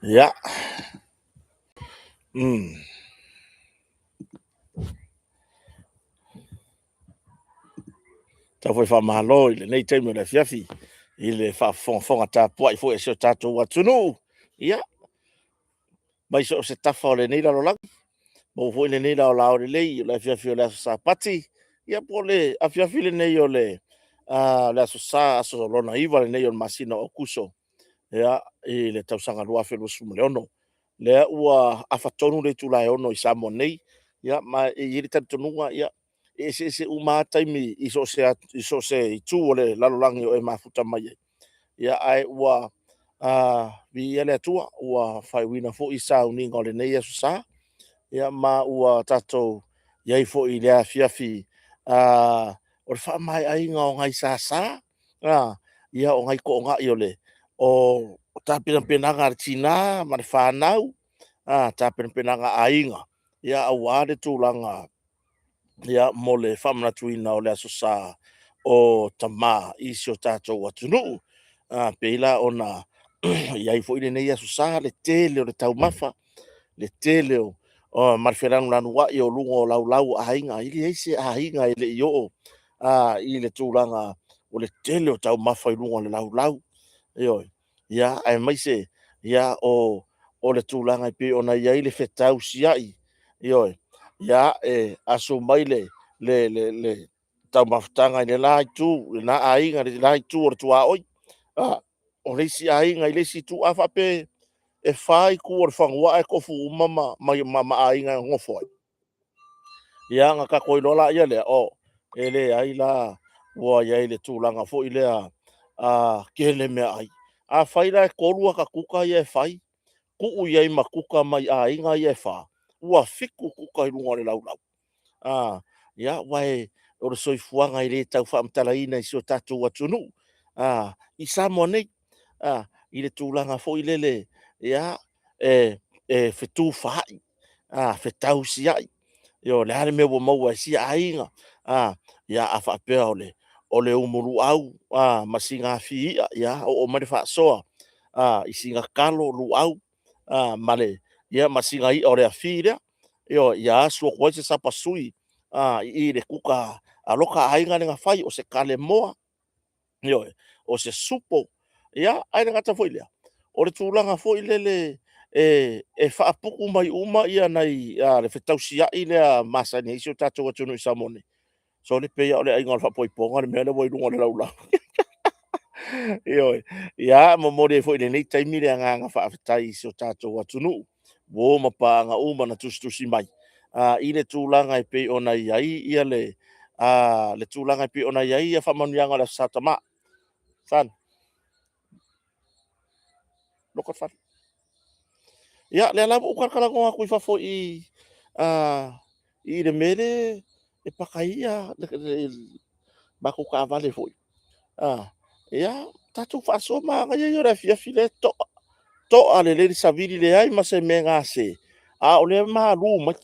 Ia. Mm. Tau foi faamalo i lenei taimi o le afiafi i le faafofogafoga tapuai foi a si o tatou atunuu. Ia, mai so o se tafa o lenei lalolagi, maua foi lenei laolao lelei o le afiafi o le aso Sapati, ia po o le afiafi lenei o le aso Sa, aso lona 9 lenei o le masina o Aokuso, ia, i le tausaga 2026. Lea ua afa tonu le itula e 6:00 i Samoa nei, ia ma e i ai le talitonuga, ia, e eseese uma lava taimi i so o se itu o le lalolagi o e mafuta mai ai, ia ae ua viia le Atua ua faaiuina foi sauniga o lenei Aso Sa, ia ma ua tatou i ai foi i le afiafi o le faamaeaina o nai sasa, ia o nai toonai o tapenapenaga a le tina ma le fanau, tapenapenaga a aiga, aua le tulaga mo le faamanatuina o le Aso Sa o Tama i si o tatou atunuu. E pei la ona i ai foi lenei Aso Sa, le tele o le taumafa, le tele ma le felanulanuai o luga o laulau a aiga. E leai se aiga e le i oo i le tulaga o le tele o taumafa i luga o le laulau. Ioe. Ia, aemaise o le tulaga e pei ona i ai le fetausiai, ioe, ia, e asu mai le taumafataga i le la itu i lena aiga i le la itu o le tuaoi, o le isi aiga i le isi itu. A faapea e fa itu o le fanua ae tofu uma ma aiga e nonofo ai, ia ona tatou iloa lea, e leai la, ua i ai le tulaga foi lea, tele meaai. Afai la e 3 ata kuka ia e fai, tuu i ai ma kuka mai aiga ia e 4, ua 7 kuka i luga o le laulau. Aua o le soifuaga e le tau faamatalaina i si o tatou atunuu i Samoa nei, i le tulaga foi lele e fetufaai, fetausiai, o le a le mea ua maua e sia aiga. Ia a faapea o le umu luau ma sina afi i'a, ia oo mai le faasoa i sina talo, luau ma sina i'a o le afi lea, ioe, ia asu atu ai se sapasui i le kuka a lota aiga lea na fai, o se kalemoa, ioe, o se supo. Ia, ae le gata foi i lea, o le tulaga foi lele e faaputu mai uma nai le fetausiai lea masani ai si o tatou atunuu i Samoa nei. Sole, pei lava o le aiga o le faaipoipoga le mea lea ua i luga o le laulau. Ioe. Ia, e momoli ai foi i lenei taimi le agaga faafetai i si o tatou atunuu, uo ma paaga uma na tusitusi mai i le tulaga e pei ona i ai le tulaga e pei ona i ai faamanuiaga o le Aso Sa Tama. Son, loka le fale. Ia, lea la ua ou talatalanoa atu i fafo i i le mea lea e paka ai le matou taavale foi. Ia, tatou faasoa, manaia ia o le afiafi lea e toa, toa lelei le savili, leai ma se mea e gase, a o lea e malu mai.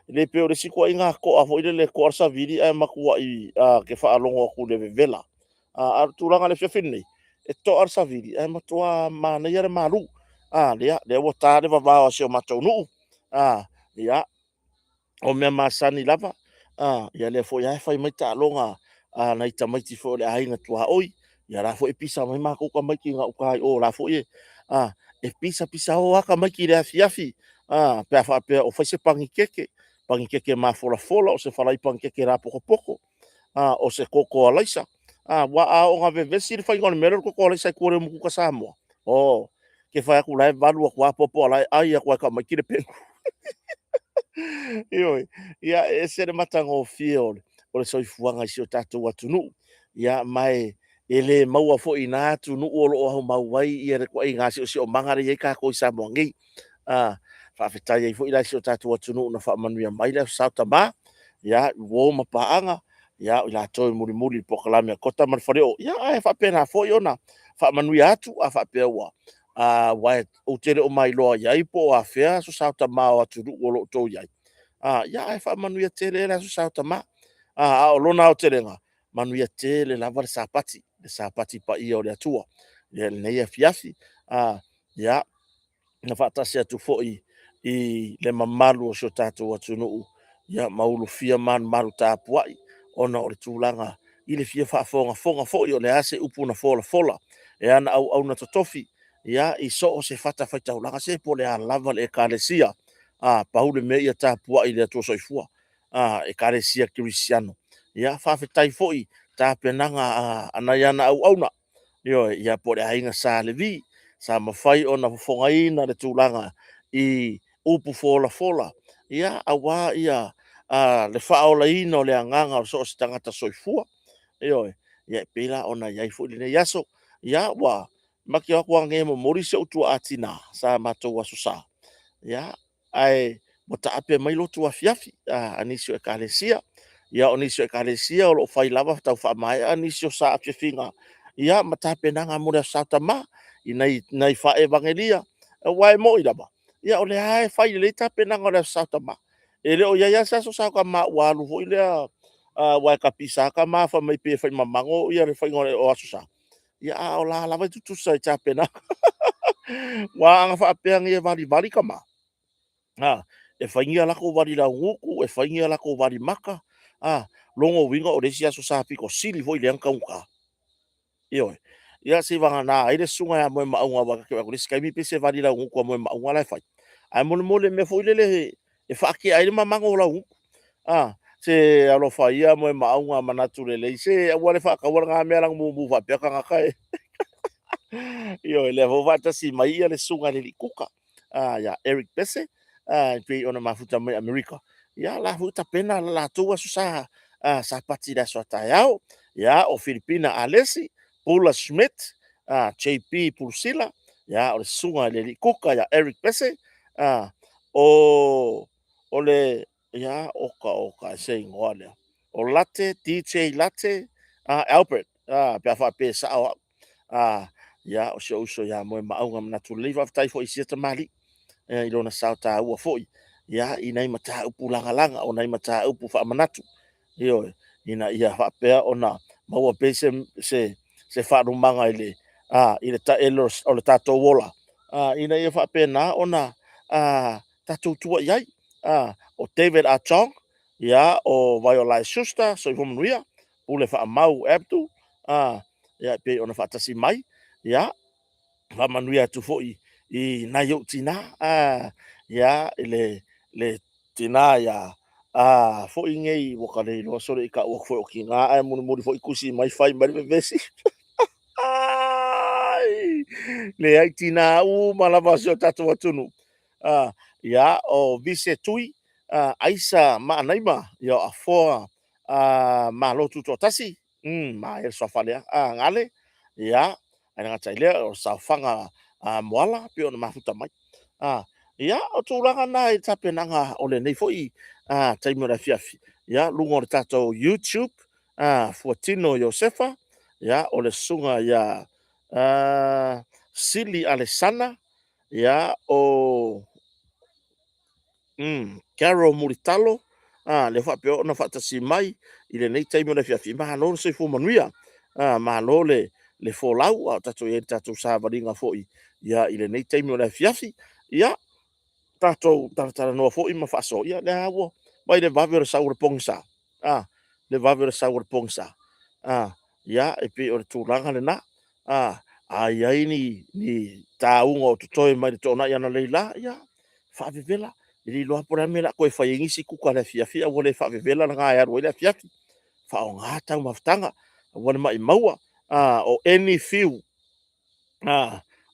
E le pei o le isi ituaiga toa foi lele e toa le savili ae matuai e te faalogo atu i le vevela. A o le tulaga i le afiafi lenei, e toa le savili ae matua manaia le malu. Ia, lea ua ta le vavao a si o matou nuu. Ia, o mea masani lava, ia lea foi lava e fai mai taaloga a nai tamaiti foi o le aiga tuaoi, ia la foi e pisa mai matou tamaiti i gauta i o, o la foi e pisapisao lava tamaiti i le afiafi pe a faapea o fai se panikeke, panikeke mafolafola, o se falai panikeke lapotopoto, o se toto alaisa. Aua a oo ina vevesi le faiga o le mea lea o le toto alaisa i tua i le umukuka Samoa, o, e te fai atu o la e valu atu lava popo a o la e ai atu lava e tamaiti le pegu. Ioe. Ia, e ese le matagofie o le soifuaga i si o tatou atunuu. Ia ma e le maua foi i na atunuu o lo o aumau ai le ituaiga siosiomaga lea e i ai tatou i Samoa nei. Faafetai ai foi la i si o tatou atunuu na faamanuia mai le Aso Sa o Tama, ia, uo ma paaga, o i latou e mulimuli i le polokalame a Kota ma le Faleoo, ae faapena foi ona faamanuia atu a faapea ua… aua ou te le o mailoa i ai po o afea Aso Sa o Tama o atunuu o lo o outou i ai, ae faamanuia tele le Aso Sa o Tama. A o lona aotelega, manuia tele lava le Sapati, le Sapati paia o le Atua i lenei afiafi. Ia. Na faatasi atu foi i le mamalu o si o tatou atunuu, ia ma ulufia malumalu tapuai ona o le tulaga i le fia faafogafoga foi o le a se upu na folafola e ana auauna totofi, ia, i so o se fatafaitaulaga, se po o le a lava le Ekalesia, a, pau le mea ia tapuai i le Atua Soifua, a, Ekalesia Kerisiano. Ia, faafetai foi i tapenaga a nai ana auauna, ioe, ia po o le Aiga Sa Levi, sa mafai ona fofogaina le tulaga i upu folafola, ia, aua le faaolaina o le agaga o so o se tagata soifua. Ioe. Ia e pei la ona i ai foi lenei aso. Ia ua matou o atu lava nei e momoli si ou tuaa tinã sa matou Aso Sa, ia, ae ua taape mai lotu afiafi a nisi o Ekalesia. Ia o nisi o Ekalesia o lo o fai lava tau faamaea nisi o saafiafiga, ia ma tapenaga mo le Aso Sa Tama i nai faa-evagelia. Aua e moni lava, ia o lea lava e fai lelei tapenaga o le Aso Sa Tama. E le o i ai lava se Aso Sa Tama ua alu foi lea, aua e tapisa lava tama fai mai pei e fai mamago le faiga o Aso Sa, ia a o la e lava e tutusa i tapenaga. Aua ana faapea nei e valivali tama, e fai ni a latou vali laugutu, e fai ni a latou vali maka, lona uiga o le isi Aso Sa pito sili foi lea ona taugata. Ioe. Ia seivagana ai le susuga ia Moemauga aua ta te vaai atu i le isi taimi pei se vali laugutu a Moemauga la e fai. Ae molemole i mea foi lele e faatea ai le mamago o laugutu. A, se alofa ia Moemauga manatu lelei, se aua le faataua lena mea leaga e mumu faapea tagata e. Ioe, lea foi ua faatasi mai le susuga i le alii kuka ia Eric Pese e pei ona mafuta mai Amerika. Ia o la foi ua tapena le latou Aso Sa Sapati i le aso a taeao. Ia, o Filipina Alesi, Pula Schmidt, JP Pulusila, ia o le susuga i le alii kuka ia Eric Pese, o le, ia, oka oka e se igoa lea. O Late, DJ Late Albert, pe a faapea e sao au. Ia, o si ou uso ia Moemauga Manatu Lelei. Faafetai foi i sia tamalii i lona sao taua foi ia, i nai mataupu lagalaga, o nai mataupu faamanatu, ioe, ina ia faapea ona maua pea se faalumaga i le taele o le tatou ola, ina ia faapena ona tatou tua i ai. O David Achong, ia, o Vaiolai Schuster, soifua manuia, Pule Faamau Abdul, ia, e pei ona faatasi mai, ia, faamanuia atu foi i nai ou tina, ia, i le tina ia foi nei ua ta le iloa sole i tau atu foi o tina ae mulimuli foi tusi mai fai mai le vevesi. Leai, tina uma lava o si o tatou atunuu. Ia, o Vise Tui, Aisa Maanaima, ia o Afoa Malo Tutoatasi, maea le suafa lea, Gale, ia, ae le gata i lea o saofaga Moala pei ona mafuta mai. Ia, o tulaga na i tapenaga o lenei foi taimi o le afiafi, ia, luga o le tatou YouTube, Fuatino Iosefa, ia, o le susuga ia Sili Alesana, ia, o Carol Mulitalo, lea faapea ona faatasi mai i lenei taimi o le afiafi. Malo le soifua manuia, malo le folau, a o tatou i ai i le tatou savaliga foi ia, i lenei taimi o le afiafi. Ia, tatou talatalanoa foi ma faasoa, ia lea ua vaai le vave o le sau o le pogisa, le vave o le sau o le pogisa. Ia, e pei o le tulaga lena. A i ai ni tauga o totoe mai le toonai analeila, ia faavevela. E le iloa po o le a le mea o le a toe fai ai nisi kuka i le afiafi ae ua le faavevela lena e alu ai le afiafi. Faaaoga taumafataga, aua le maumauina. O Annie Fiu,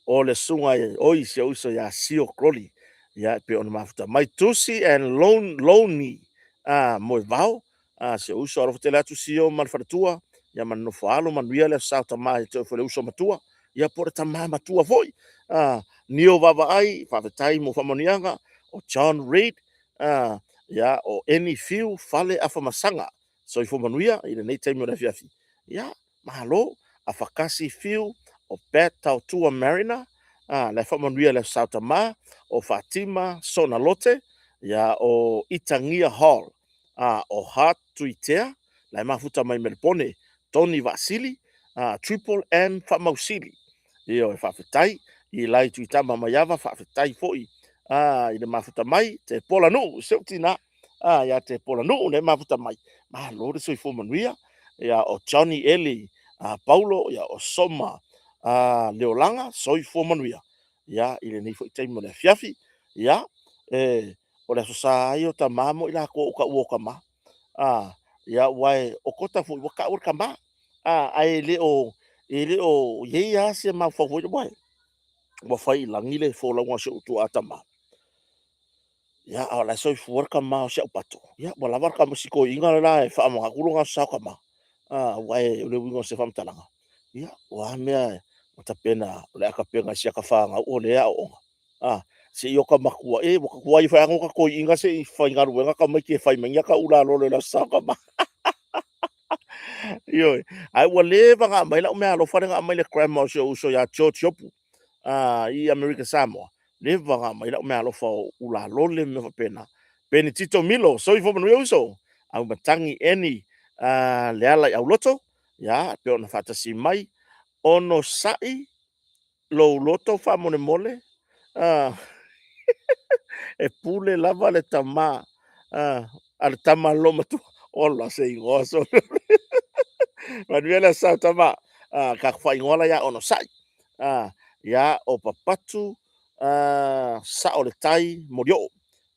o le susuga oi si ou uso ia Sio Crowley, ia e pei ona mafuta mai. Tusi and Loney Moevao, si ou uso, alofa tele atu Sio ma le faletua, ia ma le nofo a alo, manuia le Aso Sa o Tama ia te oe foi le uso matua, ia po o le tama matua foi. Nio Vaavaai, faafetai mo faamanuiaga. O John Reid, ia, o Annie Fiu, Fale Afamasaga, soifua manuia i lenei taimi o le afiafi. Ia, malo. Afatasi Fiu, o Pat Tautua Mariner, la e faamanuia le Aso Sa o Tama, o Fatima Sonalote, ia, o Itagia Hall, o Hart Tuitea, la e mafuta mai Melepone, Tony Vaasili, Triple M Faamausili. Ioe, faafetai. i lai Tuitama Maiava, faafetai foi i le mafuta mai Tepola Nuu, si ou tina ia Tepola Nuu le mafuta mai, malo le soifua manuia. Ia o Johnny Eli Paulo, ia o Soma Leolaga, soifua manuia ia i lenei foi taimi o le afiafi. Ia o le Aso Sa ia o tama mo i latou o taua o tama. Ia aua o Kota foi ua taua le tama. Ae le o i ai lava se mafaufau foi lea, ua fai i lagi le folauga o si ou tuaa tama. Ia, a o la e soifua le tama o si au pato, ia ua lava le si toeaina le la e faamanatu lona Aso Sa o tama. Aua o le uiga o se faamatalaga, ia o a mea ua tapena, o le a tapena e si ata fanau o lea e aooga, se i ota matua, e ua ta tuai foi lava ona ota toeaina se i faigaluega tamaiti e fai mai ni ata ula lolo i le Aso Sa o tama. Ioe. Ae ua leva ona aumai lau meaalofa lea na aumai i le grandma o si ou uso ia George Iopu i Amerika Samoa. Leva ona aumai lau meaalofa o ulalole ma mea faapena. Penitito Milo, soifua manuia uso. Auimatagi Annie Leala i Auloto, ia, pei ona faatasi mai. Onosai lou loto faamolemole, e pule lava le tama a le tama loomatua. Ola se igoa sole. Manuia le Aso Sa tama. Tatou faaigoa la ia Onosai. Ia, o Papatu Sao le Tai Molioo.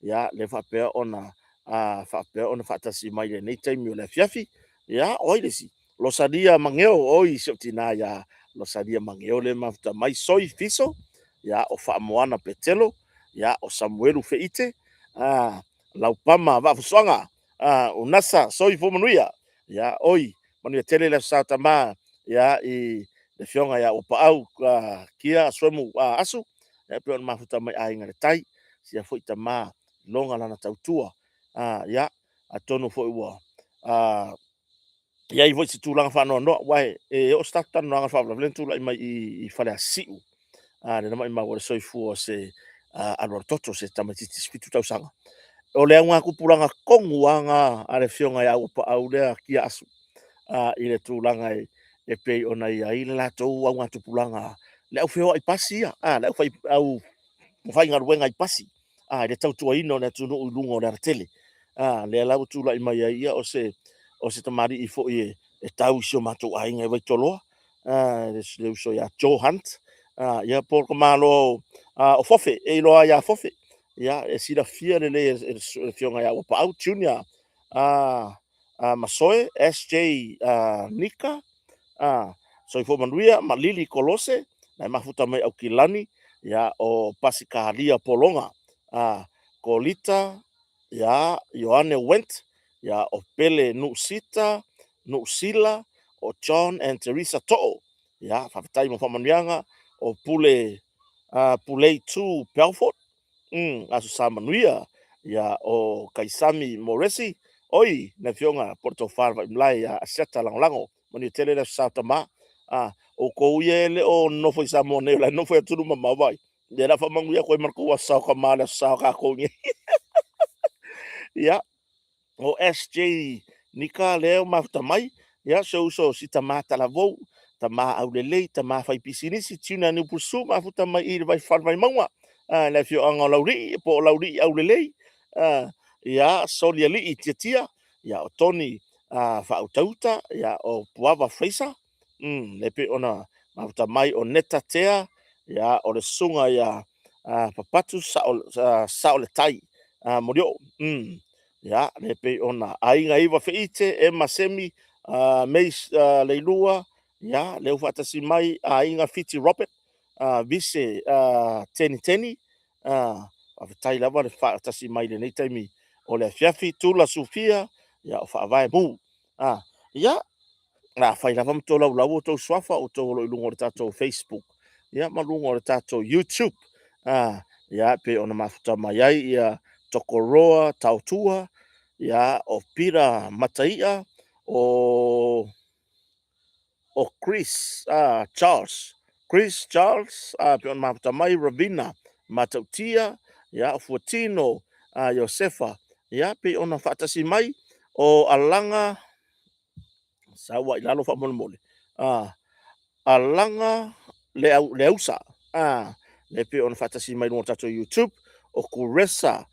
Ia, lea faapea ona faapea ona faatasi mai i lenei taimi o le afiafi. Ia, o ai le isi? Losalia Mageo, oi si ou tina ia Losalia Mageo le mafuta mai, Soi Fiso, ia o Faamoana Petelo, ia o Samuelu Feite, Laupama Vaafusuaga, Unasa Soifua Manuia, ia oi, manuia tele le Aso Sa tama, ia i le afioga ia Uapaau Kia Asuemu Asu, ia pei ona mafuta mai Aiga i le Tai, sia foi tama loga lana tautua, ia atonu foi ua i ai foi se tulaga faanoanoa, aua e oo se tatou talanoaga faalavelave na tulai mai i Faleasiu, lea na maumau ai le soifua o se alualutoto, se tamaitiiti 17 tausaga. O le augatupulaga tonu lava lena a le afioga ia Uapaau lea Kia Asu, i le tulaga e pei ona i ai le latou augatupulaga, le au feoai pasi ia, le au faigaluega i pasi, i le tautuaina o le atunuu i luga o le alatele. Lea la ua tulai mai ai, ia o se tamalii foi e tau i si o matou aiga i Vaitoloa, le uso ia Joe Hunt, ia po o le tamaloa o Fofe, e iloa ai ia Fofe. Ia, e silafia lelei e le afioga ia Uapaau Junior Masoe, SJ Nika, Soifua Manuia ma Lili Kolose, na e mafuta mai Aukilani, ia, o Pasikalia Pologa, Kolita, ia, Ioane Went, ia, o Pele Nuusita, Nuusila, o John and Teresa Too, ia, faafetai mo faamanuiaga, o Pule, Pulei Tu Belfort, Aso Sa Manuia, ia, o Kaisami Moresi, oi, le afioga po o le Tofa le Vaimalae ia Asiata Lagolago, manuia tele le Aso Sa tama. Outou ia e le o nonofo i Samoa nei, o la e nonofo i atunuu mamao vai. Ia la faamanuia atu ai ma le tou Aso Sa o tama le Aso Sa o tatou nei. Ia, o SJ Nika lea ua mafuta mai, ia si ou uso si tama talavou, tama aulelei, tama fai pisinisi, Tuna Niupusu mafuta mai i le vai fale Vaimauga, le afioaga o Laulii po o Laulii Aulelei, ia Solialii Tiatia, ia o Toni Faautauta, ia o Puava Fraser, le pei ona mafuta mai o Neta Tea, ia o le susuga ia Papatu Saoletai Molioo, ia le pei ona Aiga Iva Feite, Emma Semi, May Leilua, ia le ua faatasi mai Aiga Fiti Robert, Vise Teniteni, faafetai lava le faatasi mai i lenei taimi o le afiafi. Tula Sufia, ia o Faavae Mu. Ia, a fai lava ma tolaulau outou suafa, outou o lo o i luga o le tatou Facebook, ia ma luga o le tatou YouTube. Ia, pei ona mafuta mai ai ia Tokoroa Tautua, ia o Pira Mataia, o Chris Charles, Chris Charles, pei ona mafuta mai Ravina Matautia, ia o Fuatino Iosefa, ia pei ona faatasi mai o Alaga sau i lalo faamolemole, Alaga le Ausa, lea pei ona faatasi mai luga o tatou YouTube, o Kuresa,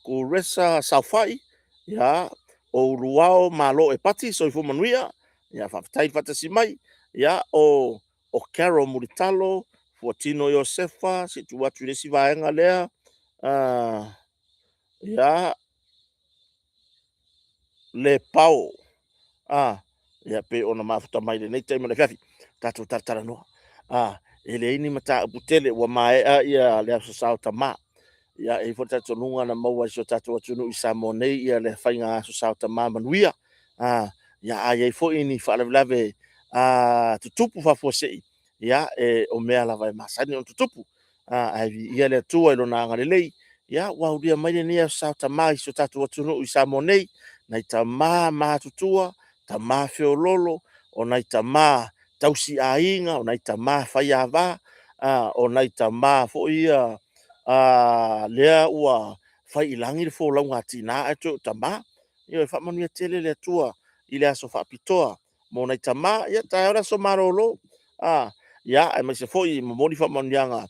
Kuresa Saofai, ia, o Uluao Malo Epati, soifua manuia, ia, faafetai le faatasi mai, ia, o o Carol Mulitalo, Fuatino Iosefa, se i tuu atu i le isi vaega lea, ia, Lepao, ia pei ona mafuta mai lenei taimi o le afiafi, tatou talatalanoa. E leai ni mataupu tele ua maea ia le Aso Sa o Tama. Ia, e i ai foi le talitonuga na maua e si o tatou atunuu i Samoa nei ia le faiga Aso Sa o Tama manuia. Ia, a i ai foi ni faalavelave tutupu faafuasei, ia, o mea lava e masani ona tutupu. Ae viia le Atua i Lona agalelei, ia ua aulia mai lenei Aso Sa o Tama i si o tatou atunuu i Samoa nei, nai tama matutua, tama feoloolo, o nai tama tausi aiga, o nai tama faiava, o nai tama foi ia lea ua fai i lagi le folauga a tina ae toe o tama. Ioe, faamanuia tele le Atua i le aso faapitoa mo nai tama. Ia, taeao le aso malolo, ia, aemaise foi e momoli faamanuiaga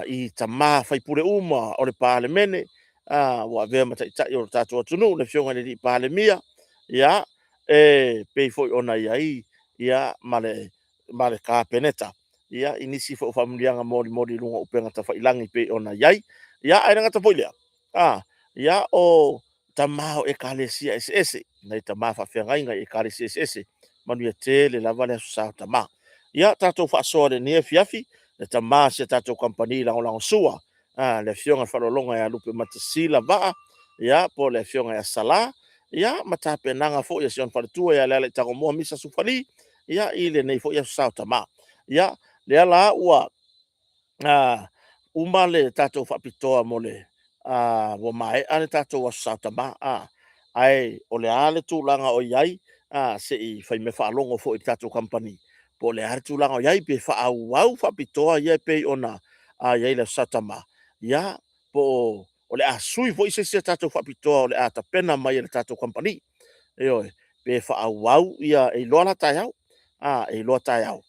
i tama faipule uma o le Palemene ua avea ma taitai o le tatou atunuu, le Afioga i le Palemia, ia, e pei foi ona i ai ma le Kapeneta, ia, i nisi foi o faamanuiaga molimoli i luga o upega tafailagi e pei ona i ai. Ia, ae le gata foi i lea, ia, o tama o Ekalesia eseese, nai tama faafeagaiga i Ekalesia eseese, manuia tele lava le Aso Sa o Tama. Ia, tatou faasoa i lenei afiafi, le tama a si a tatou kamupani lagolagosua, le Afioga i le Faaaloaloga ia Lupematasila Vaa, ia, po o le Afioga ia Sala, ia, ma tapenaga foi a si ona faletua ia Lealai'u Tagomoa Misa Sufali, ia, i lenei foi Aso Sa o Tama. Ia, lea la ua uma le tatou faapitoa mo le ua maea le tatou Aso Sa o Tama, ae o le a le tulaga o i ai? Se i faimea faalogo foi i le tatou kamupani po o le a le tulaga o i ai, pe faaauau faapitoa ia e pei ona i ai le Aso Sa Tama, ia, po o le a sui foi se isi a tatou faapitoa o le a tapena mai e le tatou kamupani. Ioe, pe faaauau ia, e iloa la taeao, e iloa taeao,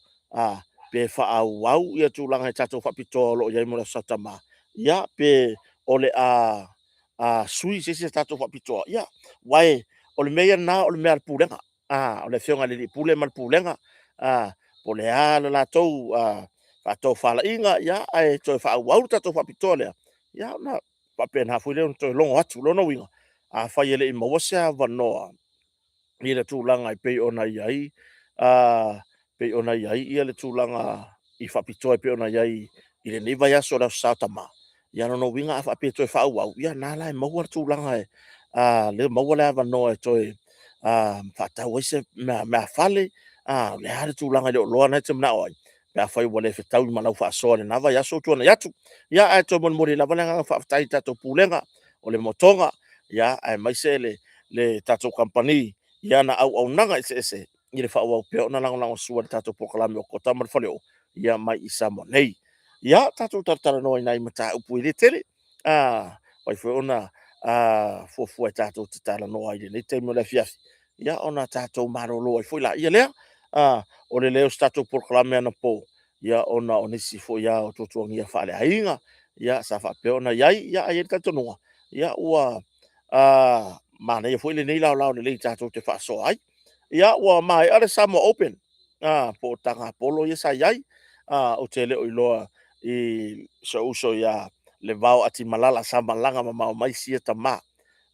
pe faaauau ia tulaga i tatou faapitoa o lo o i ai mo le Aso Sa Tama, ia, pe o le a sui se isi a tatou faapitoa, ia, aua o le mea ia lena o le mea a le Pulega, o le Afioga i le Alii Pule ma le Pulega, po o le a le latou faatofalaiga, ae toe faaauau le tatou faapitoa lea, ia ona faapena foi lea ona toe logo atu. O lona uiga, afai e le i maua se avanoa i le tulaga e pei ona i ai, pei ona i ai le tulaga i faapitoa e pei ona i ai i lenei vaiaso i le Aso Sa o Tama, ia lona uiga a faapea e toe faaauau, ia na la e maua le tulaga e lea e maua le avanoa e toe faatau ai se meafale, o le a le tulaga i le oloa lena e te manao ai, pe afai ua le fetaui ma lau faasoa i lena vaiaso ua tuanai atu. Ia, ae toe molimoli ai lava le agaga faafetai i le tatou Pulega o le Motoga, aemaise le tatou kamupani i ana auaunaga eseese i le faaauau pea ona lagolagosua i le tatou polokalame o Kota ma le Faleoo mai i Samoa nei. Ia, tatou talatalanoa i nai mataupu e le tele, mafai foi ona fuafua e tatou te talanoa ai i lenei taimi o le afiafi, ia ona tatou malolo ai foi laia lea. O le leai o se tatou polokalame anapo, ia ona o nisi foi lava o tuatuagia faaleaiga sa faapea ona i ai. Ae i ai le talitonuga, ia ua manaia foi lenei laolao lelei tatou te faasoa ai. Ia, ua maea le Samoa Open po o taga polo ia sa i ai. Ou te le o iloa i si ou uso ia Levao Atimalala sa malaga mamao mai sia tama,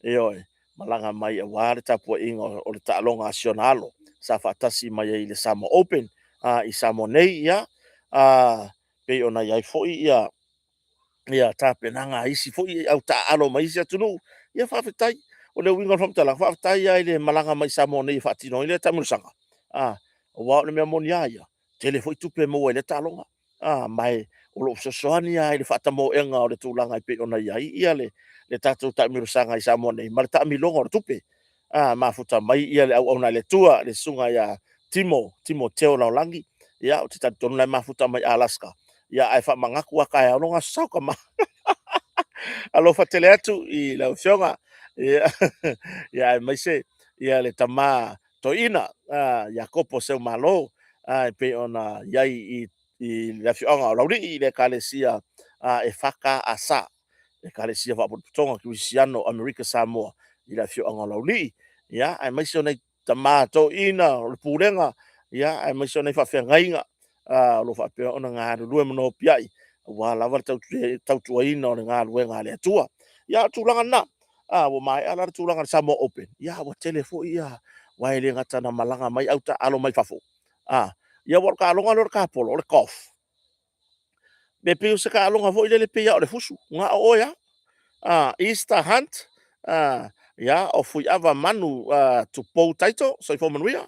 ioe, malaga mai aua le tapuaiga o le taaloga a si ona alo sa faatasi mai ai i le Samoa Open i Samoa nei, ia, pei ona i ai foi ia tapenaga a isi foi au taaalo mai isi atunuu. Ia faafetai. O le uiga o le faamatalaga, faafetai lava i le malaga mai Samoa nei e faatino ai lea taamilosaga, aua o le mea moni lava ia, tele foi tupe e maua i lea taaloga, ma o lo o fesoasoani lava i le faatamoega o le tulaga e pei ona i ai le tatou taamilosaga i Samoa nei ma le taamiloga o le tupe. Mafuta mai le auauna a le Atua, le susuga ia Timo, Timoteo Laolagi, ia ou te talitonu o la e mafuta mai Alaska, ia ae faamanatu lava taeao lona Aso Sa o Tama. Alofa tele atu i lau Afioga, ia aemaise le tama toeaina Iakopo Seumalo e pei ona i ai i i le afioaga o Laulii i le Ekalesia EFKS, Ekalesia Faapotopotoga Kerisiano Amerika Samoa i le afioaga o Laulii, ia, aemaise o nai tama toeaiina o le pulega, ia, aemaise o nai faafeagaiga o lo o faapea ona galulue ma nopiai aua lava le tautuaina o le galuega a le Atua. Ia, o le tulaga lena. Ua maea la le tulaga o le Samoa Open, ia ua tele foi ia, aua e le gata ina malaga mai au taaalo mai fafo, ia aua o le taaloga lea o le tapolo, o le golf, e pei o se taaloga foi lele pei lava o le fusu, na o oe lava. Easter Hunt, ia, o Fuiava Manu Tupou Taito, soifua manuia.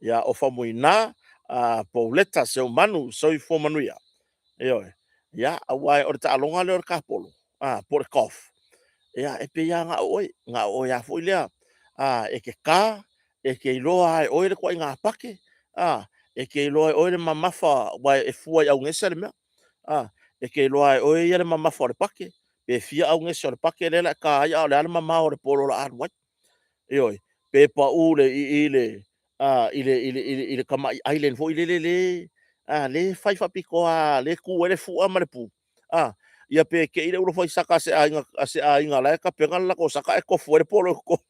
Ia, o Faumuina Pauleta Seumanu, soifua manuia. Ioe. Ia, aua o le taaloga lea o le tapolo, po o le golf, ia, e pei lava na o oe, na o oe lava foi lea e te ta, e te iloa lava e oe le ituaiga pake, e te iloa e oe le mamafa, aua e fua i augese le mea. E te iloa lava e oe ia le mamafa o le pake, pe fia augese o le pake lea o le a e ta ai, a o le a le mamao o le polo o le a alu ai. Ioe. Pe pau i le tamai island foi lele lea e fai faapitoa lava lea e tu ai le fua ma le pu, ia pe te i le ulofai saka a se aiga o la e tapena le latou saka ae tofu ai le polo i totonu.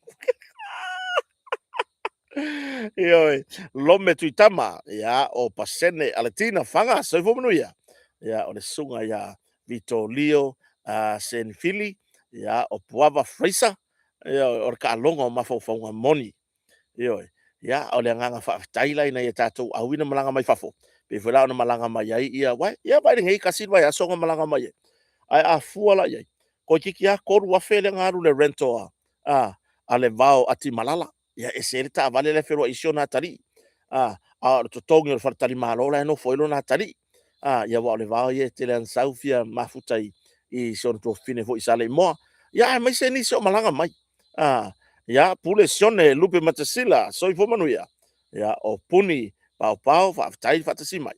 Ioe. Lome Tuitama, ia, o Pasene Aletina Faga, soifua manuia. Ia, o le susuga ia Vitolio Senifili, ia, o Puava Fraser, ioe, o le taaloga o mafaufauga moni. Ioe. Ia, o le agaga faafetai la i nai a tatou aui na malaga mai fafo, pei foi la ona malaga mai ai ia, ia vaai nei tasi le vaiaso na malaga mai ai. Ae a fua la i ai, toeitiiti lava $3,000 lea na alu i le rental a le vao atimalala. Ia e ese ai le taavale la e feoai ai si ona atalii, a o le totogi o le faletalimalo la e nofo ai lona atalii. Ia aua o le vao ia e tele lava ina sau fia mafuta i si ona tuafafine foi i Saleimoa. Ia aemaise nisi o malaga mai. Ia, Pule Sione Lupematasila, soifua manuia. Ia, o Puni Paopao, faafetai le faatasi mai.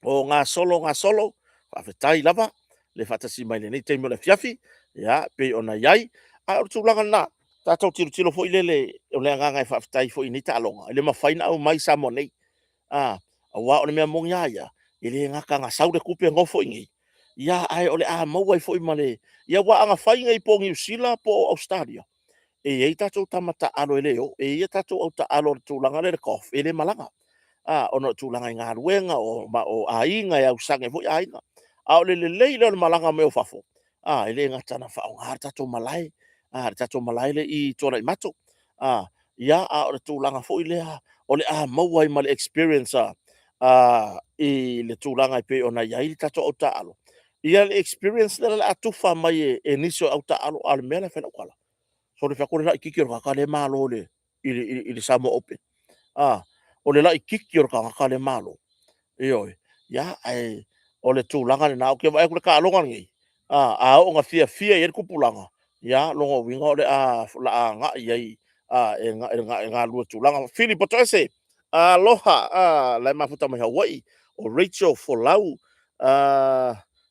O Gasolo Gasolo, faafetai lava le faatasi mai i lenei taimi o le afiafi, ia, pei ona i ai. A o le tulaga lena, tatou tilotilo foi lele, o le agaga e faafetai foi i nei taaloga, e le mafai ona aumai i Samoa nei, aua o le mea moni lava ia, e le gata ina sau le tupe nofo i inei, ia, ae o le a maua ai foi ma le… Ia aua ana fai nei po o Niu Sila po o Ausetalia, e i ai tatou tama taaalo e le o, e i ai tatou au taaalo i le tulaga lea o le golf e le malaga, ona o tulaga i galuega, o aiga, e ausagi ai foi aiga. A o le lelei lea o le malaga mai o fafo, e le gata ina faaaoga le tatou malae, le tatou malae lea i Tuanaimato, ia, a o le tulaga foi lea o le a maua ai ma le experience i le tulaga e pei ona i ai le tatou au taaalo, ia le experience lea o le a tufa mai e nisi o au taaalo. A o le mea la e fai lau tala, sole fai atu le laitiiti o le tagata lea e malo i le Samoa Open. O le laitiiti o le tagata lea e malo. Ioe. Ia, ae o le tulaga lena, ou te vaai atu i le taaloga lenei, a oo ina fiafia i ai le tupulaga, ia lona uiga o le a agai i ai e galulue i tulaga. Fili Potoese, alofa, la e mafuta mai Hawaii, o Rachel Folau,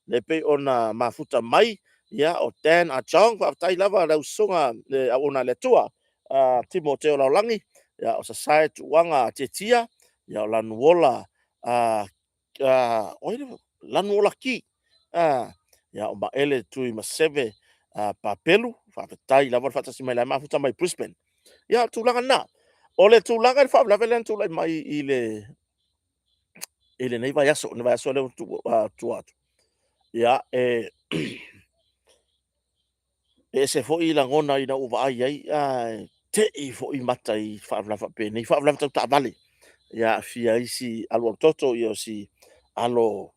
lea pei ona mafuta mai, ia, o Dan Achong, faafetai lava lau susuga le auauna a le Atua, Timoteo Laolagi, ia, o Sasae Tuuaga Tietia, ia, o Lanuola, o ai le Lanuola Ki, ia, o Maele Tuimaseve Papelu, faafetai lava le faatasi mai, la e mafuta mai Brisbane. Ia, o le tulaga lena. O le tulaga i le faalavelave lea na tulai mai i lenei vaiaso, le vaiaso lea ua tua atu, ia, e ese foi lagona ina ua vaai ai, ae tei foi mata i faalavelave faapenei, faalavelave tau taavale, ia aafia ai si alualutoto, ia o si alo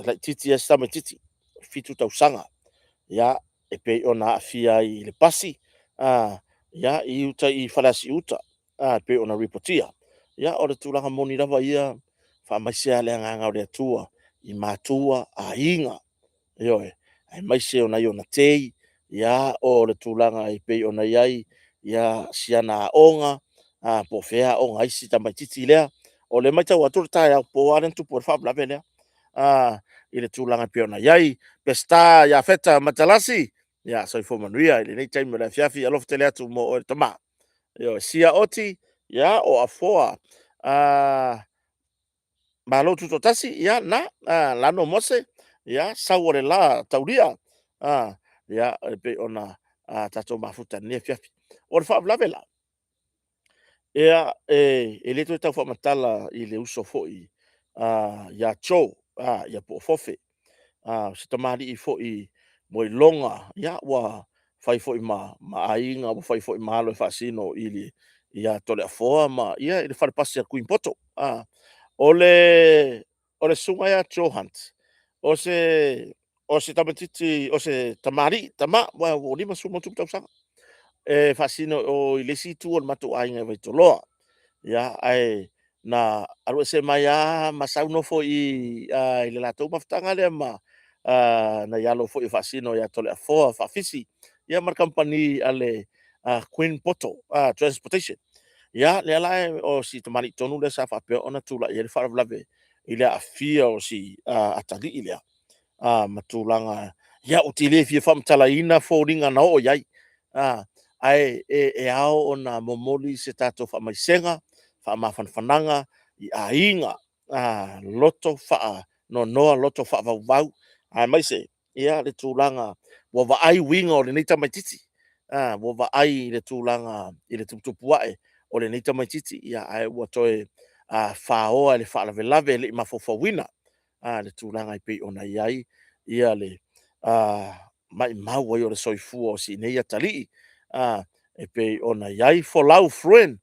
laitiiti ia, si tamaitiiti 7 tausaga, ia, e pei ona aafia ai i le pasi, ia, i uta i Faleasiu-uta, e pei ona ripotia. Ia, o le tulaga moni lava ia, faamaise lava le agaga o le Atua i matua, aiga, ioe, aemaise o nai ona tei, ia, o le tulaga e pei ona i ai si ana aoga, po o fea e aoga ai si tamaitiiti lea. O lea e matau atu o le taeao po lava lea na tupu ai le faalavelave lea, i le tulaga e pei ona i ai. Peseta Iafeta Matalasi, ia soifua manuia i lenei taimi o le afiafi, alofa tele atu mo oe le tama. Ioe, Sia Oti, ia o Afoa. Malo Tutoatasi, ia na, Lano Mose, ia, sau o le la taulia, ia, e pei ona tatou mafuta i lenei afiafi. O le faalavelave la, ia, e le toe tau faamatala i le uso foi ia Joe, ia po o Fofe, o se tamalii foi ua iloga, ia, ua fai foi ma aiga, ua fai foi ma alo e faasino ia Toleafoa ma ia i le fale pasi a le Queen Poto. O le susuga ia Joe Hunt, o se tamaitiiti, o se tamalii, tama ua 50+ tausaga, e faasino i o i le isi itu o le matou aiga i Vaitoloa. Ia, ae na alu ese mai lava ma sau nofo i i le latou mafutaga lea ma nai alo foi e faasino ia Toleafoa Faafisi, ia ma le kamupani a le Queen Poto Transportation. Ia, lea la o si tamalii tonu lea sa faapea ona tulai ai le faalavelave i le aafia o si atalii lea ma tulaga, ia ou te le fia faamatalaina foliga na oo i ai, ae e ao ona momoli se tatou faamaisega, faamafanafanaga i aiga, loto faanoanoa, loto faavauvau, aemaise le tulaga ua vaai uiga o lenei tamaitiiti, ua vaai i le tulaga i le tuputupu ae o lenei tamaitiiti, ae ua toe faoa e le faalavelave e le i mafaufauina le tulaga e pei ona i ai le maumau ai o le soifua o si nei atalii e pei ona i ai folau friend.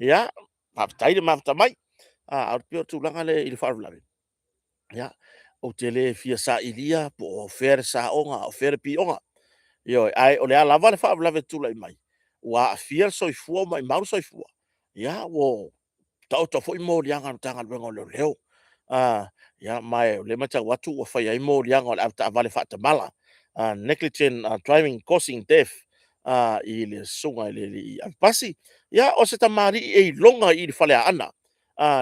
Ia, faafetai le mafuta mai. Ae pei o le tulaga lea i le faalavelave, ia, ou te le fia sailia po o fea le saoga a o fea le pioga. Ioe, ae o le a lava le faalavelave e tulai mai, ua aafia le soifua ua maumau le soifua, ia ua taoto foi moliaga a le Matagaluega o Leoleo. Ia ma o lea e matau atu ua fai ai moliaga o le avetaavale faatamala, negligent driving causing death i le susuga i le alii avepasi. Ia, o se tamalii e iloga i le Faleaana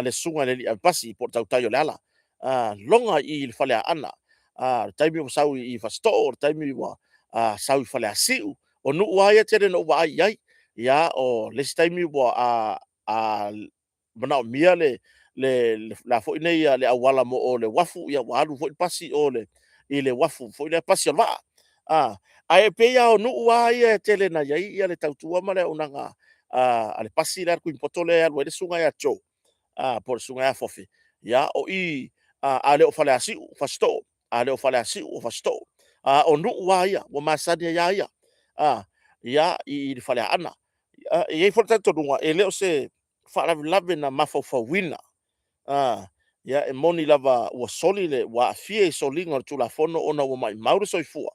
le susuga i le alii avepasi po o le tautai o le ala, loga i le Faleaana. O le taimi ua sau i Fasitoo, o le taimi ua sau i Faleasiu. O nuu lava ia e tele ina ou vaai i ai. Ia, o le isi taimi ua manaomia le a foi nei le auala mo o i le uafu, ia ua alu foi le pasi i o i le uafu foi lea pasi o le vaa. Ae pei lava o nuu lava ia e tele ina i ai le tautua ma le auaunaga a le pasi lea a le Queen Poto lea e alu ai le susuga ia Joe, po o le susuga ia Fofe. Ia, o i, a le o Faleasiu, o Fasitoo, a le o Faleasiu o Fasitoo. O nuu lava ia ua masani ai lava ia i le Faleaana. E i ai foi le talitonuga, e le o se faalavelave na mafaufauina. Ia, e moni lava ua soli le, ua aafia i soliga o le Tulafono ona ua maumau le soifua,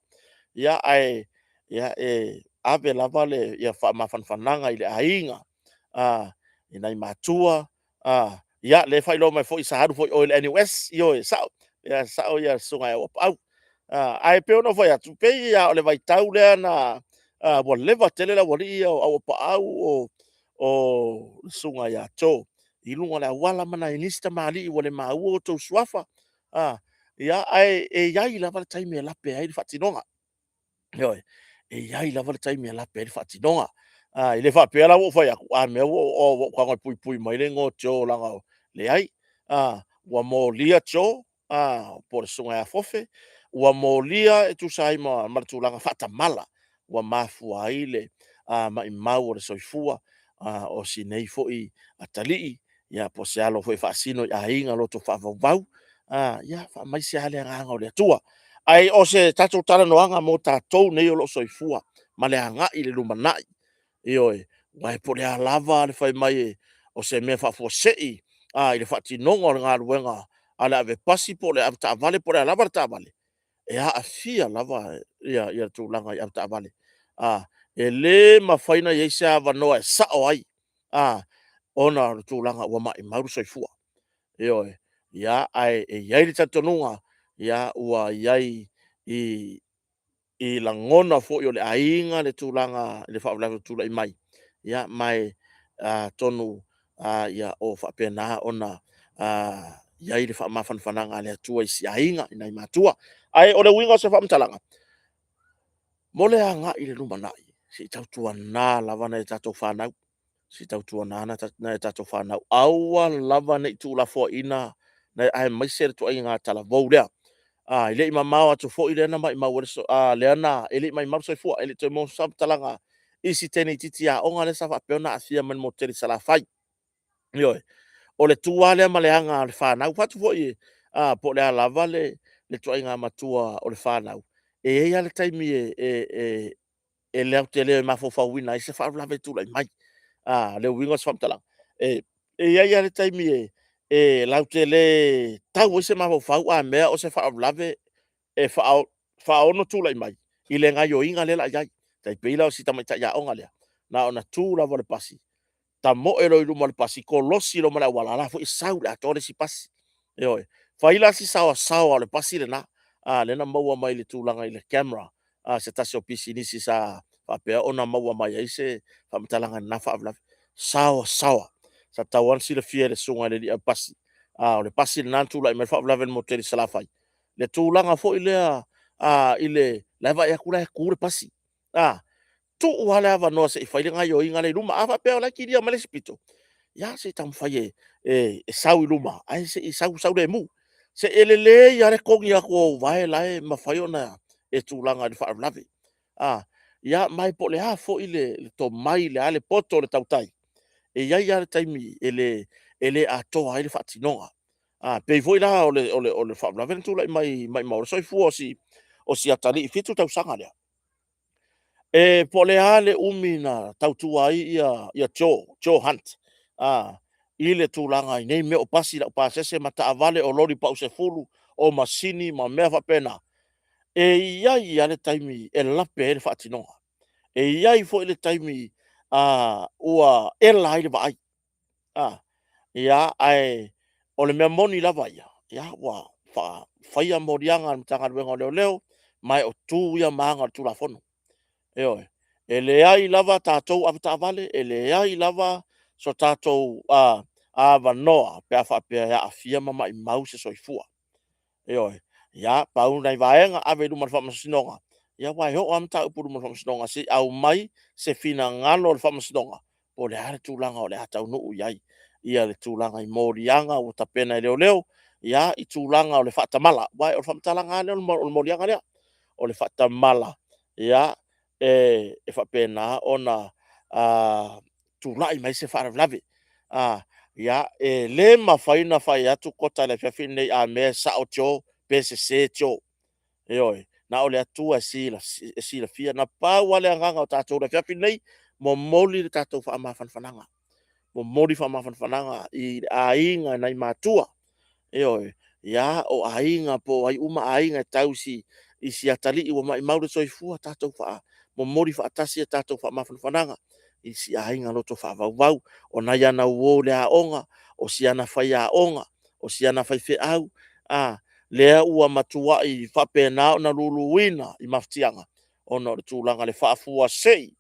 ia, ae e ave lava le faamafanafanaga i le aiga, i nai matua. Ia, lea e faailoa mai foi sa alu foi i o i le NUS. Ioe, e sao, e sao le susuga ia Auapaau. Ae pei ona ou fai atu, pei lava o le vaitau lea na ua leva tele le aualii ia o Auapaau o le susuga ia Joe i luga o le auala ma nai nisi tamalii ua le maua outou suafa. Ia, ae e i ai lava le taimi e lape ai le faatinoga. Ioe, e i ai lava le taimi e lape ai le faatinoga. E le faapea la ua ou fai atu, a mea ua ou tago e puipui mai le igoa o Joe leaga… Leai, ua molia Joe po o le susuga ia Fofe, ua molia e tusa ai ma le tulaga faatamala ua mafua ai le maumau o le soifua o si nei foi atalii, ia po o se alo foi e faasino i aiga loto faavauvau. Ia faamaise lava le agaga o le Atua. Ae o se tatou talanoaga mo tatou nei o lo o soifua ma le agai i le lumanai. Ioe, aua po o le a lava le fai mai o se mea faafuasei i le faatinoga o le galuega a le avepasi po o le avetaavale po o le a lava le taavale, e aafia lava le tulaga i avetaavale. E le mafai ona i ai se avanoa e sao ai ona o le tulaga ua maumau le soifua. Ioe. Ia, ae i ai le talitonuga, ua i ai i lagona foi o le aiga le tulaga i le faalavelave ua tulai mai, ma e atonu o faapena ona i ai le faamafanafanaga a le Atua i si aiga i nai matua. Ae o le uiga o se faamatalaga, mo le agai i le lumanai, se i tautuana lava nai a tatou fanau. Se i tautuana nai a tatou fanau, aua lava ne i tuulafoaiina aemaise le ituaiga talavou lea. E le i mamao atu foi lea na maumau ai le, lea na, e le i maumau le soifua, e le i toe maua se faamatalaga i si teine itiiti aoga lea sa faapea ona aafia mai le motu tele i Salafai. Ioe. O le tu lava lea ma le aga a le fanau. Fai atu foi, po o le a lava le ituaiga matua o le fanau, e i ai lava le taimi e latou te le mafaufauina ai se faalavelave e tulai mai. Le uiga o se faamatalaga, e i ai lava le taimi e latou te le tau ai se mafaufau a mea o se faalavelave e faaono tulai mai i le gaoioiga lea o le a i ai. Tai pei la o si tamaitai aoga lea, na ona tu lava o le pasi, tamoe loa i luma o le pasi, kolosi loa ma le auala, a la foi e sau i le atoa le isi pasi. Ioe. Fai la si saoasaoa o le pasi lena, lea na maua mai i le tulaga i le camera a se tasi o pisinisi sa faapea ona maua mai ai se faamatalaga i lena faalavelave. Saoasaoa. Sa tatau lava ona silafia e le susuga i le alii aupasi, o le pasi lena na tulai mai ai le faalavelave i le motu tele i Salafai. Le tulaga foi lea i le la e vaai atu la e tu le pasi, tuu lava le avanoa se i fai le gaoioiga lea i luma. A faapea o la e kilia mai le isi pito, ia se i taumafai e sau i luma, ae se i sau sau lemu. E lelei lava le togi atu o ou vae la e mafai ona e tulaga i le faalavelave. Ia, ma e po o le a foi le tomai, o le a le poto o le tautai, e i ai lava le taimi e le atoa ai le faatinoga. E pei foi la o le faalavelave na tulai mai maumau ai le soifua o si atalii 7 tausaga lea. E po o le a le umi na tautua ai Joe, Joe Hunt, i le tulaga i nei mea o pasi laupasese ma taavale, o loli pausefulu, o masini ma mea faapena, e i ai lava le taimi e lape ai le faatinoga. E i ai foi le taimi ua ela ai le vaai. Ia, ae o le mea moni lava ia, ia ua faia moliaga a le Matagaluega o Leoleo, ma o tu ia ma aga o le Tulafono. Ioe. E leai lava tatou avetaavale, e leai lava so tatou avanoa pe a faapea e aafia ma maumau se soifua. Ioe. Ia, pau nai vaega, ave i luma o le Faamasinoga, ia aua e oo lava mataupu i luma o le Faamasinoga se i aumai se finagalo o le Faamasinoga po o le a le tulaga o le a taunuu i ai le tulaga i moliaga ua tapena e leoleo, ia, i tulaga o le faatamala. Aua o le faamatalaga lava lea o le moliaga lea, o le faatamala, ia, e faapena ona tulai mai se faalavelave. Ia, e le mafai ona fai atu Kota i le afiafi lenei a mea e sao Joe pe sese Joe. Ioe, na o le Atua e silafia. Na pau lava le agaga o tatou i le afiafi lenei, momoli le tatou faamafanafanaga, momoli faamafanafanaga i aiga i nai matua, ioe, ia, o aiga po o ai uma aiga e tau i si atalii ua maumau le soifua, tatou momoli faatasi a tatou faamafanafanaga i si aiga loto faavauvau. O nai ana uo i le aoga, o si ana faiaoga, o si ana faifeau, lea ua matuai faapena ona luluina i mafatiaga ona o le tulaga i le faafuasei.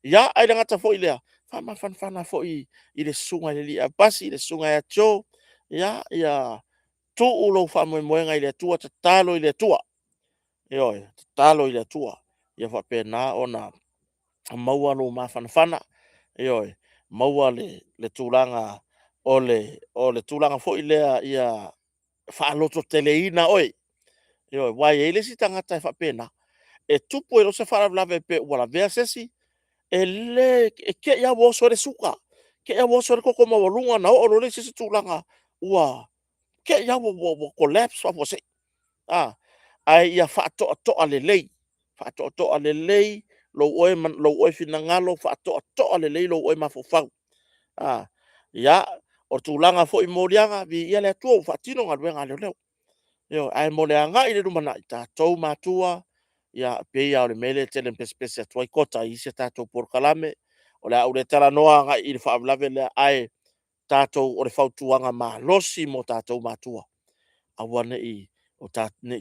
Ia, ae le gata foi i lea, faamafanafana foi i le susuga i le alii aupasi, le susuga ia Joe, ia tuu lou faamoemoega i le Atua, tatalo i le Atua. Ioe, tatalo i le Atua ia faapena ona maua lou mafanafana, ioe, maua le tulaga o le tulaga foi lea ia faalototeleina oe. Ioe, aua e i ai le isi tagata e faapena, e tupu ai loa se faalavelave pe ua lavea se isi, e le, e te i lava ua oso ai le suka, te i lava ua oso ai le toto maualuga, ona oo loa lea i se isi tulaga ua te i lava ua collapse faafuasei. Ae ia faatoatoa lelei, faatoatoa lelei lou oe finagalo, faatoatoa lelei lou oe mafaufau. Ia, o tulaga foi i moliaga, viia le Atua ua faatino galuega a leoleo. Ioe, ae mo le agai i le lumanai, tatou matua, ia pei lava o le mea lea e tele ina pesepese atu ai Kota i isi a tatou polokalame, o le a ou le talanoa agai i le faalavelave lea, ae tatou, o le fautuaga malosi mo tatou matua, aua ne i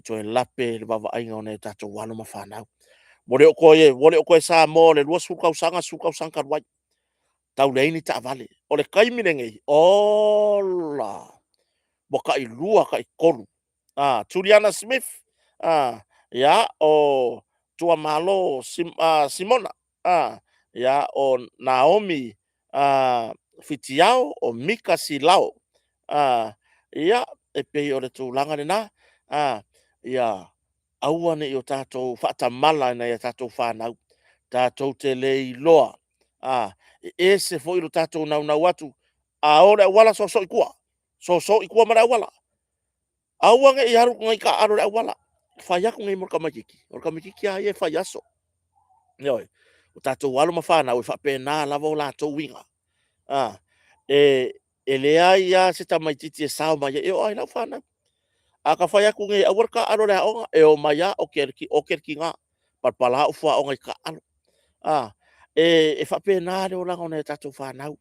toe lape le vaavaaiga o nai o tatou alo ma fanau. Ua le o toe Samoa o le 20 tausaga, 10 tausaga talu ai, tau leai ni taavale. O le taimi lenei, ola, ua tailua, taitolu. Juliana Smith, ia, o Tuamalo Simona, ia, o Naomi. Fitiao o Mika Silao. Ia, e pei o le tulaga lena, ia aua ne i o tatou faatamala i nai a tatou fanau, tatou te le iloa, e ese foi lo tatou naunau atu, a o le auala soso i tua, soso i tua ma le auala. Aua ne i alu i taaalo i le auala. Fai atu nei mo le tamaititi, o le tamaititi lava ia e fai aso. Ioe, o tatou alo ma fanau e faapena lava o latou uiga. E leai lava se tamaititi e sao mai ai, e oo lava i lau fanau. A ta fai atu nei aua le taaalo i le aoga, e omai lava oke le tiga, palapala ufu aoga i taaalo. E faapena le olaga o nai a tatou fanau.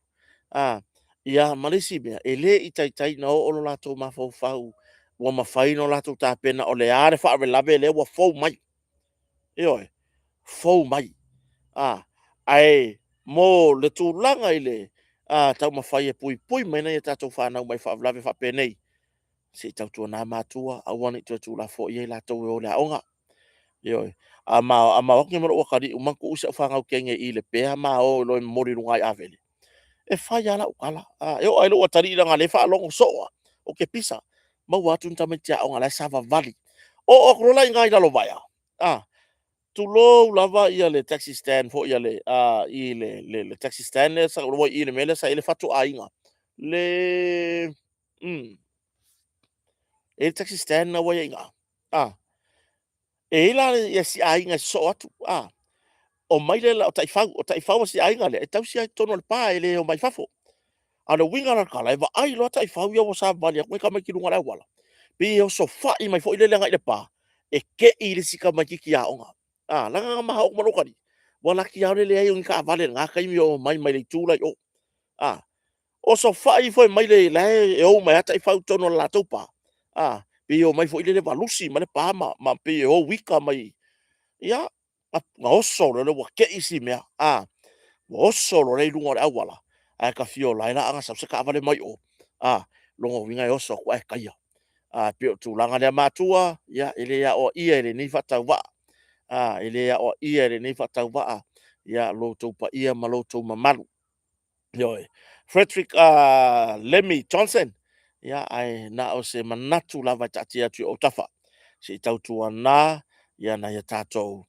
Ia ma le isi mea, e le i taitai ona oo lo latou mafaufau ua mafai ona latou tapena o le a le faalavelave lea ua fou mai. Ioe, fou mai. Ae mo le tulaga i le taumafai e puipui mai nai a tatou fanau mai faalavelave faapenei, se i tautuana matua, aua ne i toe tuulafoaia i latou e o i le aoga. Ioe. A ma o atu nei ma lou atalii uma ona tuu si au fanau teine i Lepea ma o loa e momoli i luga i Avele, e fai lava lau tala. E oo lava i lou atalii leaga o lea e faalogo soo lava, ou te pisa, maua atu ni tamaiti aoga o la e savavali. Oo atu loa la i ina i Lalovaea, tulou lava le taxi stand foi a le, i le taxi stand lea ua i i le mea lea sa i ai le fatu o aiga. Le e i ai le taxi stand na ua i ai i ina. E i ai la ia si aiga e sosoo atu, omai lea o taifau, o taifau a si aiga lea, e tausi lava i totonu o le pa e le omai i fafo. A o le uiga la o le tala, e vaai loa taifau ia ua savavali atu ai tamaiti i luga o le auala, pei e osofai mai foi lele agai i le pa, e te i le isi tamaititi aoga. Leaga na ma oo ma lou atalii, ua laki lava le leai o ni taavale i lena taimi o omai mai le itu la i o. Osofai ifo mai le la e ou mai lava taifau i totonu o le latou pa, pei e omai foi lele valusi mai le pa ma pei e ou ita mai. Ia, na oso loa lea ua te i si mea, ua oso loa lea i luga o le auala, ae ta fia ola ai la ana sau se taavale mai o, lona uiga e oso atu ae taia. Pei o le tulaga lea matua, ia e le aoaia e lenei faatauvaa, e le aoaia e lenei faatauvaa lo outou paia ma lo outou mamalu. Ioe. Frederick Lemmy Johnson, ia ae na o se manatu lava e taatia atu i ou autafa, se i tautuana ia nai a tatou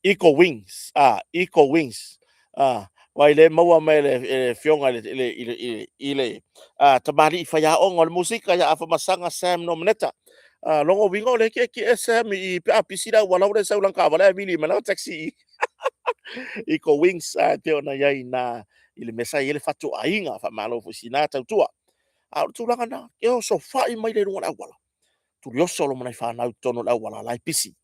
Eagle Wings, Eagle Wings, aua lea e maua mai e le afioga i le tamalii faiaoga o le musika ia Afamasaga Sam Nomeneta. Lona uiga o lea e tietie Sam i pe a pisi le auala ua le sau i lana taavale ae vili mai lana taxi i Eagle Wings, e pei ona i ai i ina i le mea sa i ai le fatu o aiga. Faamalo foi i sina tautua. A o le tulaga lena, e osofai mai le luga o le auala, tulioso loa ma nai fanau i totonu o le auala la e pisi.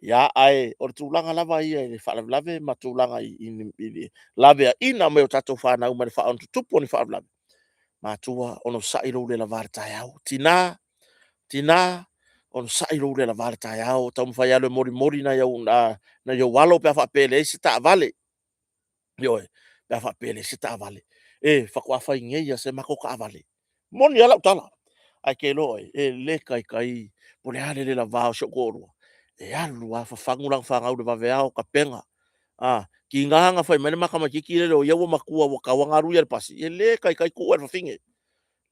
Ia, ae o le tulaga lava ia i le faalavelave ma tulaga i le laveaiina mai o tatou fanau mai le faaonatutupu o ni faalavelave, matua onosai lou lelava i le taeao. Tina, tina, onosai lou lelava i le taeao, taumafai e alu e molimoli nai ou alo pe a faapea e leai se taavale. Ioe, pe a faapea e leai se taavale. E faatoa fai nei lava se matou taavale. Moni lava lau tala, ae te iloa oi, e le taitai, po o le a le lelava o si ou toalua, e alu lava fafagu lana fanau i le vaveao tapena. Tiga na fai mai le ma tamaititi lele o ia ua matua ua tatau lava ona alu ia i le pasi, e le taitai tuu e le fafine. E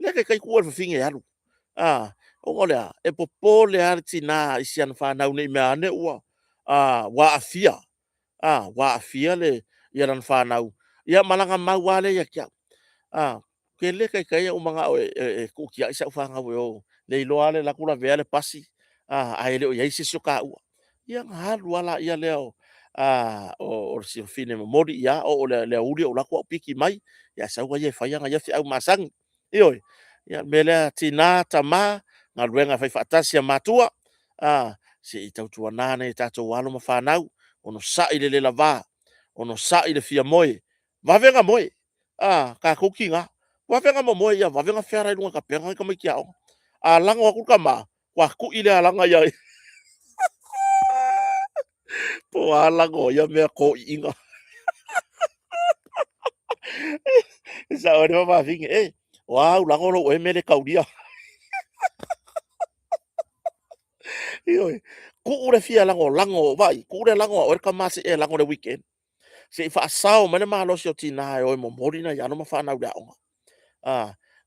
le taitai tuua e le fafine e alu. Ona o le a? E popole lava le tina i si ana fanau ne i meaane ua aafia, ua aafia lana fanau, ia ma lana mau lava lea ia te au. Ou te le taitai ona ou manao e tuu tiai si au fanau e o, le iloa lava le alu atu lavea le pasi, ae le o i ai se isi o taua. Ia ona alu lava lea o si afafine momoli, ia oo i le aoauli ou alu atu au piki mai, ae sau ia e fai ana ia feau masani. Ioe. Ia o le mea lea tina, tama, galuega e fai faatasi a matua, se i tautuana nai a tatou alo ma fanau, onosai le lelava, onosai le fia moe, vave ona moe, tatou tina, vave ona momoe, ia vave ona feara i luga e tapena nai tamaiti aoga. A lago atu le tama, faatoa tui lea alaga ia po o a lago o ia mea toiiga. E sao ai le faafafine, e, o a au lago lou oe mea le taulia. Ioe, tuu le fia lagolago, vaai, tuu le lago a oe le tama se i e lago i le weekend. Se i faasao mai le malosi o tina e o e momoli nai alo ma fanau i le aoga.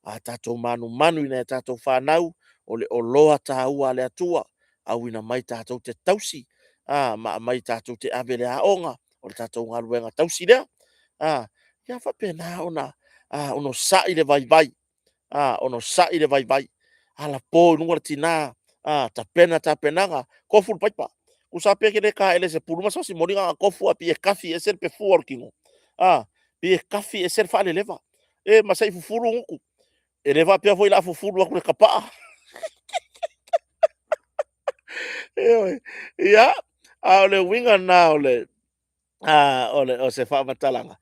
A tatou manumanu i nai a tatou fanau, o le oloa taua a le Atua, auina mai tatou te tausi, ma aumai tatou te ave i le aoga, o le tatou galuega tausi lea. Ia faapena ona onosai le vaivai, onosai le vaivai, alapo i luga le tina, tapena tapenaga, tofu le paipa. Tusa pe te le taele i se pulu ma se vasimoli, na ona tofu lava pei e tafi ese le pefua o le tino, pei e tafi ese le faaleleva. E ma se i fufulu gutu. E le faapea foi o le a fufulu atu i le tapaa. Ioe. Ia, a o le uiga lena o se faamatalaga,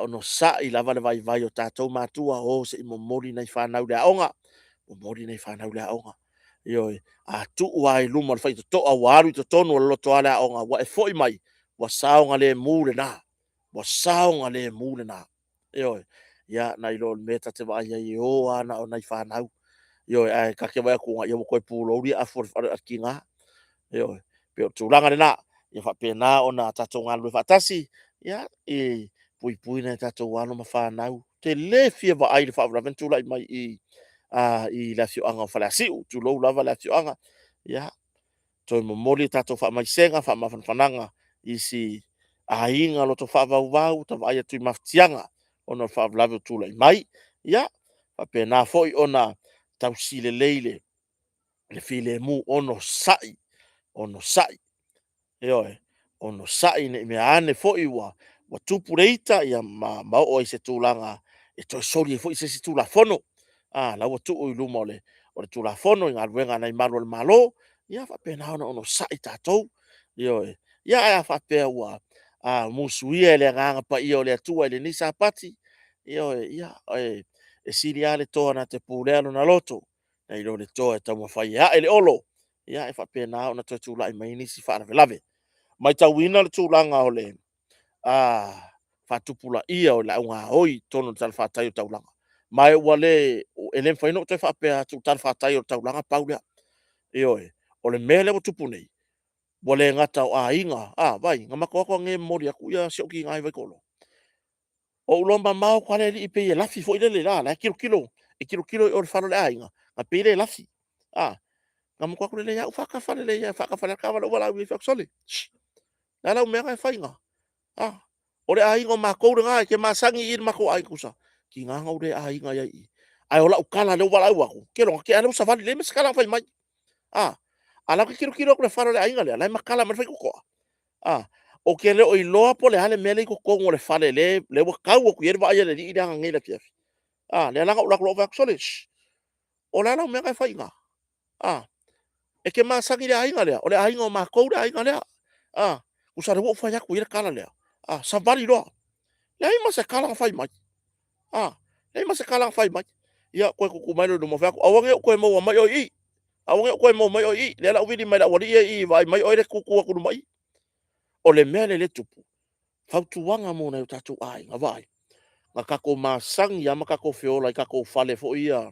onosai lava le vaivai o tatou matua, o se i momoli nai fanau i le aoga, momoli nai fanau i le aoga. Ioe. A tuu lava i luma o le faitotoa ua alu i totonu o le lotoa le aoga, ua e foi mai, ua saogalemu lena, ua saogalemu lena. Ioe. Ia, nai lo le mea ta te vaai ai e o lava na o nai fanau. Ioe, ae ta te vaai atu ua toe pulou le afu a le tina. Ioe. E pei o le tulaga lena, ia faapena ona tatou galulue faatasi, ia, e puipui nai a tatou alo ma fanau. Ou te le fia vaai i le faalavelave na tulai mai i i le afioaga o Faleasiu, tulou lava le afioaga. Ia, toe momoli a tatou faamaisega, faamafanafanaga i si aiga loto faavauvau ta vaai atu i mafatiaga ona o le faalavelave ua tulai mai. Ia, faapena foi ona tausi lelei le filemu, onosai, onosai, ioe, onosai ne i mea ane foi ua tupu le ita ma oo ai i se tulaga e toe soli ai foi se isi Tulafono. La ua tuu i luma o le Tulafono i galuega a nai malu o le Malo, ia faapena ona onosai tatou. Ioe. Ia ae a faapea ua musuia e le Agaga Paia o le Atua i lenei Sapati, ioe, ia, e sili lava le toa na te pulea lona loto, nai lo le toa e taumafai e ae le olo, ia e faapena ona toe tulai mai nisi faalavelave. Matauina le tulaga o le faatupulaia o le augaoi i totonu o le talafatai o le taulaga. Ma e ua le, e le mafai ona ou toe faapea atu o le talafatai o le taulaga pau lea. Ioe, o le mea lea ua tupu nei, ua le gata o aiga, a, vaai, na matou o atu ananei e momoli atu si ou tina i Vaitoloa. Ou iloa mamao atu lava le alii pei e lafi foi lele, la e tilotilo, e tilotilo i o i le fale o le aiga, na pei e lafi. A, na matou o atu lelei lava ou faatafa lelei lava, faatafa le taavale ou valaau i ai, fai atu, sole, o le a lau mea na e fai i ina? A, o le aiga o matou lena, e te masani i i le matou aiga. Tusa, tiga ona ou le aiga i ai i i. Ae o lau tala lea ua valaau atu, ou te iloa na tea lea ua savali, leai ma se tala na fai mai. A, a o la e ou te tilotilo atu i le fale o le aiga lea, o la e matala mai le faitotoa. A, ou te le o iloa po o le a le mea lea e i totonu o le fale lea ua tau atu i ai le vaai a le alii lea ananei i le afiafi. A, lea la na ou alu atu loa ou fai atu, sole, o le a lau mea na e fai i ina? A, e te masani i le aiga lea? O le aiga o matou le aiga lea. A, tusa o lea ua ou fai atu i ai le tala lea. A, savali loa. Leai ma se tala na fai mai. A, leai ma se tala na fai mai. Ia, toe tutu mai loa i luma, fai atu, aua ne i ou toe maua mai oe i i. Aua ne i ou toe maua mai oe i i. Lea o le a ou vili mai i le aualii ia e i i e vaai mai oe lea e tu tu atu i luma i i. O le mea lea e tupu, fautuaga mo nai o tatou aiga, vaai, na tatou masani lava ma tatou feola i tatou fale foi ia,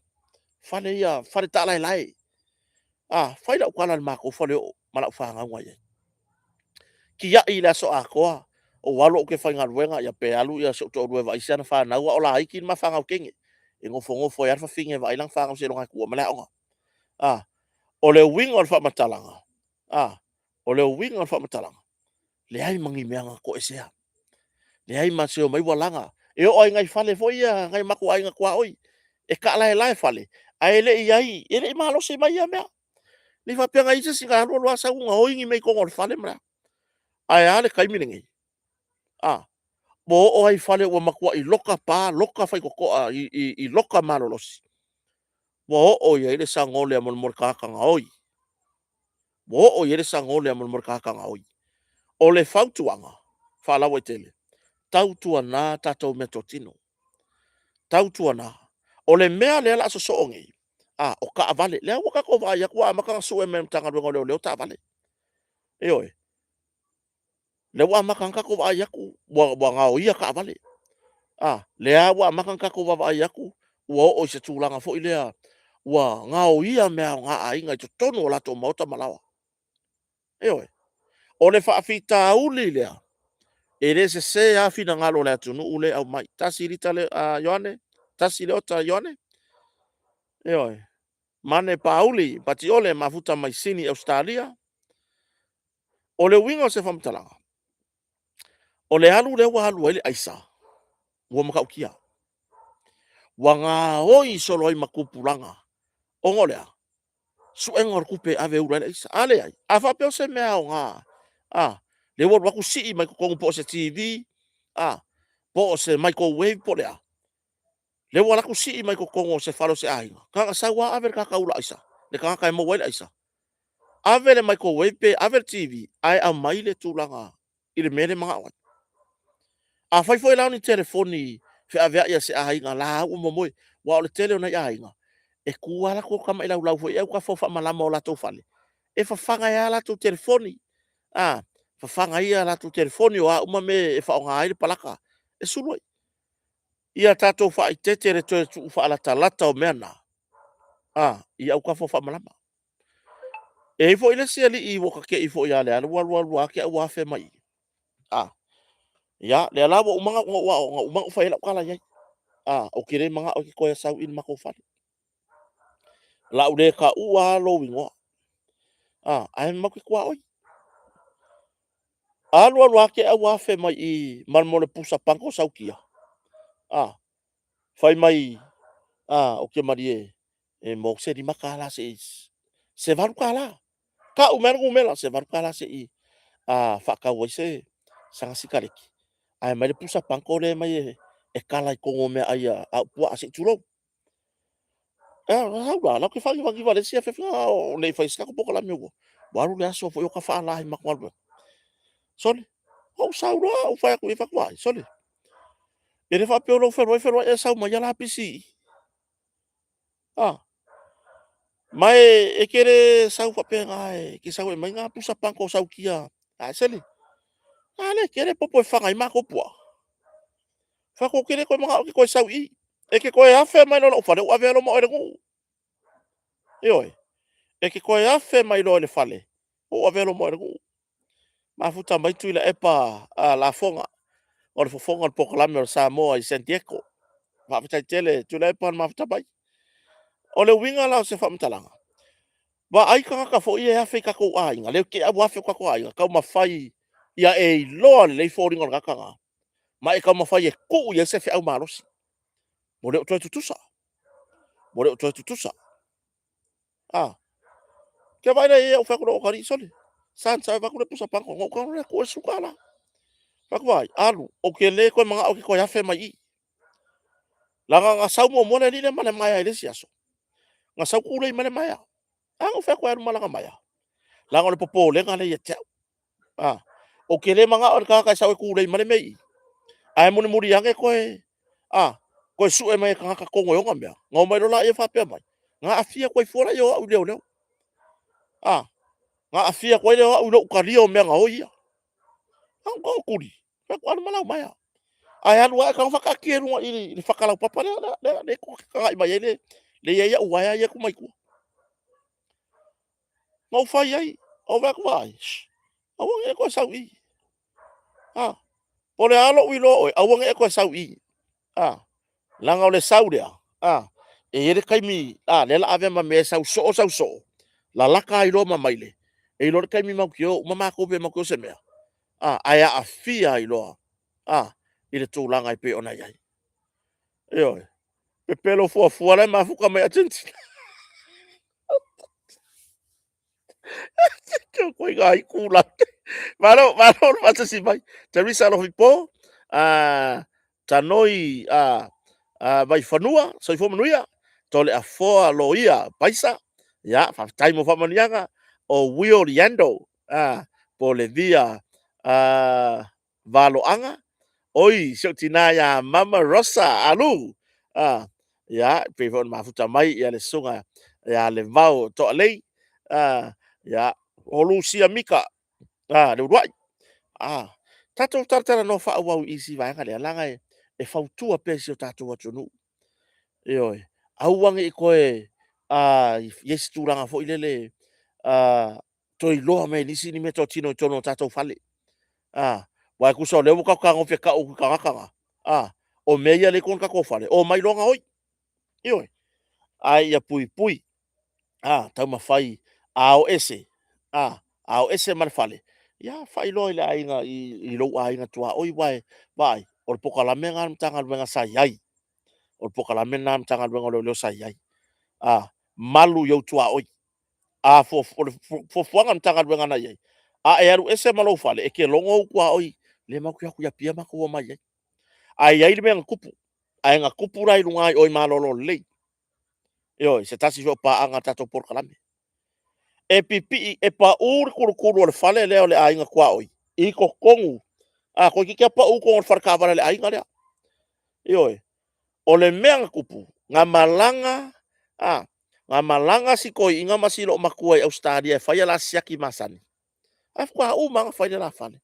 fale ia, fale taalaelae. A, fai lau tala i le matou faleoo ma lau fanau na i ai. Tiai i le aso atoa, ou alu ou te faigaluega, ia pe alu si ou toalua e vaai si ana fanau, a o laiti le ma fanau teine. E nofonofo ai lava le fafine e vaai lana fanau seiloga e tuua mai le aoga. A, o le uiga o le faamatalaga, a, o le uiga o le faamatalaga, leai ma ni mea na toesea. Leai ma se omai ua laga. E oo lava i nai fale foi ia a nai o matou aiga tuaoi, e taalaelae fale, ae le i i ai, e le i malosi mai ia mea. E le faapea na i ai se isi na alu alu lava sau gaoi ni mea i totonu o le fale ma le a. Ae a le taimi lenei? A, ua oo lava i fale ua matuai loka pa, loka faitotoa i loka malolosi, ua oo i ai le sagole a le tagata gaoi. Ua oo i ai le sagole a le tagata gaoi. O le fautuaga faalauaitele, tautuana tatou meatotino, tautuana. O le mea lea o le a sosoo nei, a, o taavale. Lea ua tatou vaai atu ua amata ona sue mai e le Matagaluega o Leoleo taavale. Ioe. Lea ua amata ona tatou vaai atu ua gaoia taavale. A, lea ua amata ona tatou vaavaai atu ua oo i se tulaga foi lea ua gaoia mea aoga a aiga i totonu o latou maota ma laoa. Ioe. O le faafitauli lea E le sese lava finagalo o le atunuu lea e aumai. Tasi lita le Ioane, tasi le ota Ioane. Ioe. Mane Pauli, Patiole, mafuta mai Sini, Ausetalia. O le uiga o se faamatalaga, o le alu lea ua alu ai le aisa, ua matautia. Ua gaoi solo ai ma tupulaga, ona o le a? Suega o le tupe e ave e ula ai le aisa. A leai, a faapea o se mea aoga, a, lea ua alu atu sii mai totonu po o se TV, a, po o se microwave po o le a, lea ua alu atu sii mai totonu o se fale o se aiga, na ona sau lava ave le tagata ula aisa, le tagata e maua ai le aisa, ave le microwave pe ave le TV, ae aumai le tulaga i le mea lea e manao ai. Afai foi la o ni telefoni feaveai a se aiga la ua momoe, aua o le tele o nai aiga, e tu lava latou tama i laulau foi i autafa o faamalama o latou fale, e fafaga ai lava latou telefoni, a, fafaga ai a latou telefoni, o a uma mea e faaaoga ai le palaka, e sulu ai. Ia tatou faaeteete i le toe tuu faalatalata o mea na, a, i autafa o faamalama. E i ai foi le isi alii ua ta te i foi ia Leala ua alu alu lava te i ua afe mai i i. A, ia, lea la ua uma ona ou aoga, uma ona ou fai ai lau tala i ai. A, ou te le manao e te toe sau i le matou fale. O le a ou le taua lava lou igoa. A, ae matou te tuaoi. Alu alu lava te i ua afe mai i i ma le pusa pango saukia. A, fai mai, a, ou te malie e mo se $5 se i, se $8. Tau mai le numera, se $8 se i faatau ai se sana sikaleki, ae aumai le pusa panko lea e aumai e kala i totonu o meaai a au puaa se i tulou. Au la, latou te faanivaniva i le isi afiafi, a o le i faia se tatou polokalame ua alu le aso foi o ta faala i le matou galuega. Sole, na ou sau loa ou fai atu i ai, vaai, sole, e le faapea o lou fealuai fealuai e sau ma ia lapisi i i. A, ma e te le sau faapena, e te sau e aumai na pusa panko saukia. Ae sole, a lea e tele popo e fafaga ai matou puaa. Fai atu ou te le toe manao e te toe sau i i. E te toe afe mai loa i lou fale, ou avea loa ma oe i le nuu. Ioe, e te toe afe mai loa i le fale, ou avea loa ma oe i le nuu. Mafuta mai Tuilaepa Lafoga, o le fofoga o le polokalame o le Samoa i San Diego. Faafetai tele Tuilaepa le mafuta mai. O le uiga la o se faamatalaga, vaai tagata foi ia e afe i tatou aiga, lea te i ua afe i tatou aiga, taumafai ia e iloa lelei foliga o le tagata lena, ma e taumafai e tuu i ai se feau malosi. Ua le o toe tutusa, ua le o toe tutusa. A, ke vaai la i ai ou fai atu i lou atalii, sole, son, sau e avatu le pusa pango. Na ou tago loa tuu i ai le $10. Fai atu ai, alu, ou te le toe manao e te toe afe mai i i. Leaga na sau muamua le alii lea ma le maea i le isi aso, na sau tulei mai le maea. A na ou fai atu e alu ma lana maea, leaga o le popolega lea ia te au. A, ou te le manao i le tagata e sau e tulei mai le mea i i, ae mulimuli ane toe, a, toe sue mai e tagata tonu e ona mea, ona omai loa lea faapea mai, na aafia atu ai fua lea o au i leoleo. A, na aafia atu ai lea o au i lou talia o mea na o ia. A ou tuli, fai atu, alu ma lau maea. Ae alu ae tago faataatia i luga i le faka laupapa lea, lea, lea e tagai mai ai le, lea e i ai au uaea ia e tuu mai tua. Na ou fai ai, ou vaai atu, vaai, aua ne i e toe sau i i. A, po o le a lou iloa o oe, aua ne i e toe sau i i. A, leaga o le sau lea, a, e i ai le taimi, a, lea o le a avea ma mea e sau soo, sau soo, lalata ai loa ma maile, e iloa le taimi matou te o uma matou pe matou te o se mea, a, ae aafia ai loa, a, i le tulaga e pei ona i ai. Ioe. Pepelo fuafua la e mafuta mai Argentina. Koe ai kula. Malo, malo le faatasi mai. Teresa Alofipo, Tanoi Vaifanua, soifua manuia. Toleafoa Loia Paisa, ia, faafetai mo faamanuiaga. O Will Yando, po o Levia Valoaga, oi, si ou tina ia Mama Rosa Alu, ia, pei foi ona mafuta mai le susuga ia Levao Toalei, ia, o Lucia Mika, le uluai. Tatou talatalanoa faaauau i isi vaega lea, leaga e fautua pea i si o tatou atunuu. Ioe, aua ne i toe i ai se tulaga foi lele toe iloa mai e nisi ni meatotino i totonu o tatou fale. Aua e tusa o lea ua tatou fetagofi e tau i tagata na, a, o mea ia lea e i totonu o le tatou fale, omai loa gaoi. Ioe. Ae ia puipui, a, taumafai a o ese, a, a o ese ma le fale, ia faailoa i le aiga, i lou aiga tuaoi, aua e vaai, o le polokalame lena a le Matagaluega sa i ai. O le polokalame lena a le Matagaluega o Leoleo sa i ai. A, malu i ou tuaoi. A o le fuafuaga a le Matagaluega na i ai, a e alu ese ma lou fale, e te logo ou tuaoi, lea matou te o atu i Apia matou omai ai. Ae i ai le mea na tupu, ae na tupu la i luga i o i Malolo Lelei. Ioe, se tasi foi o paaga a le tatou polokalame. E pipii, e pau le tulutulu o le fale lea o le aiga tuaoi i totonu, a, toeitiiti lava pau i totonu o le faletaavale a le aiga lea. Ioe. O le mea na tupu, na malaga, a, na malaga si toeaina ma si loomatua i Ausetalia e fai a la siaki masani, ae faatoa uma lava ona fai le la fale.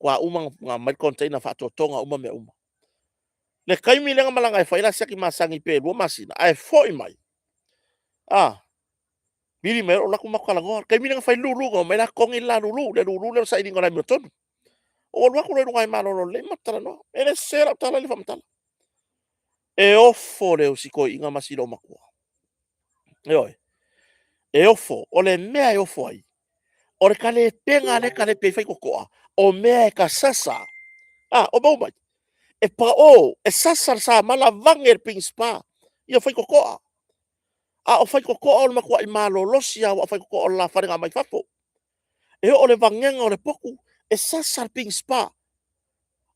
Faatoa uma ona aumai le container faatotoga uma mea uma. Le taimi lea na malaga ai e fai la siaki masani pe 2 masina, ae foi mai, a, vili mai loa ou alu atu matou talanoa. O le taimi lea na fai ai le lulu, na omai la totogi le la lulu, le lulu lea o le sailiga o le amiotonu. Ou alu atu loa i luga i Malolo Lelei matou talanoa. E le sese lau tala i le faamatala. E ofo le si toeaina ma si loomatua. Ioe. E ofo. O le mea e ofo ai, o le talepega lea e talepe ai faitotoa, o mea e tasasa. A, o maua mai? E pao, e sasa le samala vage le pigispa ia faitotoa. A o faitotoa o le matuai malolosi lava aua o faitotoa o le la fale na aumai fafo. E oo i le vagega o le potu, e sasa le pigispa.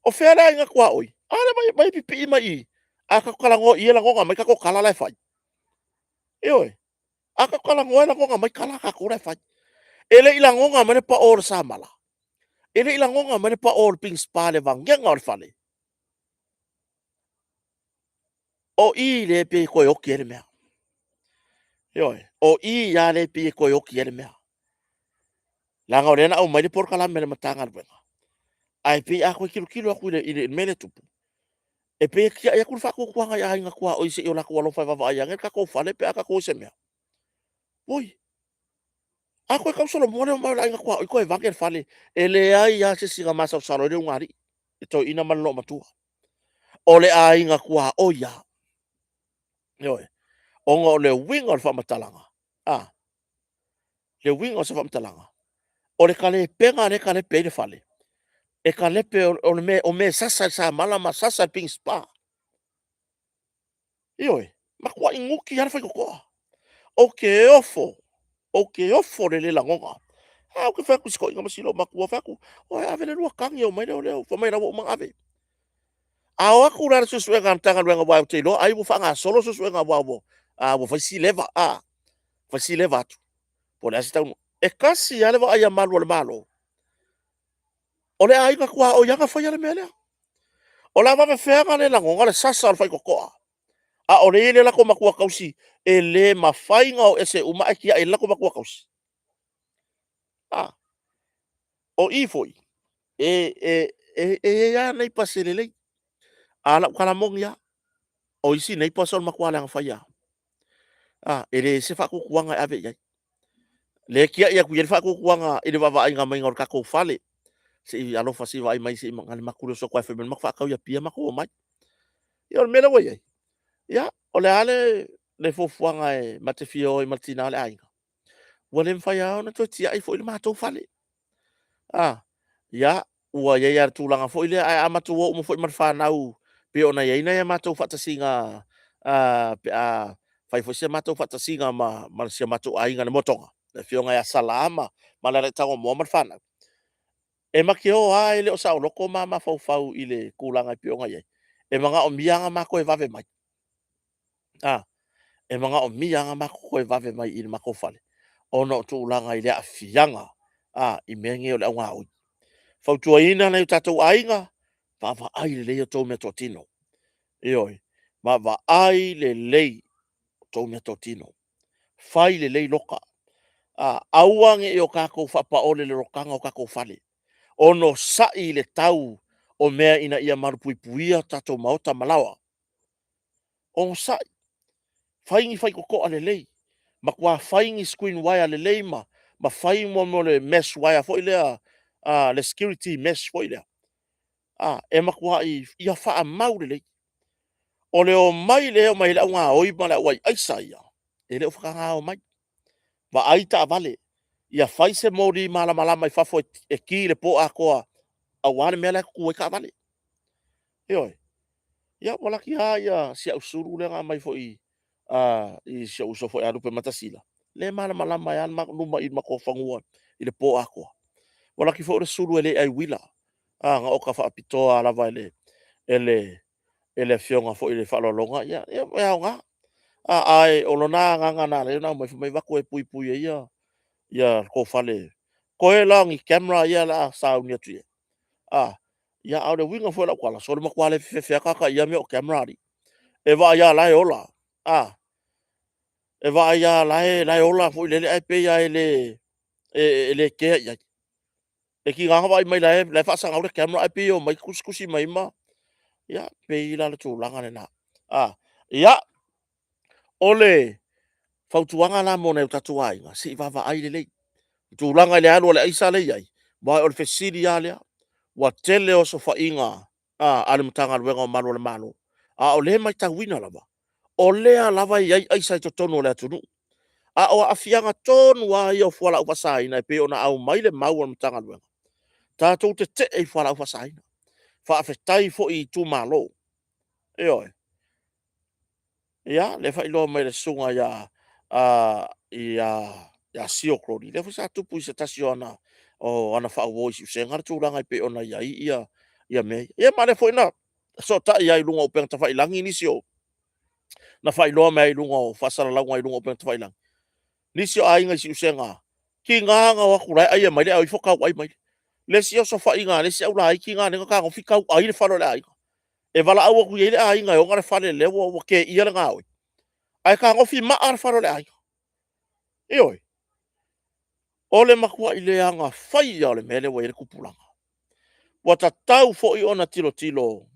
O fea le aiga tuaoi? A lea e aumai e pipii mai i i. A tatou talanoa i i e lagoga mai tatou tala la e fai. Ioe. A tatou talanoa e lagoga mai tala a tatou la e fai. E le i lagoga mai le pao o le samala. E le i lagoga mai le pao o le pigispa i le vagega o le fale. O i lea e pei e toe oti ai le mea. Ioe, o i lava lea e pei e toe oti ai le mea. Leaga o lea na aumai le polokalame a le Matagaluega, ae pei a toe tilotilo atu i le mea lea e tupu, e pei e tiai atu le faatuatuaga i aiga tuaoi se i o latou alofa e vaavaai ane le tatou fale pe a tatou o i se mea. Oi, a toe tausolomua le omai o le aiga tuaoi toe vage le fale, e leai lava se isi na masalosalo ai le ulugalii, le toeaina ma le loomatua. O le aiga tuaoi lava. Ioe. Ona o le uiga o le faamatalaga, a, le uiga o se faamatalaga, o le talepega lea e talepe ai le fale, e talepe o le mea, o mea e sasa i le samala ma sasa i le pigispa. Ioe, matuai nuti lava le faitotoa. Ou te ofo, ou te ofo i le le lagoga. A ou te fai atu i si toeaina ma si loomatua, fai atu, oi ave le lua tagi omai leoleo, fai mai la ua uma ona ave. A o atu la le suesuega a le Matagaluega aua ou te iloa ai ua faagasolo suesuega aua ua, a, ua fai si leva, a, fai si leva atu. Po o le a se taunuuga. E tasi lava le vaai a malu o le Malo, o le aiga tuaoi lava na faia le mea lea. O le a faapefea ona le lagoga le sasa o le faitotoa, a o lea e i ai le latou matua tausi e le mafai ona o ese uma ae tiai e le latou matua tausi. A, o i foi, e i ai lava neighbours e lelei. A o lau tala moni lava, o isi neighbours o le matua leaga faia lava. A, e leai se faatuatuaga e ave i ai. Lea e tiai atu i ai le faatuatuaga i le vaavaaiga maiga o le tatou fale. Se i alofa se i vaai mai se i na le matou le oso atu ae fai mai le matou faatau i Apia matou omai. Ia o le mea lea ua i ai, ia o le a le fuafuaga e ma te fia o ai ma le tina o le aiga? Ua le mafai lava ona toe tiai foi le matou fale. A, ia, ua i ai lava le tulaga foi lea, ae a matou o uma foi ma le fanau pei ona i ai nai a matou faatasiga pe a fai foi si a matou faatasiga ma si o matou aiga i le Motoga, le afioga ia Sala ma Lealaiatagomoa ma le fanau, e ma te o lava e le o saoloto ma mafaufau i le tulaga e pei ona i ai, e manaomia lava ona ma toe vave mai. A, e manaomia lava ona matou toe vave mai i le matou fale, ona o tulaga i le aafiaga a, i mea nei o le augaoi. Fautuaina nai o tatou aiga, vaavaai lelei a outou meatotino. Ioe, vaavaai lelei outou meatotino. Fai lelei loka. A, aua ne i o tatou faapaole i le lokaga o tatou fale. Onosai i le tau o mea ina ia malupuipuia tatou maota ma laoa. Onosai, fai ni faitotoa lelei, matua fai ni screen wire lelei ma fai mo le mesh wire foi lea, le security mesh foi lea. A, e matuai ia faamau lelei. O le omai lea e omai ai le au gaoi ma le au ai aisa ia, e le o faataga omai. Vaai taavale, ia fai se moli malamalama i fafo e ki i le po atoa aua le mea la e tutu ai taavale. Ioe. Ia ua laki lava ia si au sulu lea na aumai foi i si ou uso foi ia Lupematasila, lea e malamalama ai lava luma i le matou fanua i le po atoa. Ua laki foi o le sulu e le ai uila, na oka faapitoa lava e le afioga foi i le faaaloaloga, ia e aoga. Ae o lona agaga na ala ai ona aumai, fai mai avatu e puipui ai le tou fale. Toe la o ni camera ia o le a sauni atu i ai. A o le uiga foi o lau tala, sole, matua le fefefe lava tagata i ia mea o camera alii. E vaai lava o la e ola, e vaai lava o la e ola foi lele, ae pei lava e le kea i ai. E tiga lava ona vaai mai o la e faasagau le camera ae pei e omai tusitusi mai ma... Ia, pei la o le tulaga lena. Ia, o le fautuaga la mo nai o tatou aiga, se i vaavaai lelei i tulaga i le alu a le aisa lea e i ai, aua o le fesili lava lea. Ua tele osofaiga a le Matagaluega o Malu o le Malo, a o lea e matauina lava, o lea lava e i ai aisa i totonu o le atunuu. A o aafiaga tonu lava ia o fualaau faasaina e pei ona aumai le mau a le Matagaluega, tatou tetee i fualaau faasaina. Faafetai foi i itumalo, ioe. Ia, lea e faailoa mai e le susuga ia Sio Krogi, lea foi sa tupu i se tasi o ana faauo i Siusega le tulaga e pei ona i ai ia mea ia. Ia ma o lea foi na fesootai ai i luga o upega tafailagi nisi o... na faailoa mai ai i luga o faasalalauga i luga o upega tafailagi, nisi o aiga i Siusega, tiga na o atu o la e ai e mai le, ae o ifo tauai mai le isi osofaiga a le isi aulaiti na lea na fetagofi tauai le fale o le aiga. E valaau atu i ai le aiga e ona le fale o lea ua teia le gaoi, ae fetagofi maa le fale o le aiga. Ioe. O le matuai leaga faia lava o le mea lea ua i ai le tupulaga. Ua tatau foi ona tilotilo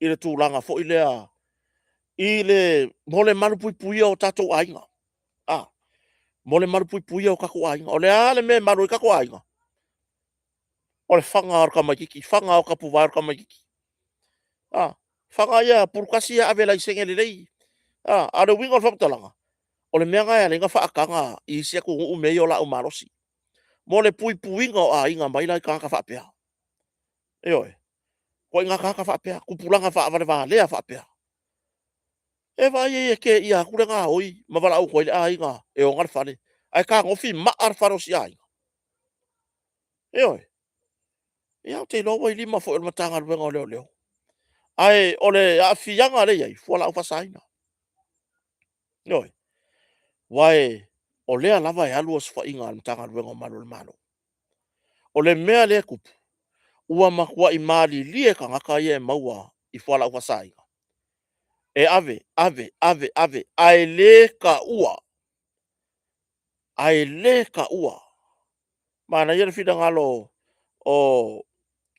i le tulaga foi lea mo le malupuipuia o tatou aiga, mo le malupuipuia o tatou aiga. O le a le mea e malu ai tatou aiga? O le faga lava o le tamaitiiti, faga lava o tapuvae o le tamaitiiti. A, faga ia pulutasi ia ave e laisene lelei. A o le uiga o le faamatalaga, o le mea lena e ala ai ona faataga i isi atunuu mea ia o laau malosi, mo le puipuiga o aiga mai la i tagata faapea. Ioe. Ituaiga tagata faapea, tupulaga faavalevalea faapea. E vaai i ai e teia atu le gaoi ma valaau atu ai le aiga e ona le fale, ae fetagofi maa le fale o si aiga. Ioe. Ia ou te iloa ua i lima foi o le Matagaluega o Leoleo, ae o le aafiaga lea e i ai, o fualaau faasaina. Ioe. Aua o lea lava e alu osofaiga a le Matagaluega o Malu o le Malo. O le mea lea e tupu, ua matuai malilie tagata ia e maua i fualaau faasaina, e ave, ave, ave, ave, ae le taua, ae le taua. Manaia le finagalo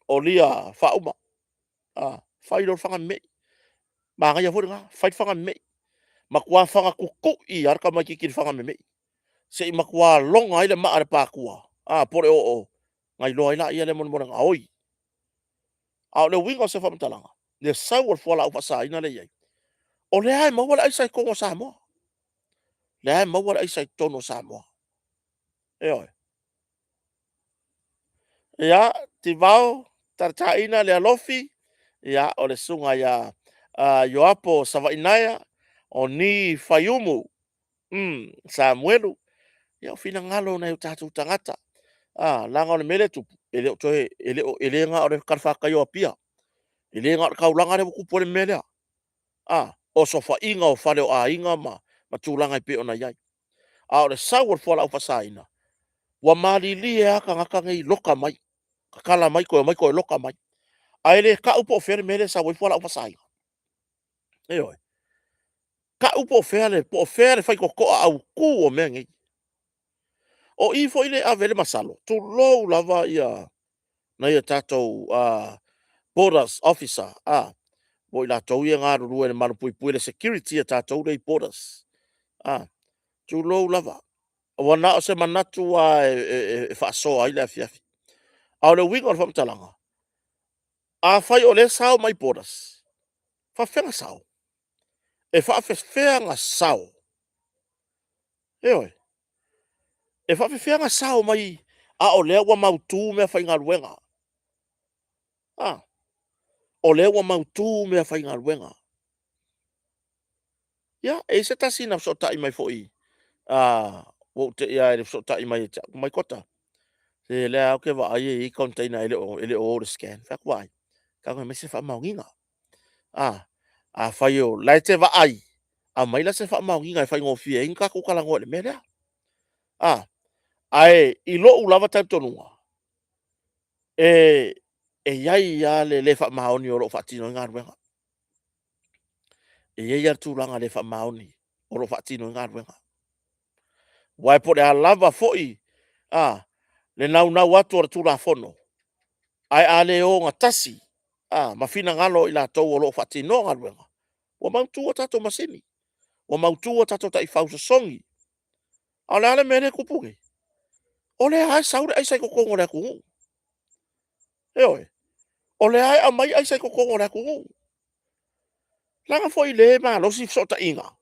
o Lia Faauma, fai loa le fana memei, manaia foi lena, fai le fana memei. Matua fana tutui lava le tamaitiiti i le fana memei, se i matua loga ai le maa a le pātua po o le oo, ona iloa ai lea mo le gaoi. A o le uiga o se faamatalaga, le sau o le fualaau faasaina lea e i ai, o lea lava e maua le aisa i totonu o Samoa. O lea lava e maua le aisa i totonu o Samoa. Ioe. Ia, Tivao Talataina Lealofi, ia o le susuga ia Ioapo Savaiinaea, o Ni Faiumu Samuelu. Ia o finagalo o nai o tatou tagata, leaga o le mea lea e tupu, e le o toe, e le na o le talafatai o Apia, e le na o le taulaga lea ua tupu ai le mea lea. Osofaiga o fale o aiga ma tulaga e pei ona i ai. A o le sau o le fualaau faasaina, ua malilie lava tagata nei, loka mai, tatala mai toe omai toe loka mai. Ae le tau po o fea le mea lea e sau ai fualaau faasaina. Ioe. Tau po o fea le faitotoa autu o mea nei. O i foi lea e ave i ai le masalo, tulou lava ia nai a tatou borders officer, po o i latou ia e galulue i le malupuipuia, le security a tatou lea e i borders, tulou lava. Ua na o se manatu lava e faasoa ai le afiafi. A o le uiga o le faamatalaga. Afai o lea e sao mai borders, faafefea ona sao? E faafefea ona sao? Ioe. E faafefea ona sao mai a o lea ua mautu meafaigaluega? A, o lea ua mautu meafaigaluega. Ia, e i ai se tasi na fesootai mai foi, ua ou te i lava i le fesootai mai ia te au, fai mai Kota, se o lea lava ou te vaai e i ai container e le o o i le scan. Ou fai atu, why? Tatau ona aumai se faamaoniga. Afai o la e te vaai, aumai la se faamaoniga e faigofie ai ona tatou talanoa i le mea lea. Ae i lou lava talitonuga, e i ai lava le le faamaoni o lo o faatino ai galuega. E i ai lava le tulaga le faamaoni o lo o faatino ai galuega. Aua po o le a lava foi le naunau atu o le Tulafono, ae a le ogatasi ma finagalo o i latou o lo o faatinoa galuega, ua mautu a tatou masini, ua mautu a tatou taifau sosogi. A o le a le mea lea e tupu nei? O lea lava e sau le aisa i totonu o le atunuu. Ioe. O lea lava e aumai aisa i totonu o le atunuu. Leaga foi o lea e malosi fesootaiga,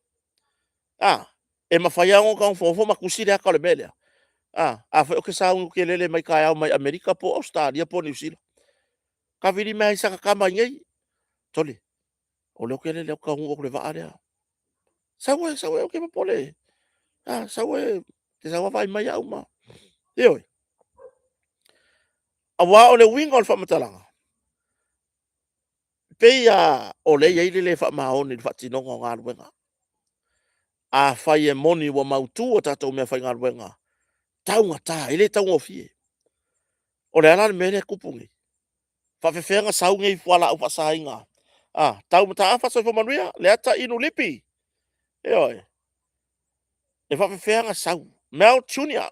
e mafai lava ona ota nofonofo ma tusi le ata o le mea lea. Afai ou te sauni ou te lele mai taeao mai Amerika po o Ausetalia po o Niu Sila, tavili mai lava i si ata tama i inei, sole, o lea ou te lele atu taunuu atu i le vaa lea. Sau e, sau e, aua e te popole, sau e te sau lava vaai mai au ma... Ioe. Aua o le uiga o le faamatalaga, e pei lava o lea e i ai le le faamaoni i le faatinoga o galuega. Afai e moni ua mautu a tatou meafaigaluega, taugata, e le taugofie. O le a la le mea lea e tupu nei? Faapefea ona sau nei fualaau faasaina? Tau mataafa soifua manuia, Leata Inu Lipi. Ioe. E faapefea ona sau? Mel Junior,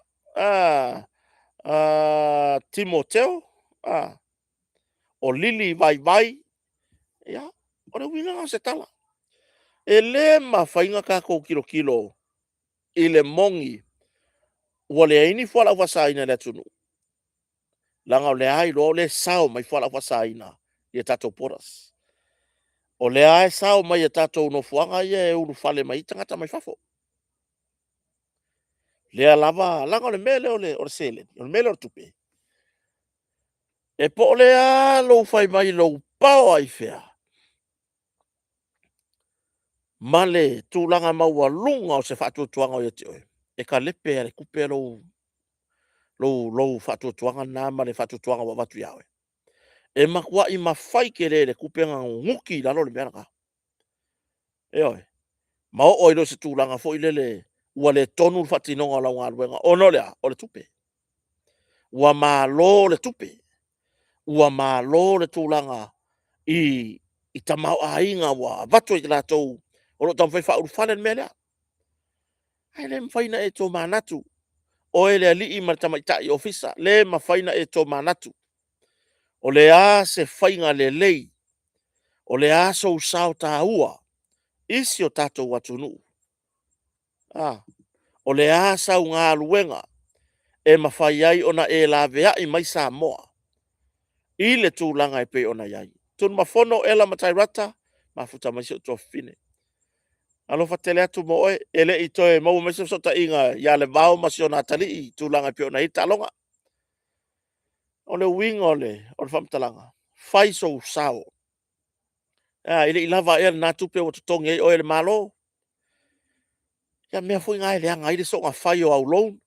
Timoteo, o Lili Vaivai. Ia, o le uiga lena o se tala. E le mafai ona tatou tilotilo i le moni ua leai ni fualaau faasaina i le atunuu, leaga o lea lava e iloa o lea e sao mai fualaau faasaina i a tatou borders. O lea lava e sao mai i tatou nofoaga ia e ulufale mai ai tagata mai fafo. Lea lava, leaga o le mea lea o le seleni, o le mea lea o le tupe, e po o le a lou fai mai i lou paoa i fea, ma le tulaga maualuga o se faatuatuaga o ia te oe, e talepe lava e le tupe lou faatuatuaga lena ma le faatuatuaga ua avatu ia oe. E matuai mafai tele e le tupe ona nuti i lalo le mea lena. Ioe. Ma oo ai loa i se tulaga foi lele ua le tonu le faatinoga o lau galuega, ona o le a? O le tupe. Ua malo le tupe, ua malo le tulaga i tamaoaiga ua avatu e i latou o lo o taumafai e faaulufale le mea lea. Ae le mafai ona e tomanatu, oe le alii ma le tamaitai ofisa, le mafai ona e tomanatu o le a se faiga lelei, o le a sou sao taua i si o tatou atunuu. O le a sau galuega e mafai ai ona e laveai mai Samoa i le tulaga e pei ona i ai. Tunumafono Ella Matairata, mafuta mai si ou tuafafine. Alofa tele atu mo oe, e le i toe maua mai se fesootaiga ia Levao ma si ona atalii i tulaga e pei ona i ai taaloga. O le uiga o le faamatalaga, fai sou sao. E le i lava ea lena tupe ua totogi ai oe e le Malo? Ia mea foi na e leaga ai le soona fai o au loan.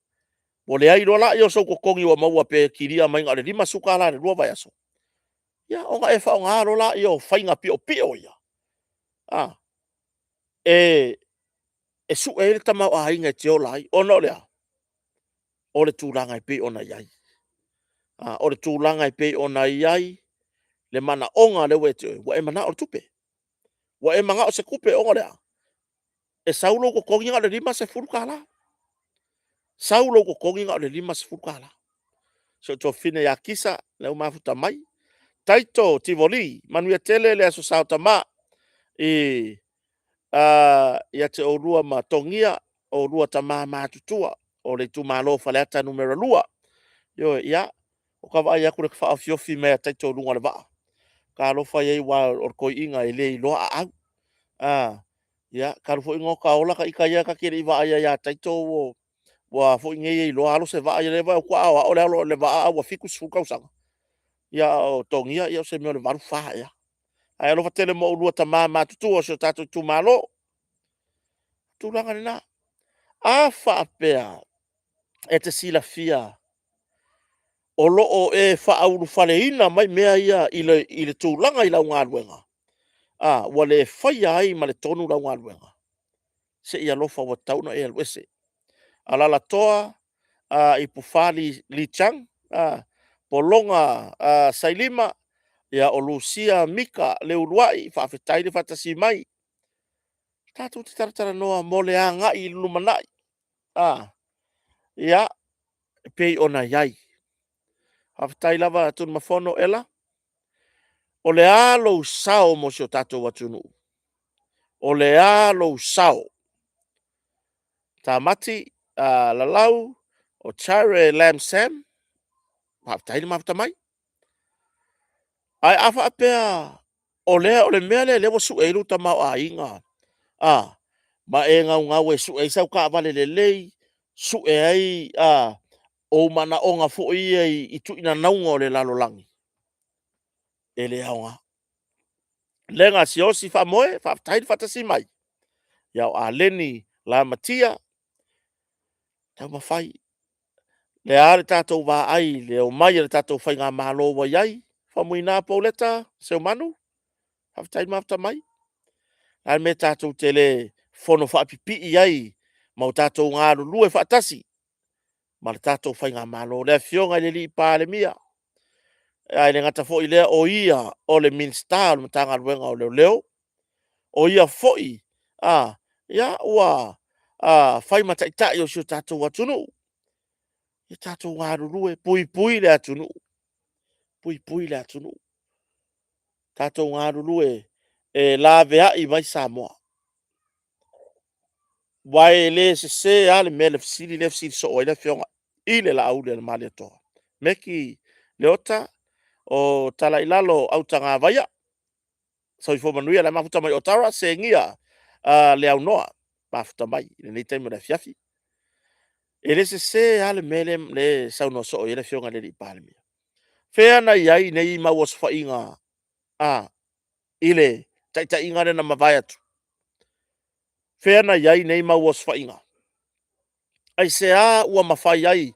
Ua leai loa lea o sou totogi ua maua pe kilia mai na o le $50 i le 2 vaiaso, ia ona e faaaoga loa lea o faiga piopio ia, e sue ai le tamaoaiga e te ola ai. Ona o le a? O le tulaga e pei ona i ai. O le tulaga e pei ona i ai le manaoga lea ua ia te oe, ua e manao i le tupe. Ua e manao i se tupe ona o le a? E sau lou totogi na o le $50. Sau lou totogi na o le $50. Si ou tuafafine ia Kisa, lea ua mafuta mai. Taito Tivoli, manuia tele le Aso Sa o Tama ia te oulua ma Togia, o oulua tama matutua o le itumalo o Faleata Nu.2. Ioe, ia, ua ta vaai atu i le faaofiofi mai a Taito i luga o le vaa. Talofa i ai aua o le toeaina e le iloa aau. A, ia, talu foi ona ota ola ta ita ia ta te le i vaaia ia Taito ua foi nei e iloa alo se vaa, ia lea faatoa aoao le alo o le vaa a ua 70 tausaga. Ia a o Togia o se mea o le 84 ea. Ae alofa tele mo oulua tama matutua o si o tatou itumalo. O tulaga lena. A faapea e te silafia o lo o e faaulufaleina mai mea ia i le tulaga i lau galuega, a, ua le faia ai ma le tonu lau galuega, se i alofa ua tatau ona e alu ese. Alalatoa Ipufa Lee Chang, Pologa Sailima, o Lusia Mika Leuluai, faafetai le faatasi mai. Tatou te talatalanoa mo le agai i le lumanai. Ia, e pei ona i ai. Faafetai lava Tunumafono Ela. O le a lou sao mo si o tatou atunuu? O le a lou sao? Tamati Lalau o Tare Lam Sam, faafetai le mafuta mai. Ae a faapea o le mea lea ua sue ai lou tamaoaiga, a, ma e naunau e sue ai sau taavale lelei, sue ai ou manaoga foi ia i tuinanauga o le lalolagi, e le aoga. Lega Siaosi Faamoe, faafetai le faatasi mai. Ia o Aleni Lamatia, taumafai. O le a le tatou vaai i le omai a le tatou faigamalo ua i ai? Faumuina Pauleta Seumanu, faafetai le mafuta mai. O le a le mea tatou te le fono faapipii ai ma o tatou galulue faatasi ma le tatou faigamalo, le Afioga i le Palemia, ae le gata foi i lea o ia o le Minisita o le Matagaluega o Leoleo, o ia foi ua fai ma taitai o si o tatou atunuu. Ia tatou galulue, puipui le atunuu, puipui le atunuu. Tatou galulue e laveai mai Samoa. Aua e le sese lava le mea, le fesili lea e fesili soo ai le afioga i le Laaulialemalietoa, Meki Leota o Talailalo Autagavaia. Soifua manuia le mafuta mai Otara, Segia Leaunoa, mafuta mai i lenei taimi o le afiafi. E le sese lava le mea lea e saunoa soo i ai le Afioga i le Palemia. Fea na i ai nei mau osofaiga i le taitaiga lea na mavae atu? Fea na i ai nei mau osofaiga? Aisea ua mafai ai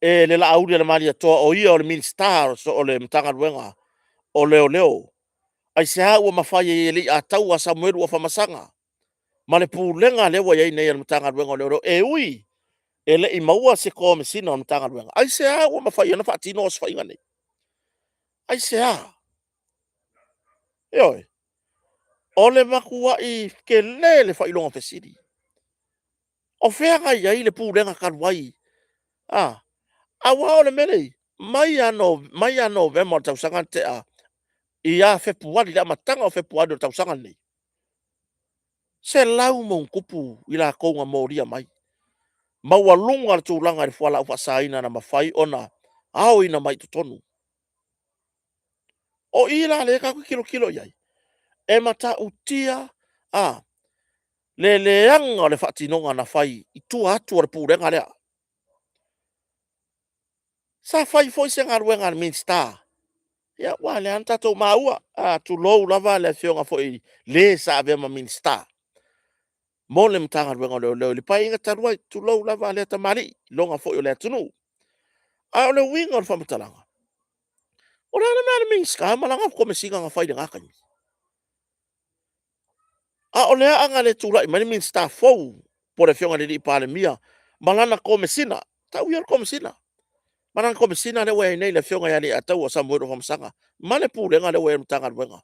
e le Laauli a le Malietoa o ia o le Minisita o le Matagaluega o Leoleo, aisea ua mafai ai e Leiataua Samuelu Afamasaga ma le pulega lea ua i ai nei a le Matagaluega o Leoleo, e ui e le i maua se Komesina o le Matagaluega, aisea ua mafai ai ona faatino osofaiga nei? Aisea? Ioe, o le matuai tele le faailoga fesili. O fea na i ai le pulega talu ai? A, aua o le mea lea e i ai, mai ia Novema o le tausaga na tea ia Fepuari, le amataga o Fepuari o le tausaga lenei, 100+ i latou na molia mai. Maualuga le tulaga i le fualaau faasaina na mafai ona aoina mai i totonu. O i la lea tatou te tilotilo i ai, e matautia le leaga o le faatinoga na fai i tua atu o le pulega lea. Sa fai foi se galuega a le Minisita, ia aua o lea lava na tatou maua, tulou lava le afioga foi i le sa avea ma Minisita mo le Matagaluega o Leoleo i le Paeaiga talu ai, tulou lava lea tamalii, iloga foi o le atunuu. A o le uiga o le faamatalaga, o le a le mea a le Minisita ma lana Komesina na fai i lena taimi? A o lea a na le tulai mai le Minisita fou po o le Afioga i le Palemia ma lana Komesina, tau ia o le Komesina, ma lana Komesina lea ua i ai nei le Afioga ia Leiataua Samuelu Afamasaga ma le Pulega lea ua i ai i le Matagaluega.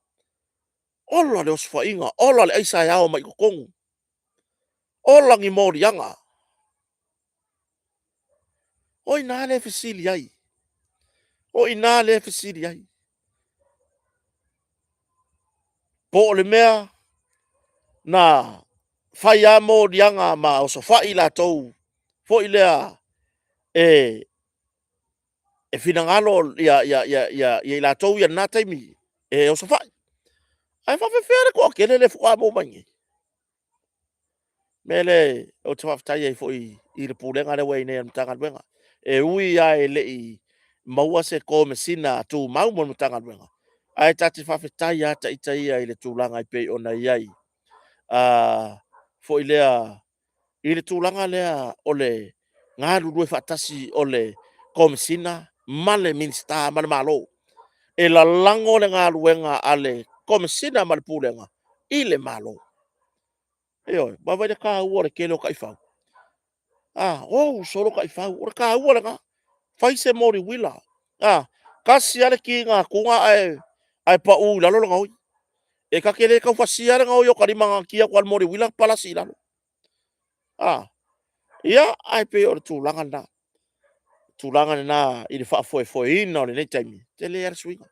Ola le osofaiga, ola le aisa e ao mai i totonu, ola ni moliaga. O i ina lea e fesili ai, o i ina lea e fesili ai. Po o le mea na fai lava moliaga ma osofai latou foi lea e finagalo i latou ia i lena taimi. e osofai. Ae faapefea le toatele lea faatoa maua mai nei? Mea lea ou te faafetai ai foi i le pulega lea ua i ai nei a le Matagaluega. E ui lava e le i maua se Komesina tumau mo le Matagaluega, ae ta te faafetai lava ita ia i le tulaga e pei ona i ai foi lea i le tulaga lea o le galulue faatasi o le Komesina ma le Minisita ma le Malo. E lalago le galuega a le Komesina ma le Pulega i le Malo. Ioe, vaai le taua o le tele o taifau. A, ou solo taifau, o le taua lena. Fai se moliuila, a, tasi lava le kiga a Tuna ae pau i lalo le gaoi. E ta te le tau fasiaina le gaoi o ta lima na ona ki atu lava o le moliuila palasi i lalo. A, ia, ae pei o le tulaga lena. O le tulaga lena i le faafoefoeina o lenei taimi, e tele lava le suiga.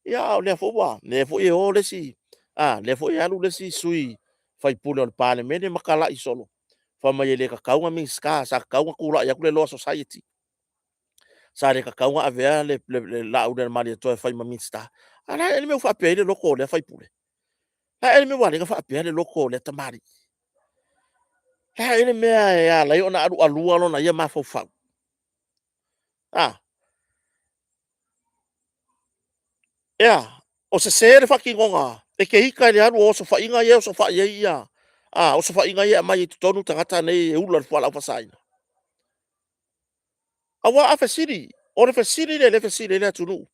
Ia a o lea foi ua, lea foi e o le isi, a, lea foi e alu le isi sui usufono o le Palemene ma talai solo, fai mai e le tatau ona Minisita, sa tatau ona tulai atu le Law Society. Sa le tatau ona avea le Laaulialemalietoa e fai ma Minisita. A o le a ea le mea ua faapea ai le loto o lea sui usufono? O le a ea le mea ua ala ai ona faapea le loto o lea tamalii? O le a ea le mea e ala ai ona alualua lona ia mafaufau? A! Ea, o sese le faatinoga e te ita i le alu o osofaiga ia e osofai ai ia, a, osofaiga ia e aumai ai i totonu tagata nei e ula i le fualaau faasaina? Aua a fesili, o le fesili lea o lea e fesili ai le atunuu,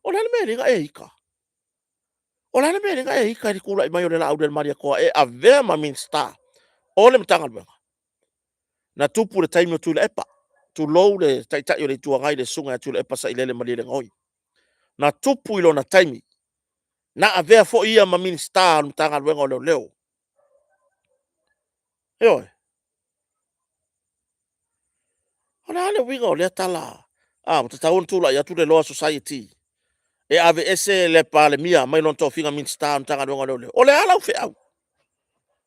o le a le mea e ala ai ona e ita? O le a le mea e ala ai ona e ita i le tulai mai o le Laaulialemalietoa e avea ma Minisita o le Matagaluega? Na tupu i le taimi o Tuilaepa, tulou le Taitai o le Itu Agai le Susuga ia Tuilaepa Sailele Malielegaoi. Na tupu i lona taimi, na avea foi ia ma Minisita o le Matagaluega o Leoleo. Ioe. O le a le uiga o lea tala? A, ua tatau ona tulai atu le Law Society e aveese le Palemia mai lona tofiga Minisita o le Matagaluega o Leoleo. O le a lau feau?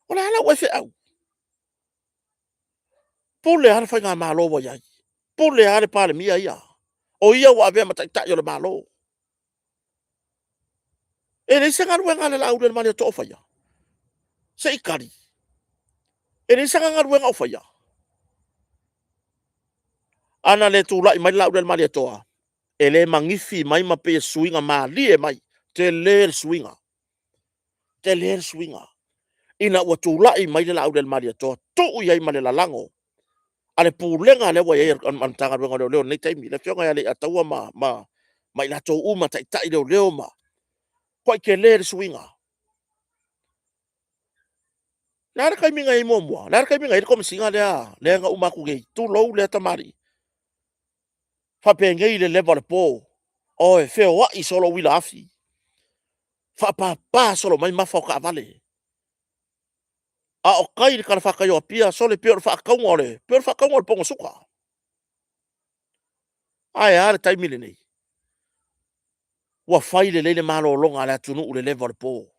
O le a lau feau? Pule lava le Faigamalo ua i ai, pule lava le Palemia ia, o ia ua avea ma Taitai o le Malo. E leai se galuega a le Laaulialemalietoa o faia. Se i tali. E leai sana galuega o faia. A na le tulai mai le Laaulialemalietoa, e le manifi mai ma pei e suiga malie mai. Tele le suiga, tele le suiga ina ua tulai mai le Laaulialemalietoa, tuu i ai ma le lalago a le pulega lea ua i ai a le Matagaluega o Leoleo i lenei taimi, le afioga ia Leiataua ma i latou uma, taitai leoleo ma... Matuai tele le suiga. O le a le taimi na i ai muamua? O le a le taimi na i ai le Komesina lea lea na uma atu nei, tulou lea tamalii, faapenei le leva o le po, o e feoai solo uila afi, faapapa solo mai mafa o taavale, a o tai i le talafatai o Apia, sole, pei o le faatauga o le, pei o le faatauga o le pono suka. Ae a le taimi lenei? Ua fai lelei le malologa a le atunuu i le leva o le po,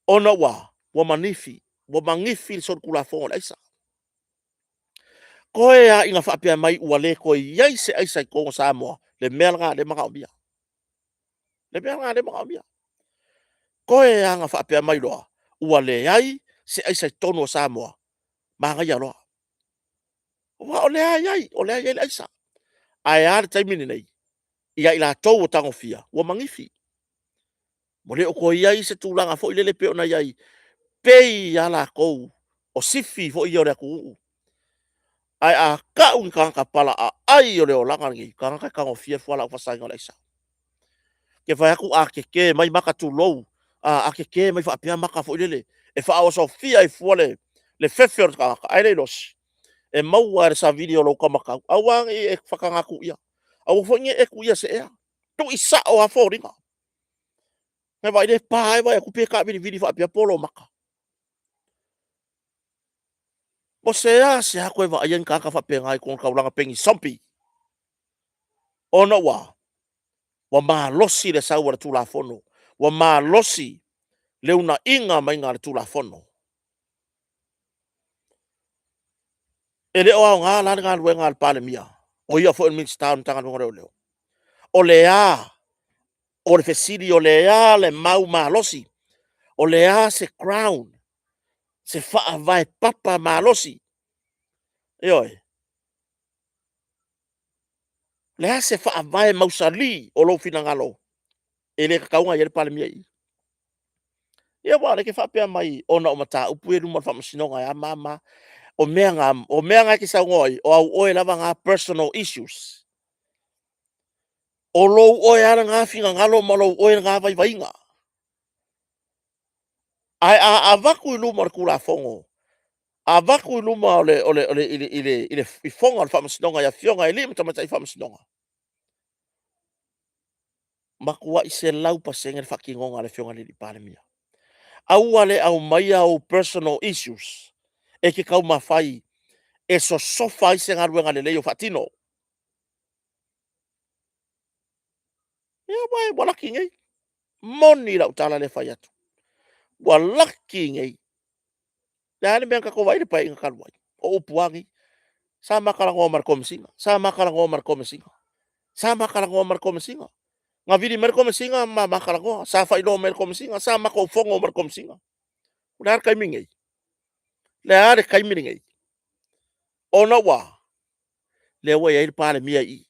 ona ua ua manifi, ua manifi le solitulafono o le aisa. Toe lava ina faapea mai ua le toe i ai se aisa i totonu o Samoa, le mea lena o lea e manaomia. Le mea lena o lea e manaomia. Toe lava ina faapea mai loa, ua leai se aisa i totonu o Samoa, manaia loa. Aua o lea e i ai, o lea e i ai le aisa. Ae a le taimi lenei? Ia i latou ua tagofia, ua manifi. Ua le o toe i ai se tulaga foi lele pei ona i ai, pei lava latou o sifi foi ia o le atunuu. Ae a tau ni tagata palaaai o le olaga lenei, tagata e tagofia fualaau faasaina o le aisa. Ke fai atu a tetē mai maka tulou, a tetē mai faapea maka foi lele, e faaosofia ai fua le fefe o le tagata, ae le iloa, e maua lava i le savili o lou taumatau. Aua ne i e faataga tuia, aua foi ne i e tuia seea, tui sao lava foliga. Na vaai le pa ae vaai atu pei e taavilivili faapea polomaka. Ua seasea toe vaaia ni tagata faapena i totonu o le taulaga pei ni zombie. Ona ua ua malosi le sau a le Tulafono, ua malosi le unaiga maiga a le Tulafono. E le o aoga la le galuega a le Palemia, o ia foi o le Minisita o le Matagaluega o Leoleo. O le a? O le fesili o le a le mau malosi, o le a se ground, se faavae papa malosi. Ioe. Le a se faavae mausali o lou finagalo e le tatau ona i ai le Palemia i i. Ia aua o lea e te faapea mai ona o mataupu ia i luma o le faamasinoga e a ma a ma a. O mea na, o mea na e te saunoa ai, o au oe lava na personal issues. O lou oe lava lena finagalo ma lou oe lena vaivaiga. Ae a avatu i luma o le Tulafono, avatu i luma o le, o le, o le, i le, i le, i le i fono a le Faamasinoga i afioga i alii ma tamaitai Faamasinoga, matuai 100% le faatinoga a le Afioga i le Palemia. Aua le aumaia ou personal issues e te taumafai e sosofa ai se galuega lelei o faatino. Ia, ua, ua laki nei. Moni lau tala lea e fai atu. Ua laki nei. Le a le mea na tatou vaai i le Paeaiga talu ai? O upu lava nei. Sa ma talanoa ma le Komesina, sa ma talanoa ma le Komesina, sa ma talanoa ma le Komesina. Na vili mai le Komesina ma ma talanoa, sa faailoa mai e le Komesina, sa matou fono ma le Komesina. O le a le taimi lenei? O le a le taimi lenei? Ona ua lea ua i ai le Palemia i i.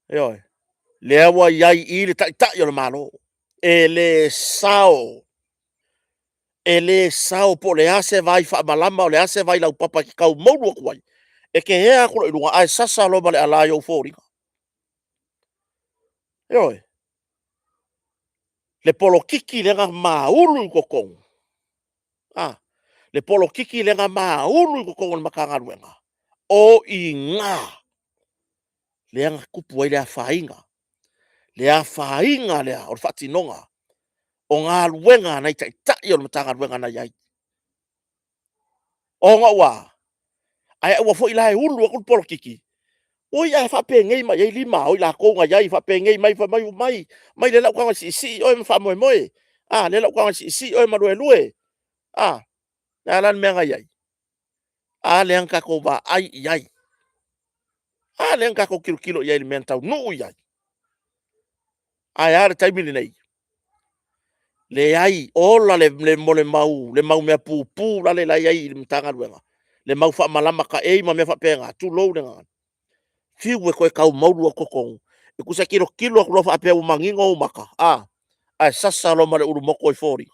Ioe. Lea ua i ai i i le Taitai o le Malo. E le sao, e le sao po o le a se vai faamalama, o le a se vai laupapa e te tau moulu atu ai, e te ea atu loa i luga ae sasa loa ma le ala i ou foliga. Ioe. Le polokiki lea na maulu i totonu, a, le polokiki lea na maulu i totonu o le Matagaluega, o i ina lea na tupu ai le afaina, le afaina lea o le faatinoga o galuega a nai taitai o le Matagaluega na i ai. Ona ua a? Ae aua foi la e ulu atu le polokiki, oi ae faapenei mai i ai lima o i latou na i ai faapenei mai, fai mai, omai, omai lea o le a ou tago e siisii oe ma faamoemoe. A, lea o le a ou tago e siisii oe ma luelue. A, le a la le mea na i ai? A lea na tatou vaai i ai? A lea na tatou tilotilo i ai i le mea na taunuu i ai? Ae a le taimi lenei? Leai, ola le, le, mo le mau, le mau mea pupu lale la i ai i le Matagaluega, le mau faamalama taei ma mea faapena, tulou le gagana. Fiu e toe tau maulu atu totonu, e tusa e tilotilo atu loa faapea ua manino ou maka, a, ae sasa loa ma le ulumoto i foliga.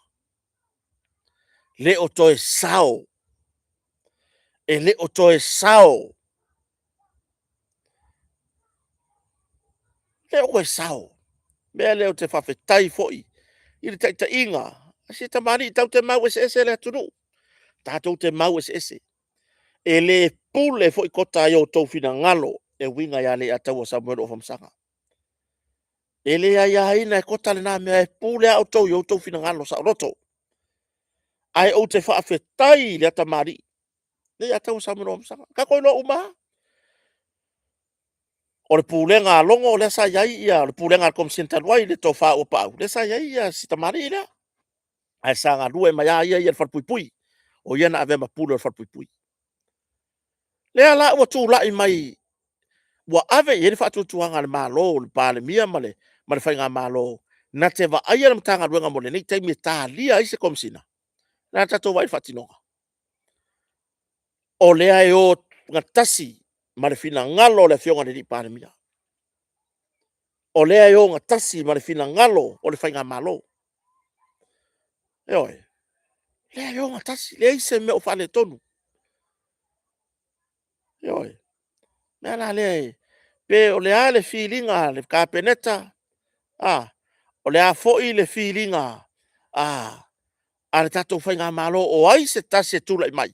Le o toe sao, e le o toe sao. Le o toe sao. Mea lea ou te faafetai foi i le taitaiga a si tamalii. Tatou te mau eseese le atunuu, tatou te mau eseese. E le pule foi Kota i outou finagalo e uiga ia Leiataua Samuelu Afamasaga. E le aiaina e Kota lena mea, e pule lava outou i outou finagalo saoloto. Ae ou te faafetai i le tamalii Leiataua Samuelu Afamasaga. Tatou iloa uma lava. O le pulega a Logo lea sa i ai ia, o le pulega a le Komesina talu ai le Tofa Auuapaau, lea sa i ai ia si tamalii lea. Ae sa galue mai lava ia i le falepuipui. O ia na avea ma pule o le falepuipui. Lea la ua tulai mai, ua ave i ai le faatuatuaga a le Malo, le Palemia ma le Faigamalo, na te vaaia le Matagaluega mo lenei taimi e talia ai se Komesina. O le a tatou vaai i le faatinoga? O lea e o gatasi ma le finagalo o le Afioga i le Palemia. O lea e o gatasi ma le finagalo o le Faigamalo. Ioe, lea e o gatasi, leai se mea o faaletonu. Ioe, o le mea la lea, pe o le a le filiga a le Kapeneta, a, o le a foi le filiga a le tatou Faigamalo, o ai se tasi e tulai mai,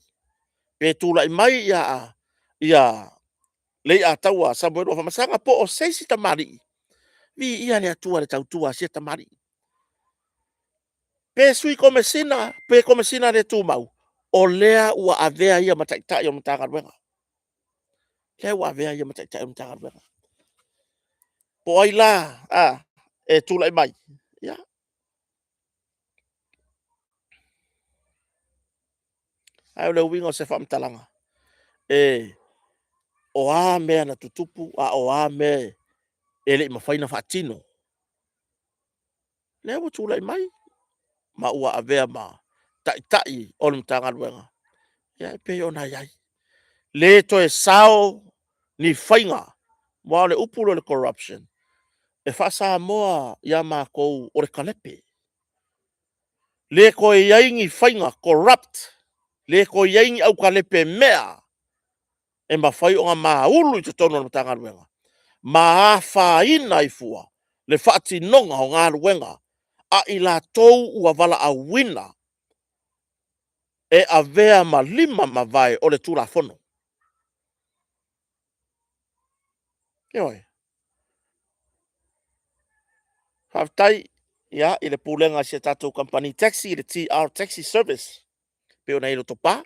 pe tulai mai ia Leiataua Samuelu Afamasaga po o se isi tamalii, viia le Atua i le tautua a sia tamalii. Pe sui Komesina, pe Komesina le tumau, o lea ua avea ia ma Taitai o le Matagaluega. Lea ua avea ia ma Taitai o le Matagaluega. Po o ai la e tulai mai, ia. Ae o le uiga o se faamatalaga, e, o a mea na tutupu a o a mea e le i mafai ona faatino. Lea ua tulai mai ma ua avea ma taitai o le Matagaluega, ia e pei ona i ai. Le toe sao ni faiga, aua o le upu lea o le corruption, e faa-Samoa ia matou o le kalepe. Le toe i ai ni faiga corrupt, le toe i ai ni aukalepe mea e mafai ona maulu i totonu o le Matagaluega ma afaina ai fua le faatinoga o galuega a i latou ua valaauina e avea ma lima ma vae o le Tulafono. Ioe. Faafetai i le pulega a si a tatou kamupani taxi, le TR Taxi Service pei ona i ai i Lotopa.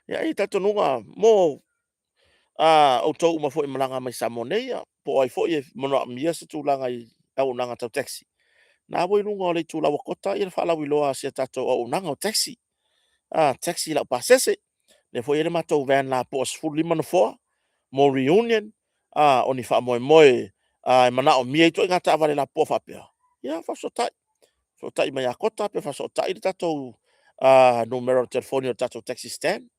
Ia e i ai talitonuga mo outou uma foi e malaga mai Samoa nei, po o ai foi e manaomia se tulaga i auaunaga tau taxi, na ua i luga o le itulau a Kota le faalauiloa a si a tatou auaunaga o taxi, taxi laupasese. O lea foi e i ai le matou van lapoa 15 nofoa mo reunion, o ni faamoemoe e manaomia ai ituaiga taavale lapoa faapea, ia faafesootai, fesootai mai ia Kota pe faafesootai le tatou numera o le telefoni o le tatou taxi stand.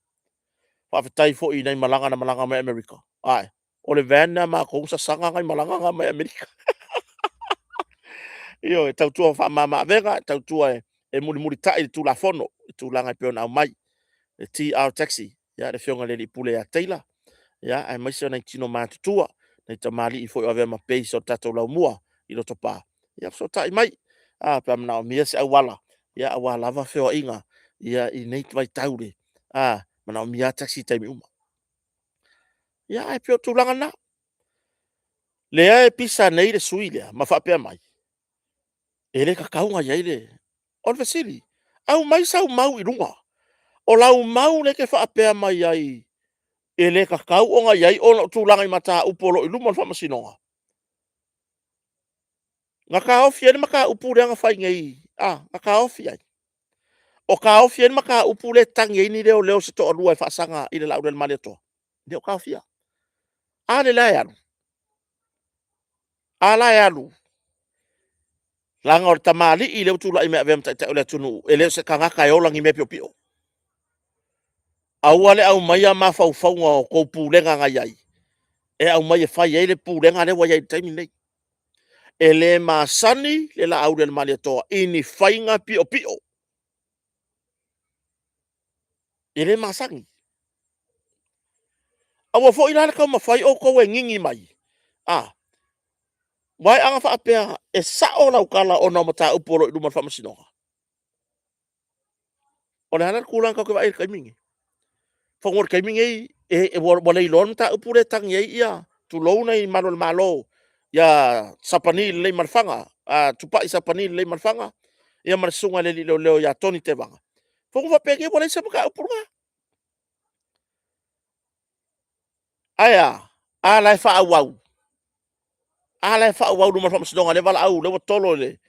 Faafetai foi i nai malaga na malaga mai Amerika, ae, o le van lea a matou na sasaga nai malaga na mai Amerika. Ioe, e tautua faamama avega, e tautua e mulimulitai le Tulafono i tulaga e pei ona aumai. Le TR Taxi, ia le afioga i le alii pule ia Taylor, ia aemaise o nai tino matutua, nai tamalii foi o avea ma base o le tatou laumua i Lotopa, ia fesootai mai pe a manaomia se auala aua lava feoaiga i nei vaitau, manaomia lava taxi i taimi uma. Ia ae pei o le tulaga lena. Lea e pisa nei le sui usufono lea ma faapea mai, e le tatau ona i ai le... O le fesili, aumai sau mau i luga. O lau mau lea e te faapea mai ai e le tatau ona i ai ona o tulaga i mataupu o lo o i luma o le Faamasinoga? Na taofi ai le mataupu lea na fai nei, na taofi ai? O taofi ai le mataupu lea e tagi ai ni leoleo se toalua e faasaga i le Laaulialemalietoa? E le o taofia. A lea la e alu? A la e alu? Leaga o le tamalii lea ua tulai mai e avea ma taitai o le atunuu, e le o se tagata e ola ni mea piopio. Aua le aumaia mafaufauga o tou pulega na i ai, e aumai e fai ai le pulega lea ua i ai i le taimi lenei. E le masani le Laaulialemalietoa i ni faiga piopio. E le masani. Aua foi la le taumafai outou e gigi mai, a, aua ana faapea e sao lau tala ona o mataupu o lo o i luma o le Faamasinoga, o le a la le tulaga tatou te vaai ai i le taimi lenei? Semeamanu o le taimi lenei ua leiloa le mataupu lea e tagi ai ia, tulou nai malu o le Malo ia Sapani Leleimalefana, Tupai Sapani Leleimalefana, ia ma le susuga i le alii leoleo ia Tony Tevaga. Semeamanu faapenei ua leai se mataupu lena. Ae a? A la e faaauau. A la e faaauau i luma o le Faamasinoga, lea e valaau, lea ua tolo i le...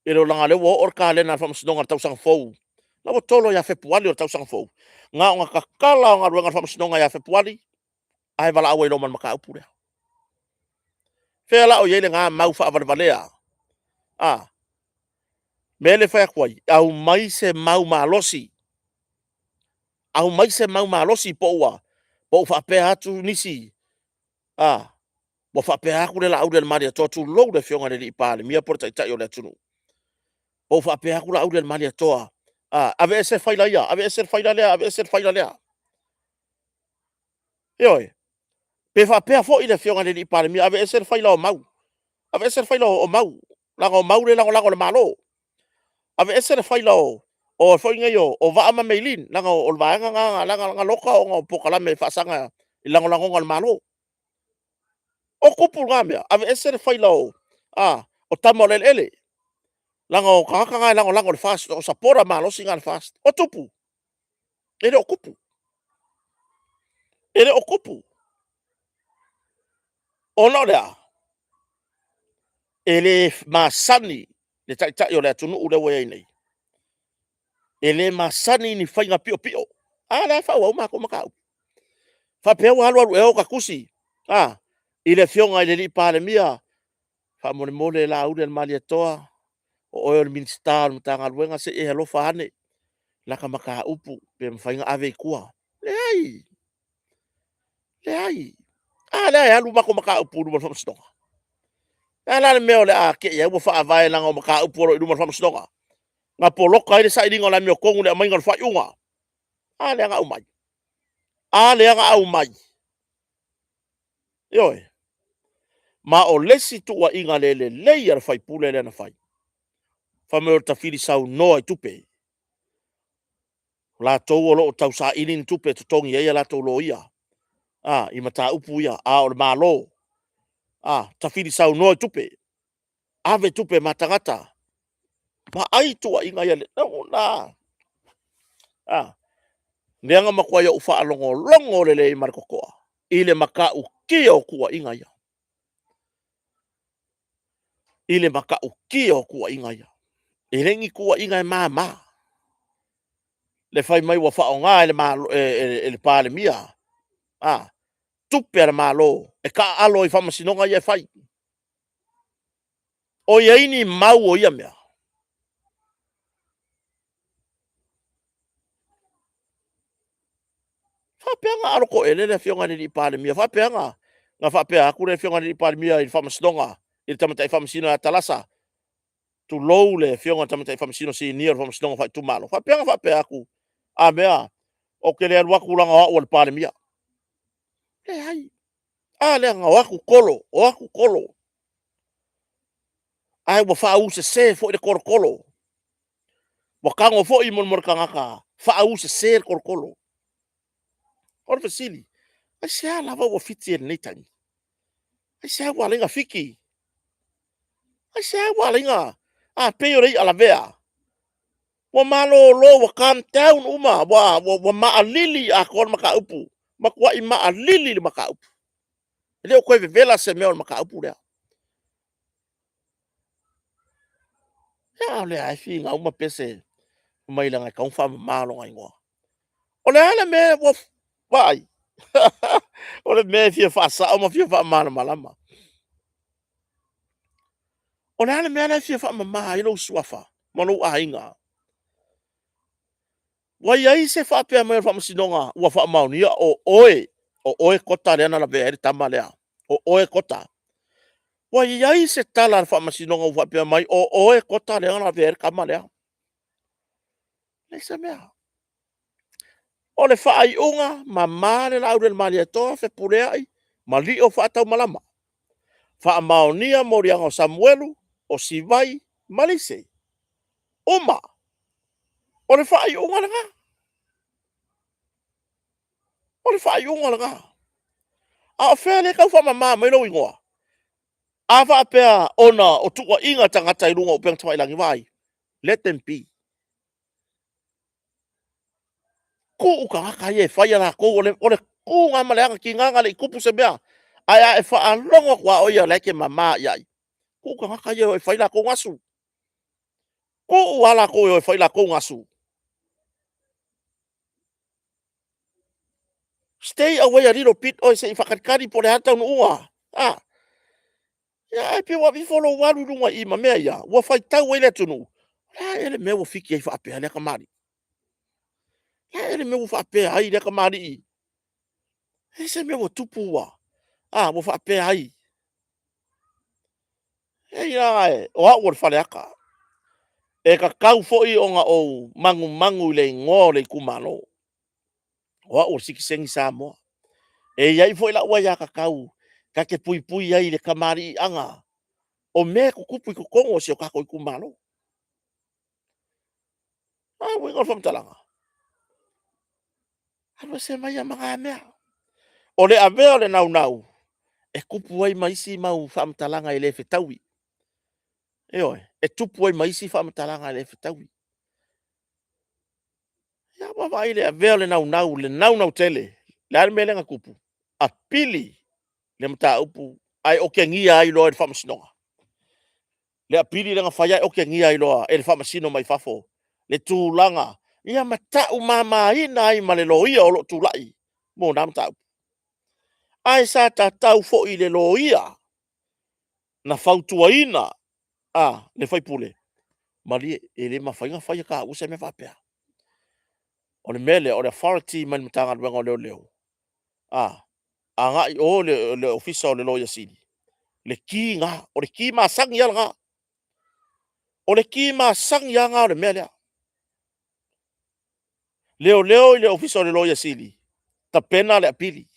leaga o lea ua oo le kalena a le Faamasinoga i le tausaga fou. La ua tolo ia Fepuari o le tausaga fou. Na ona tatala lava o galuega a le Faamasinoga ia Fepuari, ae valaau ai loa ma le mataupu lea. Fea la o i ai lena mau faavalevalea? A? Mea lea e fai atu ai, aumai se mau malosi, aumai se mau malosi po ua faapea atu nisi, a, ua faapea atu le Laaulialemalietoa, tulou le Afioga i le Palemia po o le Taitai o le atunuu, po ua faapea atu Laaulialemalietoa, a, aveese faila ia, aveese le faila lea, aveese le faila lea. Ioe. Pe faapea foi le Afioga i le Palemia, aveese le faila o Mau, aveese le faila o Mau, leaga o Mau lea e lagolago i le Malo. Aveese le faila o foi nei o Vaa ma Maylene, leaga o le vaega lena na loka ona o polokalame e faasaga i lagolagoga a le Malo. O tupu na mea, aveese le faila o Tama o le Eleele, leaga o tagata na e lagolago i le FAST, o sapota malosi na a le FAST. O tupu? E le o tupu. E le o tupu. Ona o le a? E le masani le Taitai o le atunuu lea ua i ai nei, e le masani i ni faiga piopio. A lea e faaauau matou mataupu. Faapea ua alu alu ea ota tusi i le Afioga i le Palemia, faamolemole Laauli ma le Malietoa, O oe o le Minisita o le Matagaluega, se i e alofa ane laka mataupu pe mafai ona ave i tua. Leai, leai. A lea e alu matou mataupu i luma o le faamasinoga. O le a la le mea o le a te i ai ua faavae leaga o mataupu o lo o i luma o le faamasinoga? Na poloka ai le sailiga o le amiotonu i le aumaiga o le faaiuga. A lea na aumai? A lea na aumai? Ioe. Ma o le isi tuuaiga le lelei a le faipule lea na fai, fai mai o le tafili saunoa i tupe. O latou o lo o tausaili ni tupe e totogi ai a latou loia a, i mataupu ia, a o le Malo, a, tafili saunoa i tupe, ave tupe ma tagata. Vaai tuuaiga ia, na, a, lea na matuai ou faalogologo lelei ma le totoa i le matautia o tuuaiga ia. I le matautia o tuuaiga ia. E le ni tuuaiga e mama. Le fai mai ua faaaoga e le, Malo, e le Palemia a, tupe a le Malo e taaalo ai i faamasinoga ia e fai. O i ai ni mau o ia mea? Faapea na alo toele le afioga i le alii Palemia, faapea na faapea atu le afioga i le Palemia i le faamasinoga, i le tamaitai faamasino ia Talasa, tulou le afioga i le tamaitai faamasino sinia o le faamasinoga faaitumalo, faapea na faapea atu, a mea, ou te le alu atu leaga o au o le Palemia. Leai. A lea na o atu tolo, o atu tolo. Ae ua faausese foi le tolotolo. Ua tago foi mo le tagata faausese le tolotolo. O le fesili, aisea lava ua fiti ai i lenei taimi? Aisea ua ala ai ona fiti? Aisea ua ala ai ona, a pei o le i'a lavea, ua malolo, ua calm down uma, ua maalili atoa le mataupu, matuai maalili le mataupu. E le o toe vevela se mea o le mataupu lea. A o lea lava e finau ma pese mai leaga e tatau ona faamama lona igoa. O le a le mea ua vaai? O le mea e fia faasao ma fia faamalamalama. O le a le mea la e fia faamama ai lou suafa ma lou aiga? Ua i ai se faapea mai o le faamasinoga ua faamaonia o oe, o oe Kota lea na lavea ai le tama lea, o oe Kota. Ua i ai se tala a le faamasinoga ua faapea mai o oe Kota lea na lavea ai le tama lea? Leai se mea. O le faaiuga, mama le Laaulialemalietoa, Fepuleai ma Lio faataumalama. Faamaonia moliaga o Samuelu, o Sivai ma Lise. Uma. O le faaiuga lena. O le faaiuga lena. A o fea lea e tau faamama mai lou igoa? A faapea ona o tuuaiga tagata i luga o upega tafailagi, vaai, let them be. Tuu tagata ia e fai a latou, o le tu na ma le aga tiga na le i tupu se mea. Ae a e faalogo atu lava o ia o la e te mama i ai, tuu tagata ia e o e fai latou gasu. Tuu lava latou e o e fai latou gasu. Stay away a little bit oe se i faatalitali po o le a le taunuuga. Ah. Ia, ae pei ua aveifo lou alu i luga i i ma mea ia, ua faitau ai le atunuu. O le a ea le mea ua fiki ai faapea lea tamalii? O le a ea le mea ua faapea ai lea tamalii? E se mea ua tupu ua, a, ua faapea ai. E ia, e, o au o le Faleata. E tatau foi ona ou manumanu i le igoa o le itumalo. O au o le sitiseni Samoa. E i ai foi lau aiatatau ta te puipui ai i le kamaliiaga o mea e tutupu i totonu o si o tatou itumalo. A uiga o le faamatalaga, alu ese mai ia ma na mea. O le avea o le naunau e tupu ai ma isi mau faamatalaga e le fetaui. Ioe, e tupu ai ma isi faamatalaga e le fetaui. Ia ua vaai le avea o le naunau, le naunau tele. Le a le mea lea na tupu? Apili le mataupu ae otegia ai loa e le faamasinoga. Le apili lea na fai ae otegia ai loa e le faamasino mai fafo le tulaga ia ma tau mamaina ai ma le loia o lo o tulai mo na mataupu. Ae sa tatau foi i le loia na fautuaina a le faipule. Malie, e le mafai ona faia taua se mea faapea. O le mea lea, o le authority mai le Matagaluega o Leoleo, a, agai i o le Ofisa o le Loia Sili, le ki lena, o le ki masani lava lena. O le ki masani lava lena o le mea lea. Leoleo i le Ofisa o le Loia Sili, tapena le apili.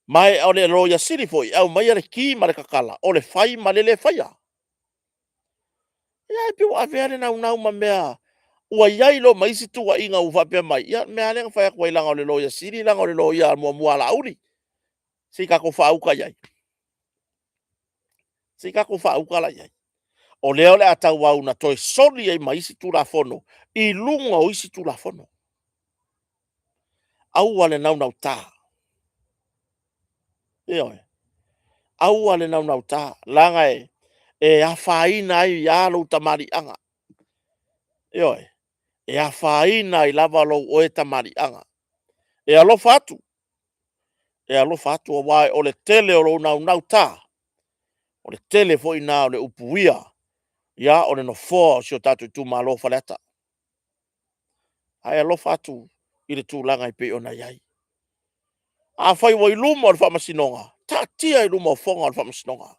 Ma o le Loia Sili foi e aumaia le ki ma le tatala o le fai ma le le faia. Ia ae pei ua avea le naunau ma mea ua i ai loa ma isi tuuaiga ua faapea mai, ia o le mea lava lea na fai atu ai leaga o le Loia Sili leaga o le loia muamua a Laauli. Se i tatou faauta i ai. Se i tatou faauta la i ai. O lea o le a tauau ina toe soli ai ma isi Tulafono i luga o isi Tulafono. Aua le naunauta. Ioe. Aua le naunauta, leaga e afaina ai lava lou tamaliiaga. Ioe. E afaina ai lava lou oe tamaliiaga. E alofa atu, e alofa atu aua o le tele o lou naunauta, o le tele foi lena o le upuia ia o le nofoa o si o tatou itumalo o Faleata. Ae alofa atu i le tulaga e pei ona i ai. Afai ua i luma o le faamasinoga, taatia i luma o fofoga o le faamasinoga.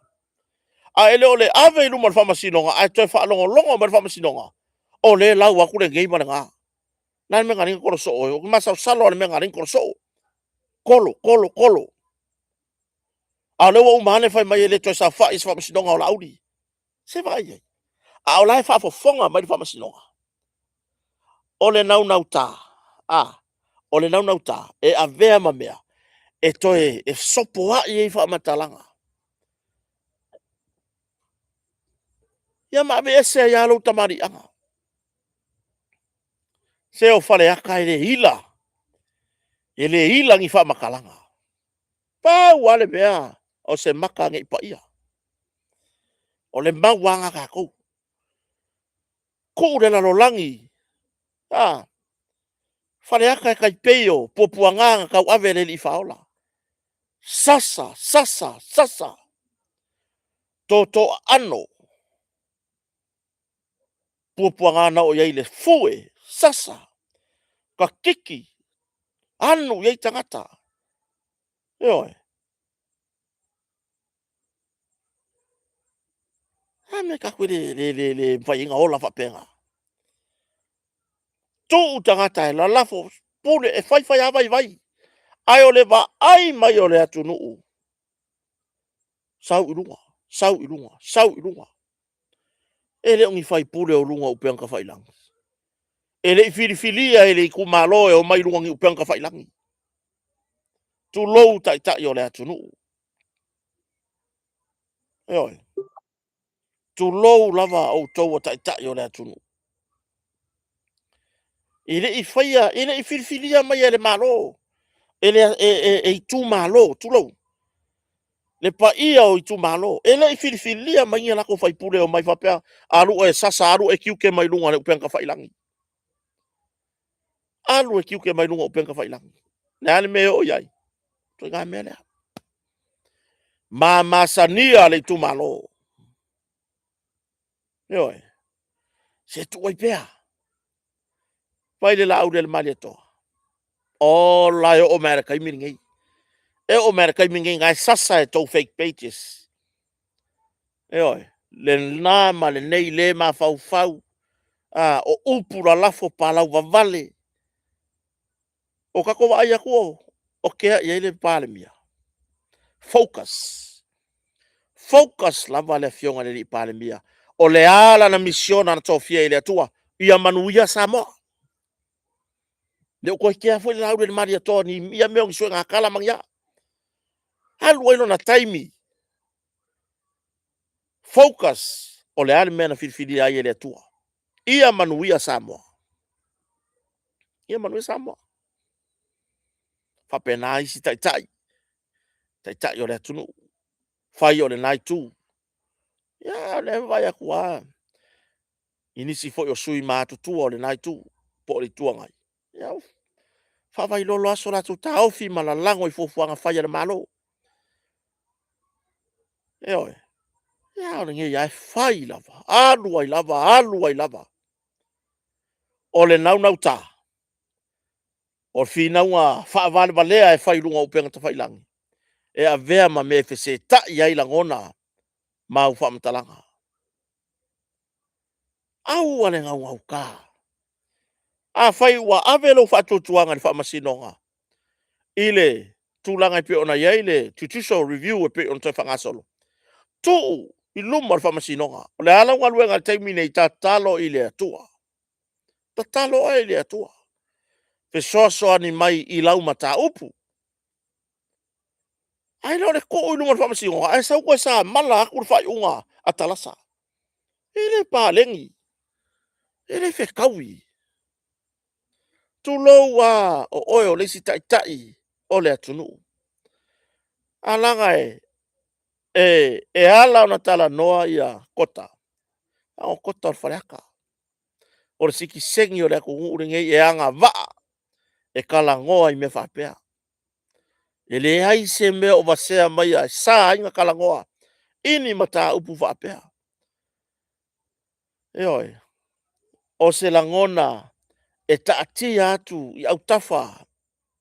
Ae le o le ave i luma o le faamasinoga ae toe faalogologo mai le faamasinoga, o lea e lau atu lenei ma lena. O le a le mea na ala ai ona kolo soo oe? Ou te masalosalo lava i le mea na ala ai ona kolo soo. Kolo, kolo, kolo. A o lea ua uma ane fai mai e le toe saofai i se faamasinoga o Laauli. Se vaai i ai. A o la e faafofoga mai le faamasinoga. O le naunauta, a, o le naunauta e avea ma mea e toe e fesopoai ai faamatalaga. Ia ma aveese ai lava lou tamaliiaga. Se o Faleata e le ila, e le ila ni faamatalaga. Pau lava le mea, o se mata ne i paia. O le mau lava lena a tatou. Tuu le lalolagi, a, Faleata e tai pei o puapuaga na tauave e le Alii Faaola. Sasa, sasa, sasa, toto aano puapuaga na oo i ai le fue, sasa, tatiki, anu i ai tagata. Ioe. O le a le mea tatou te le mafai ai ona ola faapena? Tuu tagata e lalafo pule, e fai fai lava vaivai, ae o le vaai mai o le atunuu, sau i luga, sau i luga, sau i luga. E le o ni faipule o luga o upega tafailagi. E le i filifilia e le itumalo e omai i luga o ni upega tafailagi. Tulou Taitai o le atunuu. Ioe. Tulou lava outou o Taitai o le atunuu. E le i faia, e le i filifilia mai e le Malo, e itumalo, tulou, le paia o itumalo, e le i filifilia mai ni a latou faipule e omai faapea, alu oe e sasa, alu oe e tiute mai luga o le upega tafailagi. Alu e tiute mai luga o upega tafailagi. O le a le mea e oo i ai? Ituaiga mea lea. Ma masania le itumalo. Ioe. Se tuu ai pea. Fai le Laauli a le Malietoa, ola e oo mai lava i le taimi lenei. E oo mai lava i le taimi lenei, o la e sasa e tou fake pages. Ioe, lena ma lenei le mafaufau, a, o upu lalafo palauvavale. Ua tatou vaai atu o tea i ai le Palemia? Focus, focus lava le Afioga i le Palemia. O le a lana misiona na tofia ai e le Atua? Ia manuia Samoa. Le o toe kea foi le Laauli a le Malietoa i ia mea o ni suegatala ma ni a. Alu ai lona taimi, focus, o le a le mea na filifilia ai e le Atua? Ia manuia Samoa. Ia manuia Samoa. Faapena isi taitai, taitai o le atunuu, fai o lena itu. Ia, o lea e vaai atu lava i nisi foi o sui usufono matutua o lena itu, po o le Itu Agai, ia ua faavailolo lava so latou taofi ma lalago i fuafuaga fai a le Malo. Ioe. Ia, o lenei lava e fai lava, alu ai lava, alu ai lava. O le naunauta, o le finauga faavalevalea e fai i luga o upega tafailagi, e avea ma mea e fesetai ai lagona ma au faamatalaga. Aua le naunauta. Afai ua ave lou faatuatuaga i le Faamasinoga i le tulaga e pei ona i ai le Judicial Review e pei ona toe faagasolo, tuu i luma o le Faamasinoga. O le a lau galuega i le taimi lenei? Tatalo i le Atua. Tatalo oe i le Atua, fesoasoani mai i lau mataupu. Ae le o le tuu i luma o le Faamasinoga ae sau toe samala atu le faaiuga a Talasa. E le paleni, e le fetaui. Tulou lava, o oe o le isi taitai o le atunuu. Ae leaga e ala ona talanoa ia Kota, o Kota o le Faleata. O le sitiseni o le atunuu lenei e agavaa e talanoa i mea faapea. E leai se mea o vasea maia e sa ai ona talanoa i ni mataupu faapea. Ioe. O se lagona e taatia atu i autafa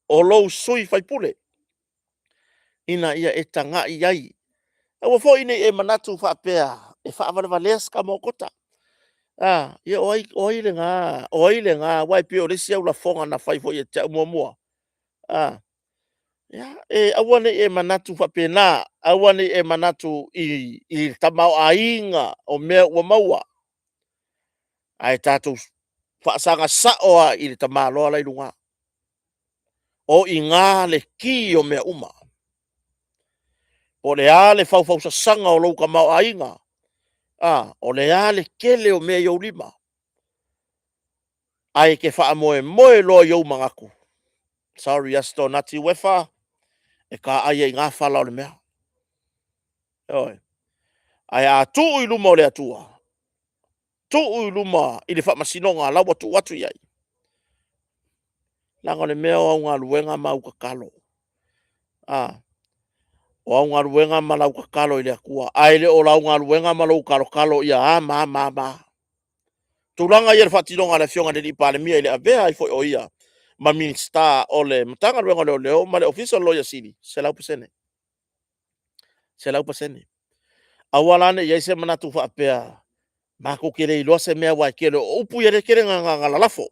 o lou sui usufono ina ia e tagai i ai. Aua foi ne i e manatu faapea e faavalevalea si tama o Kota. A, ia o ai lena? O ai lena? Aua e pei o le isi au lafoga na fai foi ia te au muamua. A, ia, aua ne i e manatu faapena, aua ne i e manatu i le tamaoaiga o mea ua maua, ae tatou faasaga sao lava i le tamaloa la e i luga. O i ina le ki o mea uma. Po o le a le faufausasaga o lou tamaoaiga, a, o le a le tele o mea i ou lima, ae e te faamoemoe loa i ou manatu, sorry Aso Toonati Uefa, e ta ai ai i ina fala o le mea. Ioe. Ae a tuu i luma o le Atua, tuu i luma i le faamasinoga la ua tuu atu i ai, leaga o le mea o au galuega ma au tatalo. A, o au galuega ma lau tatalo i le Atua, ae le o lau galuega ma lou talotalo ia a ma a ma a ma a. Tulaga ia i le faatinoga a le Afioga i le Palemia i le avea ai foi o ia ma Minisita o le Matagaluega o Leoleo ma le Ofisa o le Loia Sili, 100%. 100%. Aua la ne i i ai se manatu faapea, matou te le iloa se mea aua e tele o upu ia lea e tele na lalafo,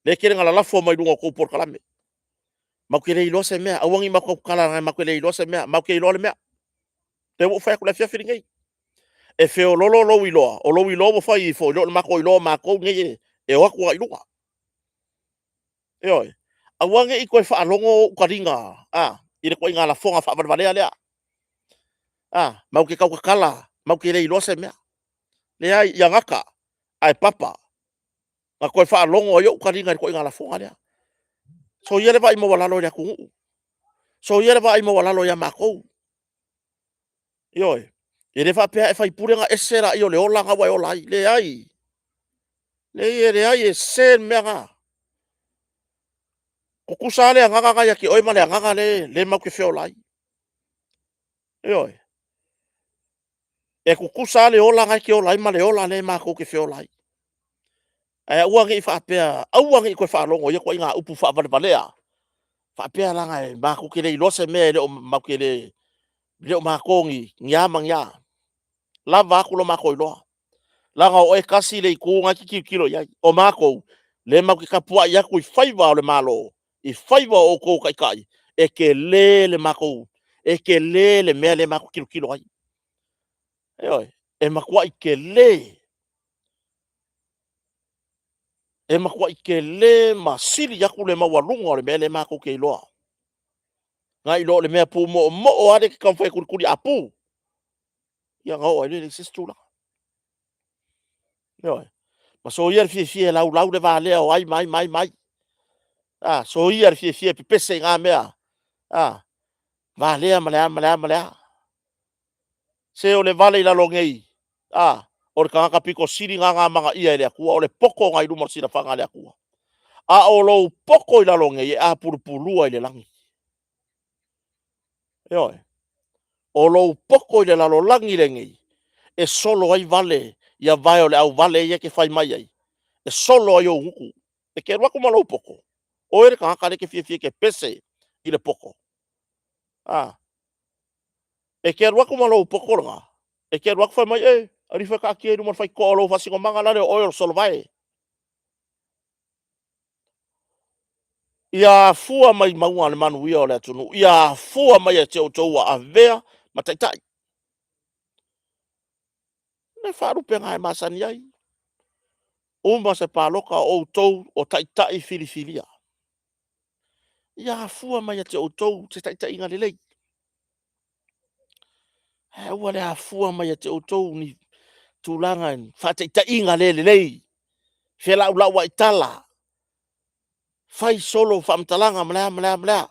lea e tele na lalafo mai luga o tou polokalame. Matou te le iloa se mea, aua ne i matou tautala matou te le iloa se mea, matou te iloa le mea. Lea ua ou fai atu i le afiafi lenei. E feololo lou iloa, o lou iloa ua fai ifo i lo le matou iloa o matou nei e o atu agai i luga. Ioe. Aua ne i toe faalogo ou taliga a, i le ituaiga lafoga faavalevalea lea. A, matou te tautatala, matou te le iloa se mea. Leai, ia gata ae papa na toe faalogo ai ou taliga i le ituaiga lafoga lea. Soia le vaai maualalo i le atunuu, soia le vaai maualalo ia matou. Ioe. E le faapea a e faipule ona ese lea o le ola lena ua e ola ai. Leai, leai e leai, e sese le mea lena. Tutusa lava le agaga lena ia te oe ma le agaga lea matou te feola ai. Ioe. E tutusa lava le ola lena e te ola ai ma le ola lea matou te feola ai. Ae aua ne i faapea, aua ne i toe faalogo i ia ituaiga upu faavalevalea, faapea leaga e matou te le iloa se mea, e le o matou te le, le o matou ni, ni a ma ni a. Lava atu lo matou iloa. Leaga o oe tasi le itu na e te tilotilo i ai. O matou, lea matou te tapuai atu i faiva o le Malo, i faiva o outou o taitai, e tele le matou, e tele le mea lea matou te tilotilo ai. Ioe, e matuai tele. E matuai tele ma sili atu le maualuga o le mea lea matou te iloa. Nai lo o le mea pumoomoo lava lea e te taumafai e tulituli a pu, ia ona oo ai lea i se isi tulaga. Ioe. Ma soia le fiafia e laulau le va lea o ai ma ai ma ai ma ai. A, soia le fiafia e pepese i na mea. A, va lea ma le a ma le a ma le a. Se o le vale i lalo nei, a, o le tagata pito sili lena na amanaia e le Atua, o le poto lena i luma o le silafaga a le Atua. A o lou poto i lalo nei, e apulupulua i le lagi. Ioe. O lou poto i le lalolagi lenei, e solo ai vale ia vae o le auvale ia e te fai mai ai, e solo ai ou gutu. E te alu atu ma lou poto, oe le tagata lea e te fiafia e te pese i le poto. A, e te alu atu ma lou poto lena, e te alu atu fai mai, e, alu ifo e taatia i luma o le faitotoa o lou faasinomaga lale o oe o le solovae. Ia afua mai mauga le manuia o le atunuu, ia afua mai ia te outou ua avea ma taitai. Le faalupega e masani ai. Uma se palota o outou o taitai filifilia. Ia afua mai ia te outou se taitaiga lelei. Ae aua le afua mai ia te outou ni tulaga faataitaiga le lelei, felaulau ai tala, fai solo faamatalaga ma le a ma le a ma le a.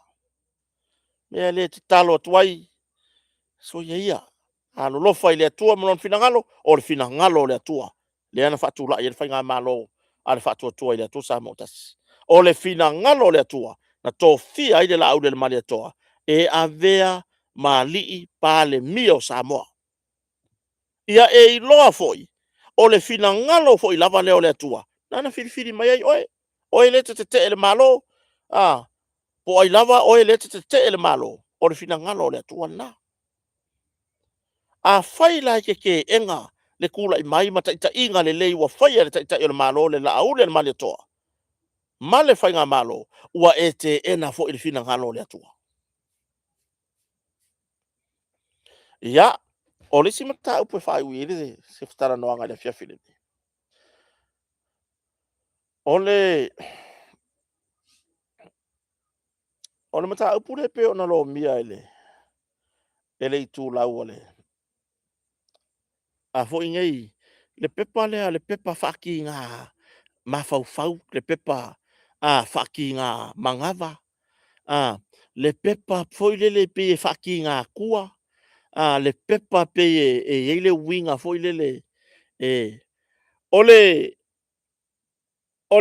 Mea lea e tatalo atu ai, soia ia, alolofa i le Atua ma lona finagalo, o le finagalo o le Atua lea na faatulai ai le faigamalo a le Faatuatua i le Atua Samoa ua Tasi. O le finagalo o le Atua na tofia ai le Laaulialemalietoa e avea ma alii Palemia o Samoa. Ia e iloa foi, o le finagalo foi lava lea o le Atua, na na filifili mai ai oe. Oe lea e te tetee i le Malo, a, po o ai lava oe lea e te tetee i le Malo, o le finagalo o le Atua lena. Afai la e te teena le tulai mai ma taitaiga lelei ua faia e le Taitai o le Malo le Laaulialemalietoa ma le Faigamalo, ua e teena foi le finagalo o le Atua. Ia, o le isi mataupu e faaiu i ai se talanoaga i le afiafi lenei, o le mataupu lea e pei ona lomia e le itulau a le a foi nei, le pepa lea, le pepa faatiga mafaufau, le pepa a faatiga manava, a le pepa foi lele pei e faatiga atua, a le pepa pei e i ai le uiga foi lele e... O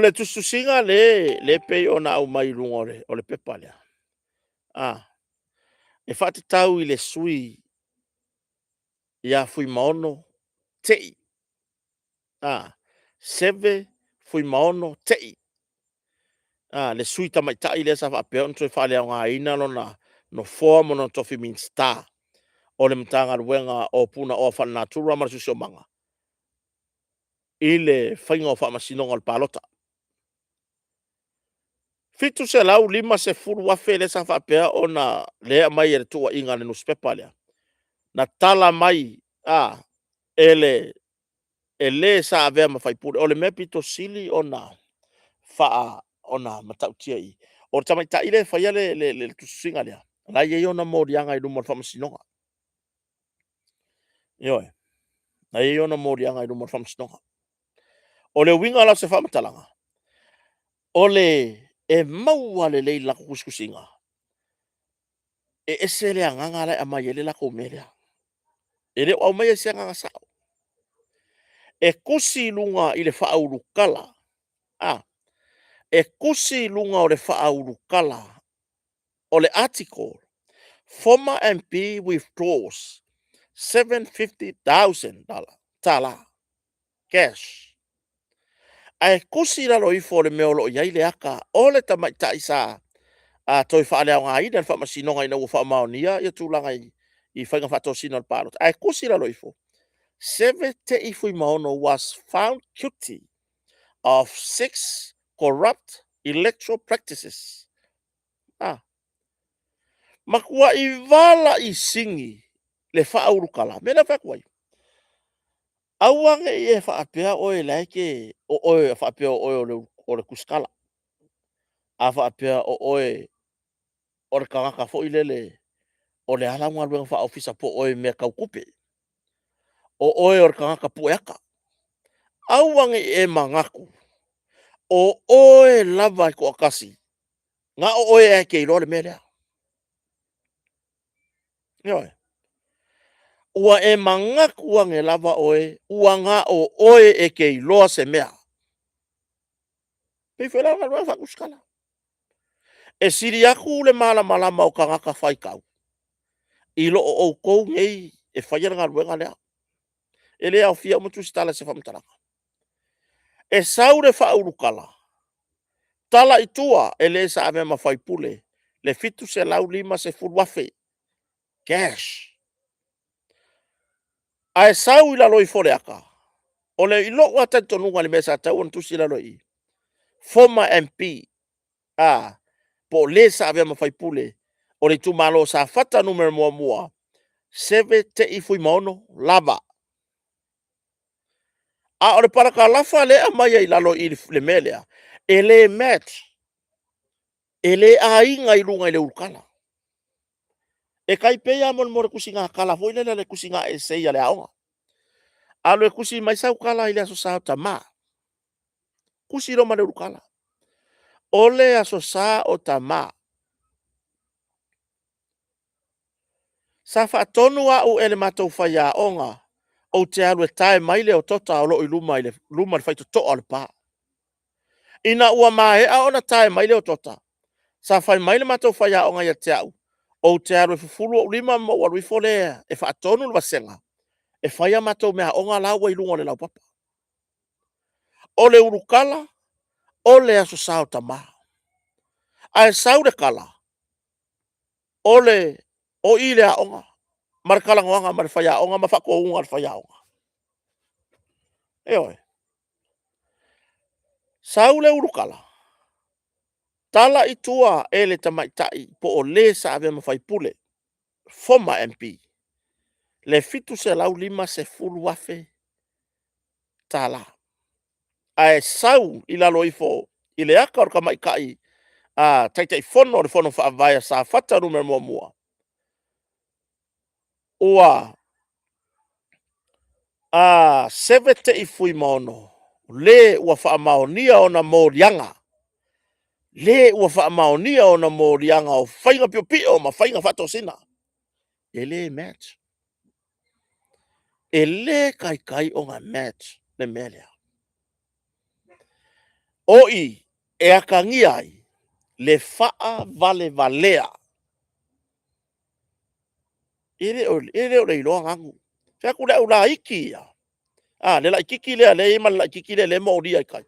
le tusitusiga lea e pei ona aumai i luga o le pepa lea, a, e faatatau i le sui usufono ia Fuimaono Tei, a, Seve Fuimaono Tei, a, le sui tamaitai lea sa faapea ona toe faaleaogaina lona nofoa ma lona tofi Minisita o le Matagaluega o Punaoa Faalenatura ma le Siosiomaga i le faiga o faamasinoga o le palota. $750,000 lea sa faapea ona lea e aumai e le tuuaiga a le nusipepa lea, na tala mai a, e le e sa avea ma faipule. O le mea pito sili ona matautia i i, o le tamaitai lea e faia le tusitusiga lea, o la e i ai ona moliaga i luma o le faamasinoga. Ioe, o la e i ai ona moliaga i luma o le faamasinoga. O le uiga la o se faamatalaga, o le e maua lelei i le latou tusitusiga, e ese le agaga la e aumai ai le latou mea lea. E le o aumaia i se agaga sao. E tusi i luga i le faaulutala, a, e tusi i luga o le faaulutala o le article, former MP withdraws $750,000 tala cash. Ae tusi i lalo ifo o le mea o lo o i ai le ata o le tamaitai sa toe faaleaogaina e le faamasinoga ina ua faamaonia ia tulaga i faiga faatosina o le palota, ae tusi i lalo ifo, Seve Tei Fuimaono was found guilty of 6 corrupt electoral practices. A matuai vala sini le faaulutala. Mea lea e fai atu ai, aua ne i e faapea oe la e te, o oe faapea o oe o le tusitala. A faapea o oe o le tagata foi lele o le a lau galuega faa-ofisa po o oe i mea tau tupe, o oe o le tagata pueata. Aua ne i e manatu o oe lava e toatasi, na o oe lava e te iloa le mea lea. Ioe. Ua e manatu ane lava oe ua na o oe e te iloa se mea. E pei foi la o galuega faatusitala. E sili atu le malamalama o tagata faitau i lo outou nei e faia le galuega lea. E le aofia uma tusitala i se faamatalaga. E sau le faaulukala, tala i tua e le sa avea ma faipule le $750,000 cash. Ae sau i lalo ifo o le ata, o le i lou lava talitonuga i le mea sa tatau ona tusi i lalo i i, former MP, a, po o le sa avea ma faipule o le itumalo o Safata 1, Seve Tei Fuimaono lava. A o le parakalafa lea e aumai ai i lalo i i le mea lea, e le match, e le aiga i luga i le ulutala. E tai pei lava mo le tusiga tala foi lele, le tusiga essay a le aoga. Alu e tusi mai sau tala i le Aso Sa o Tama, tusi loa ma le ulutala. O le Aso Sa o Tama, sa faatonu au e le matou faiaoga ou te alu e tae mai le otota o lo o i luma i le faitotoa o le pa. Ina ua maea ona tae mai le otota, sa fai mai le matou faiaoga ia te au, ou te alu e fufulu ou lima ma ou alu ifo lea e faatonu le vasega e fai a matou meaaoga la ua i luga o le laupapa. O le ulutala, o le Aso Sa o Tama. Ae sau le tala, o i i le aoga ma le talanoaga ma le faiaoga ma faatonuga a le faiaoga. Ioe. Sau le ulutala, tala i tua e le tamaitai po o le sa avea ma faipule, former MP, le $750,000. Ae sau i lalo ifo i le ata o le tamaitai Taitaifono o le Fono Faavae a Safata 1, ua Seve Tei Fuimaono, le ua faamaonia ona moliaga, le ua faamaonia ona moliaga o faiga piopio ma faiga faatosina. E le match. E le taitai ona match le mea lea. O i e atagia ai le faavalevalea. E le o le iloa ganu. Fai atu le au laiti ia, a, le laititi lea e i ai ma le laititi lea e molia i tai.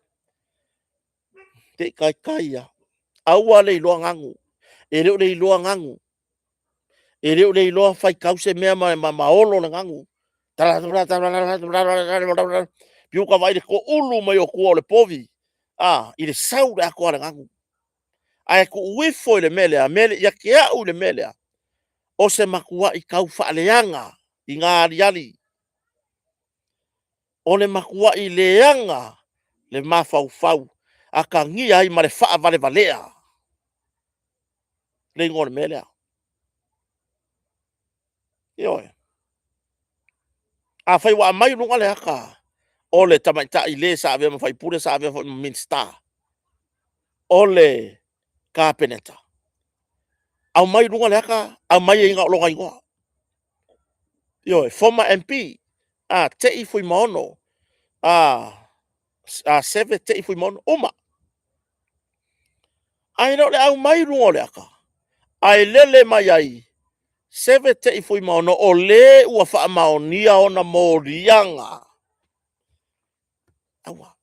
Se i taitai lava, aua le iloa ganu. E le o le iloa ganu, e le o le iloa faitau se mea ma olo le ganu. Fiu ta vaai i le toulu mai o tua o le povi a, i le sau i le atoa o le ganu. Ae tuu ifo i le mea lea, ia te au i le mea lea, o se matuai tau faaleaga i na aliali. O le matuai leaga le mafaufau, atagia ai ma le faavalevalea le igoa o le mea lea. Ioe. Afai ua aumai i luga le ata o le tamaitai le sa avea ma faipule, sa avea foi ma Minisita o le Kapeneta, aumai i luga le ata, aumai ai na o lona igoa. Ioe, former MP, a Tei Fuimaono, a Seve Tei Fuimaono, uma. Ae le o le aumai i luga o le ata, ae lele mai ai, Seve Tei Fuimaono, o le ua faamaonia ona moliaga. Aua,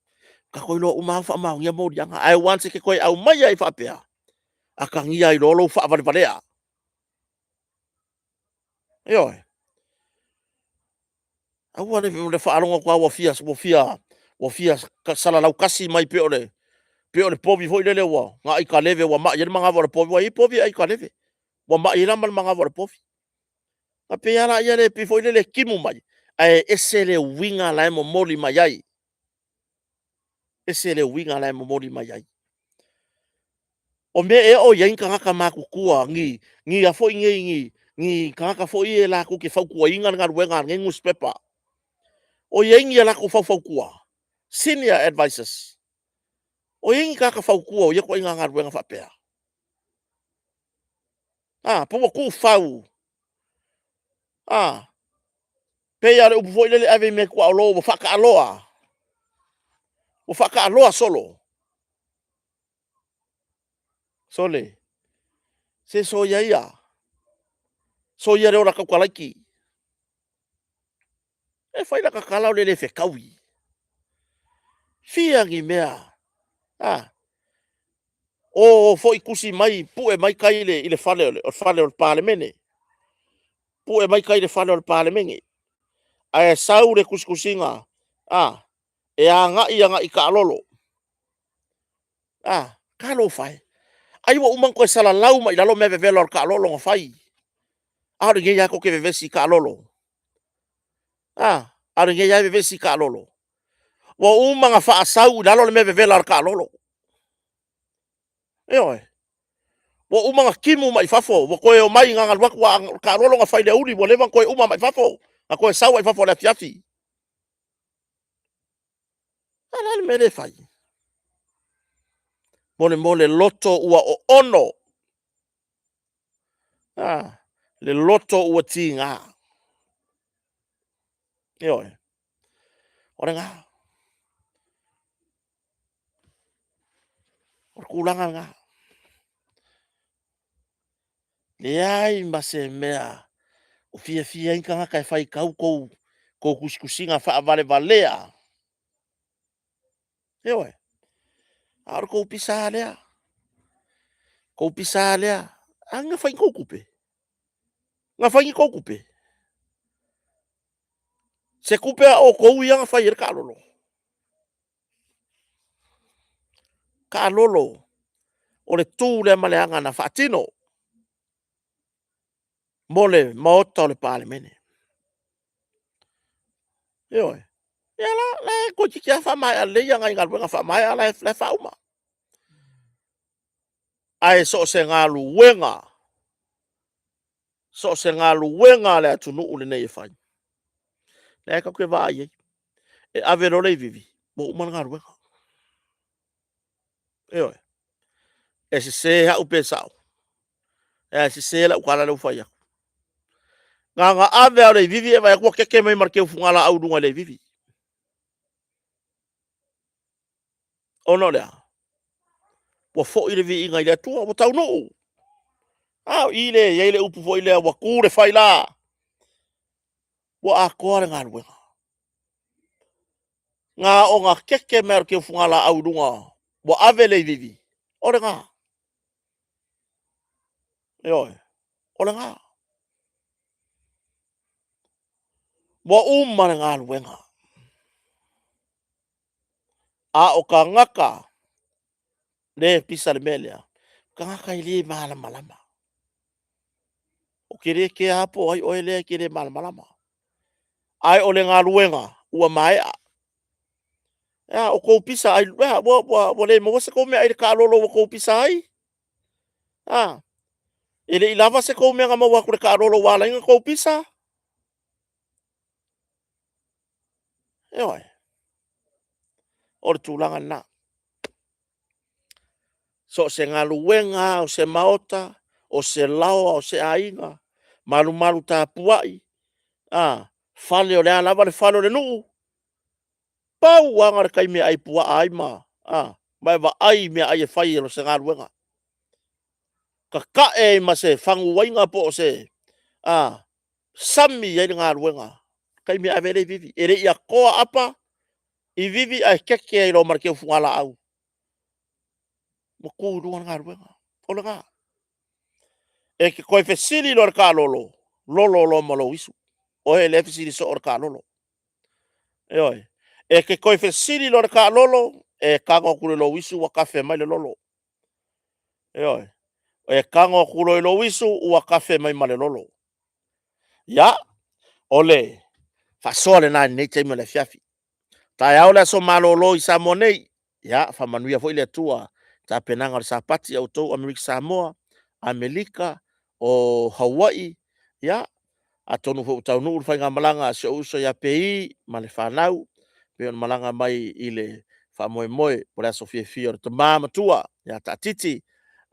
tatou iloa uma lava ua faamaonia moliaga. Ae once e te toe aumaia ai faapea, atagia ai loa lou faavalevalea. Ioe. Aua le faalogo atu lava ua fia salalau tasi mai pei o le povi foi lele ua na aikaleve ua mai ai le manava o le povi. Ua i ai povi e aikaleve, ua mai ai la ma le manava o le povi. Ona pei lava lea e pei foi lele e timu mai, ae ese le uiga la e momoli mai ai. Ese le uiga la e momoli mai ai. O mea ea o i ai ni tagata matutua, ni a foi nei, ni tagata foi ia latou te fautuaina le galuega a lenei nusipepa. O i ai ni a latou faufautua, senior advisers. O i ai ni tagata fautua o ia ituaiga galuega faapea? A, pe ua tuufau? A, pei lava o le upu foi lele e ave i meatuaolo ua faataaloa, ua faataaloa solo. Sole, se soia ia, soia le ola tautalaiti. E fai laka tala o le le fetaui. Fia ni mea. A. O foi tusi mai, pue mai tai i le fale o le, fale o le Palemene. Pue mai tai i le fale o le Palemene. Ae sau le tusitusiga, a, e agai agai i taalolo. A, talofa e. Ai ua uma ona toe salalau mai i lalo mea vevela o le taalolo na fai. A o lenei lava tou te vevesi i taalolo. A, a o lenei lava e vevesi i taalolo. Ua uma ona faasau i lalo le mea vevela o le taalolo. Ioe. Ua uma ona timu mai i fafo, ua toe omai na ona alu atu lava o le taalolo na fai i le aoauli ua leva ona toe uma mai i fafo, na toe sau lava i fafo i le afiafi. A o le a le mea lea e fai? Mo le loto ua oono, a, le loto ua tiga. Ioe, o lena. O le tulaga lena. Leai ma se mea o fiafia ai ni tagata e faitau tou tusitusiga faavalevalea. Ioe. A o le tou pisa lava lea. Tou pisa lava lea. A na fai ni tou tupe? Na fai ni tou tupe? Se tupe a outou ia na fai ai le taalolo? Taalolo, o le tu lea ma le aga na faatino mo le Maota o le Palemene. Ioe. Ia la, la e toeitiiti lava faamaea lelei ana galuega faamaea la e faauma. Ae so o se galuega, so o se galuega a le atunuu lenei e fai, lea tatou te vaai i ai, e ave loa le iviivi, ua uma le galuega. Ioe. E sese au pe sao, ae sese lau tala lea ua fai atu. Na ona ave lava o le iviivi e vaai atu ua keke mai ma le teu fugalaau i luga i le iviivi. Ona o le a? Ua foi le viiga i le Atua, ua taunuu. A o i lea e i ai le upu foi lea, ua tu le faila, ua atoa le galuega. Na ona keke mai lava o le teu fugalaau i luga, ua ave le iviivi, o lena. Ioe, o lena. Ua uma le galuega. A o tagata le pisa le mea lea, tagata e le malamalama. Ou te le kea lava po o ai oe lea e te le malamalama. Ae o le galuega ua maea. Ea, o tou pisa ai, ea, ua le maua se tou meaai i le taalolo ua tou pisa ai? A, e le i lava se tou mea na maua atu i le taalolo ua ala ai ona tou pisa? Ioe. O le tulaga lena. So o se galuega lava o se maota, o se laoa o se aiga, malumalu tapuai, a, fale o le a lava le fale o le nuu, pau lava na o le taimi e ai puaa ai ma, a, ma e vaai i meaai e fai e se galuega. Tatae ai ma se faguaiga po o se, a, sami ai le galuega, taimi e ave ai le iviivi. E le i atoa apa iviivi ae keke ai loa ma le teu fugalaau. Ua tu i luga le galuega. O lena. E te toe fesili loa i le taalolo, lolo loa ma lou isu. Oe lea e fesili soo i le taalolo. Ioe. E te toe fesili loa i le taalolo, e tago atu i lou isu ua tafe mai le lolo. Ioe. E tago atu loa i lou isu ua tafe mai ma le lolo. Ia, o le faasoa lena i lenei taimi o le afiafi. Taeao le aso malolo i Samoa nei. Ia, faamanuia foi le Atua tapenaga o le Sapati a outou Amerika Samoa, Amerika, o Hawaii, ia, atonu foi ua taunuu le faigamalaga a si ou uso ia Pei ma le fanau, pei ona malaga mai i le faamoemoe o le aso fiafia o le tama matua ia Taatiti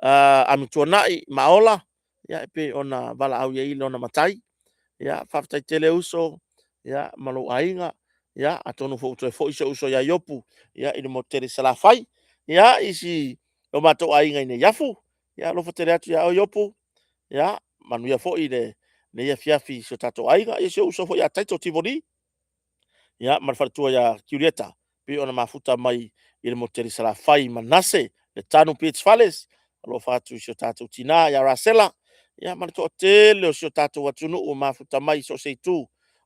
Amituanai Maola, ia e pei ona valaau i ai lona matai. Ia, faafetai tele uso, ia, ma lou aiga. Ia, atonu foi ua toe foi si ou uso ia Iopu, ia, i le motu tele i Salafai. Ia, i si o matou aiga i Neiafu. Ia, alofa tele atu ia oe Iopu. Ia, manuia foi lenei afiafi i si o tatou aiga. Ia, si ou uso foi ia Taito Tivoli. ia, ma le faletua ia Julieta, pei ona mafuta mai i le moteli Salafai i Manase, le Tanu Beach Fales. Alofa atu i si o tatou tina ia Rasela, ia, ma le toatele o si o tatou atunuu ua mafuta mai i so o se itu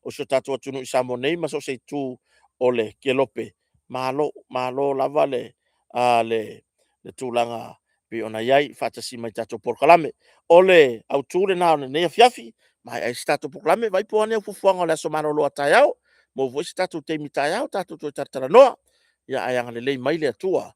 o si o tatou atunuu i Samoa nei ma so o se itu o le kelope. Malo, malo lava le, a, le, le tulaga pei ona i ai faatasi mai tatou polokalame. O le autu lena o lenei afiafi, maea ai se tatou polokalame, vaai po o a ni au fuafuaga o le aso malolo a taeao, maua foi se tatou taimi taeao tatou toe talatalanoa. Ia ae agalelei mai le Atua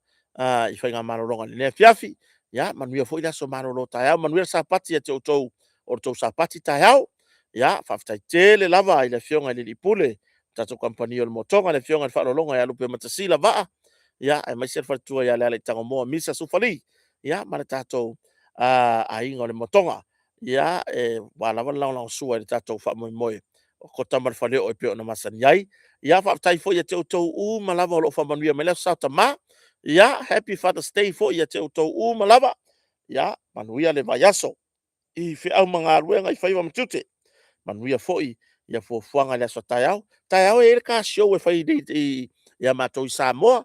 i faiga malologa i lenei afiafi. Ia manuia foi le aso malolo taeao, manuia le Sapati ia te outou o le tou Sapati taeao. Ia faafetai tele lava i le Afioga i le Alii Pule, tatou kamupani o le Motoga, le Afioga i le Faaaloaloga ia Lupematasila Vaa, ia aemaise le faletua ia Lealaitagomoa Misa Sufali, ia ma le tatou aiga o le Motoga. Ia e ua lava le lagolagosua i le tatou faamoemoe o Kota ma le Faleoo e pei ona masani ai. Ia faafetai foi ia te outou uma lava o lo o faamanuia mai le Aso Sa o Tama. Ia happy Father's Day foi ia te outou uma lava. Ia manuia le vaiaso i feau ma galuega i faiva ma tiute. Manuia foi ia fuafuaga i le aso a taeao. Taeao e i ai le car show e fai i ia matou i Samoa.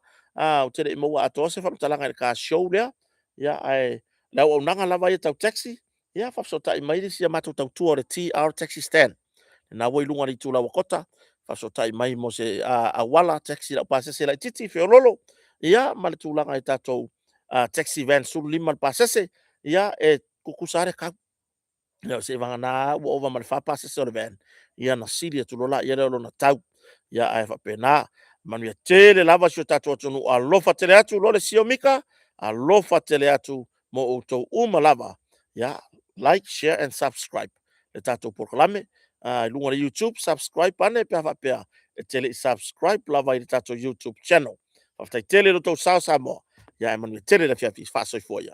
Ou te le i maua atoa se faamatalaga i le car show lea. Ia, ae le auaunaga lava ia tau taxi, ia faafesootai mai le isi a matou tautua o le TR Taxi Stand. Lena ua i luga o le itulau a Kota, faafesootai mai mo se auala taxi laupasese laitiiti feoloolo, ia ma le tulaga i tatou taxi van 15 le pasese, ia e tutusa lava le tau. Ia seivagana ua ova ma le 4 pasese o le van, ia ona sili atu loa lea o lona tau. Ia ae faapena, manuia tele lava si o tatou atunuu, alofa tele atu Lole Sio Mika, alofa tele atu mo outou uma lava. Ia like, share and subscribe le tatou polokalame i luga o le YouTube, subscribe ane pe a faapea e te le i subscribe lava i le tatou YouTube channel. Faafetai tele i lo outou sao Samoa, ia ae manuia tele le afiafi, faasoifua ia.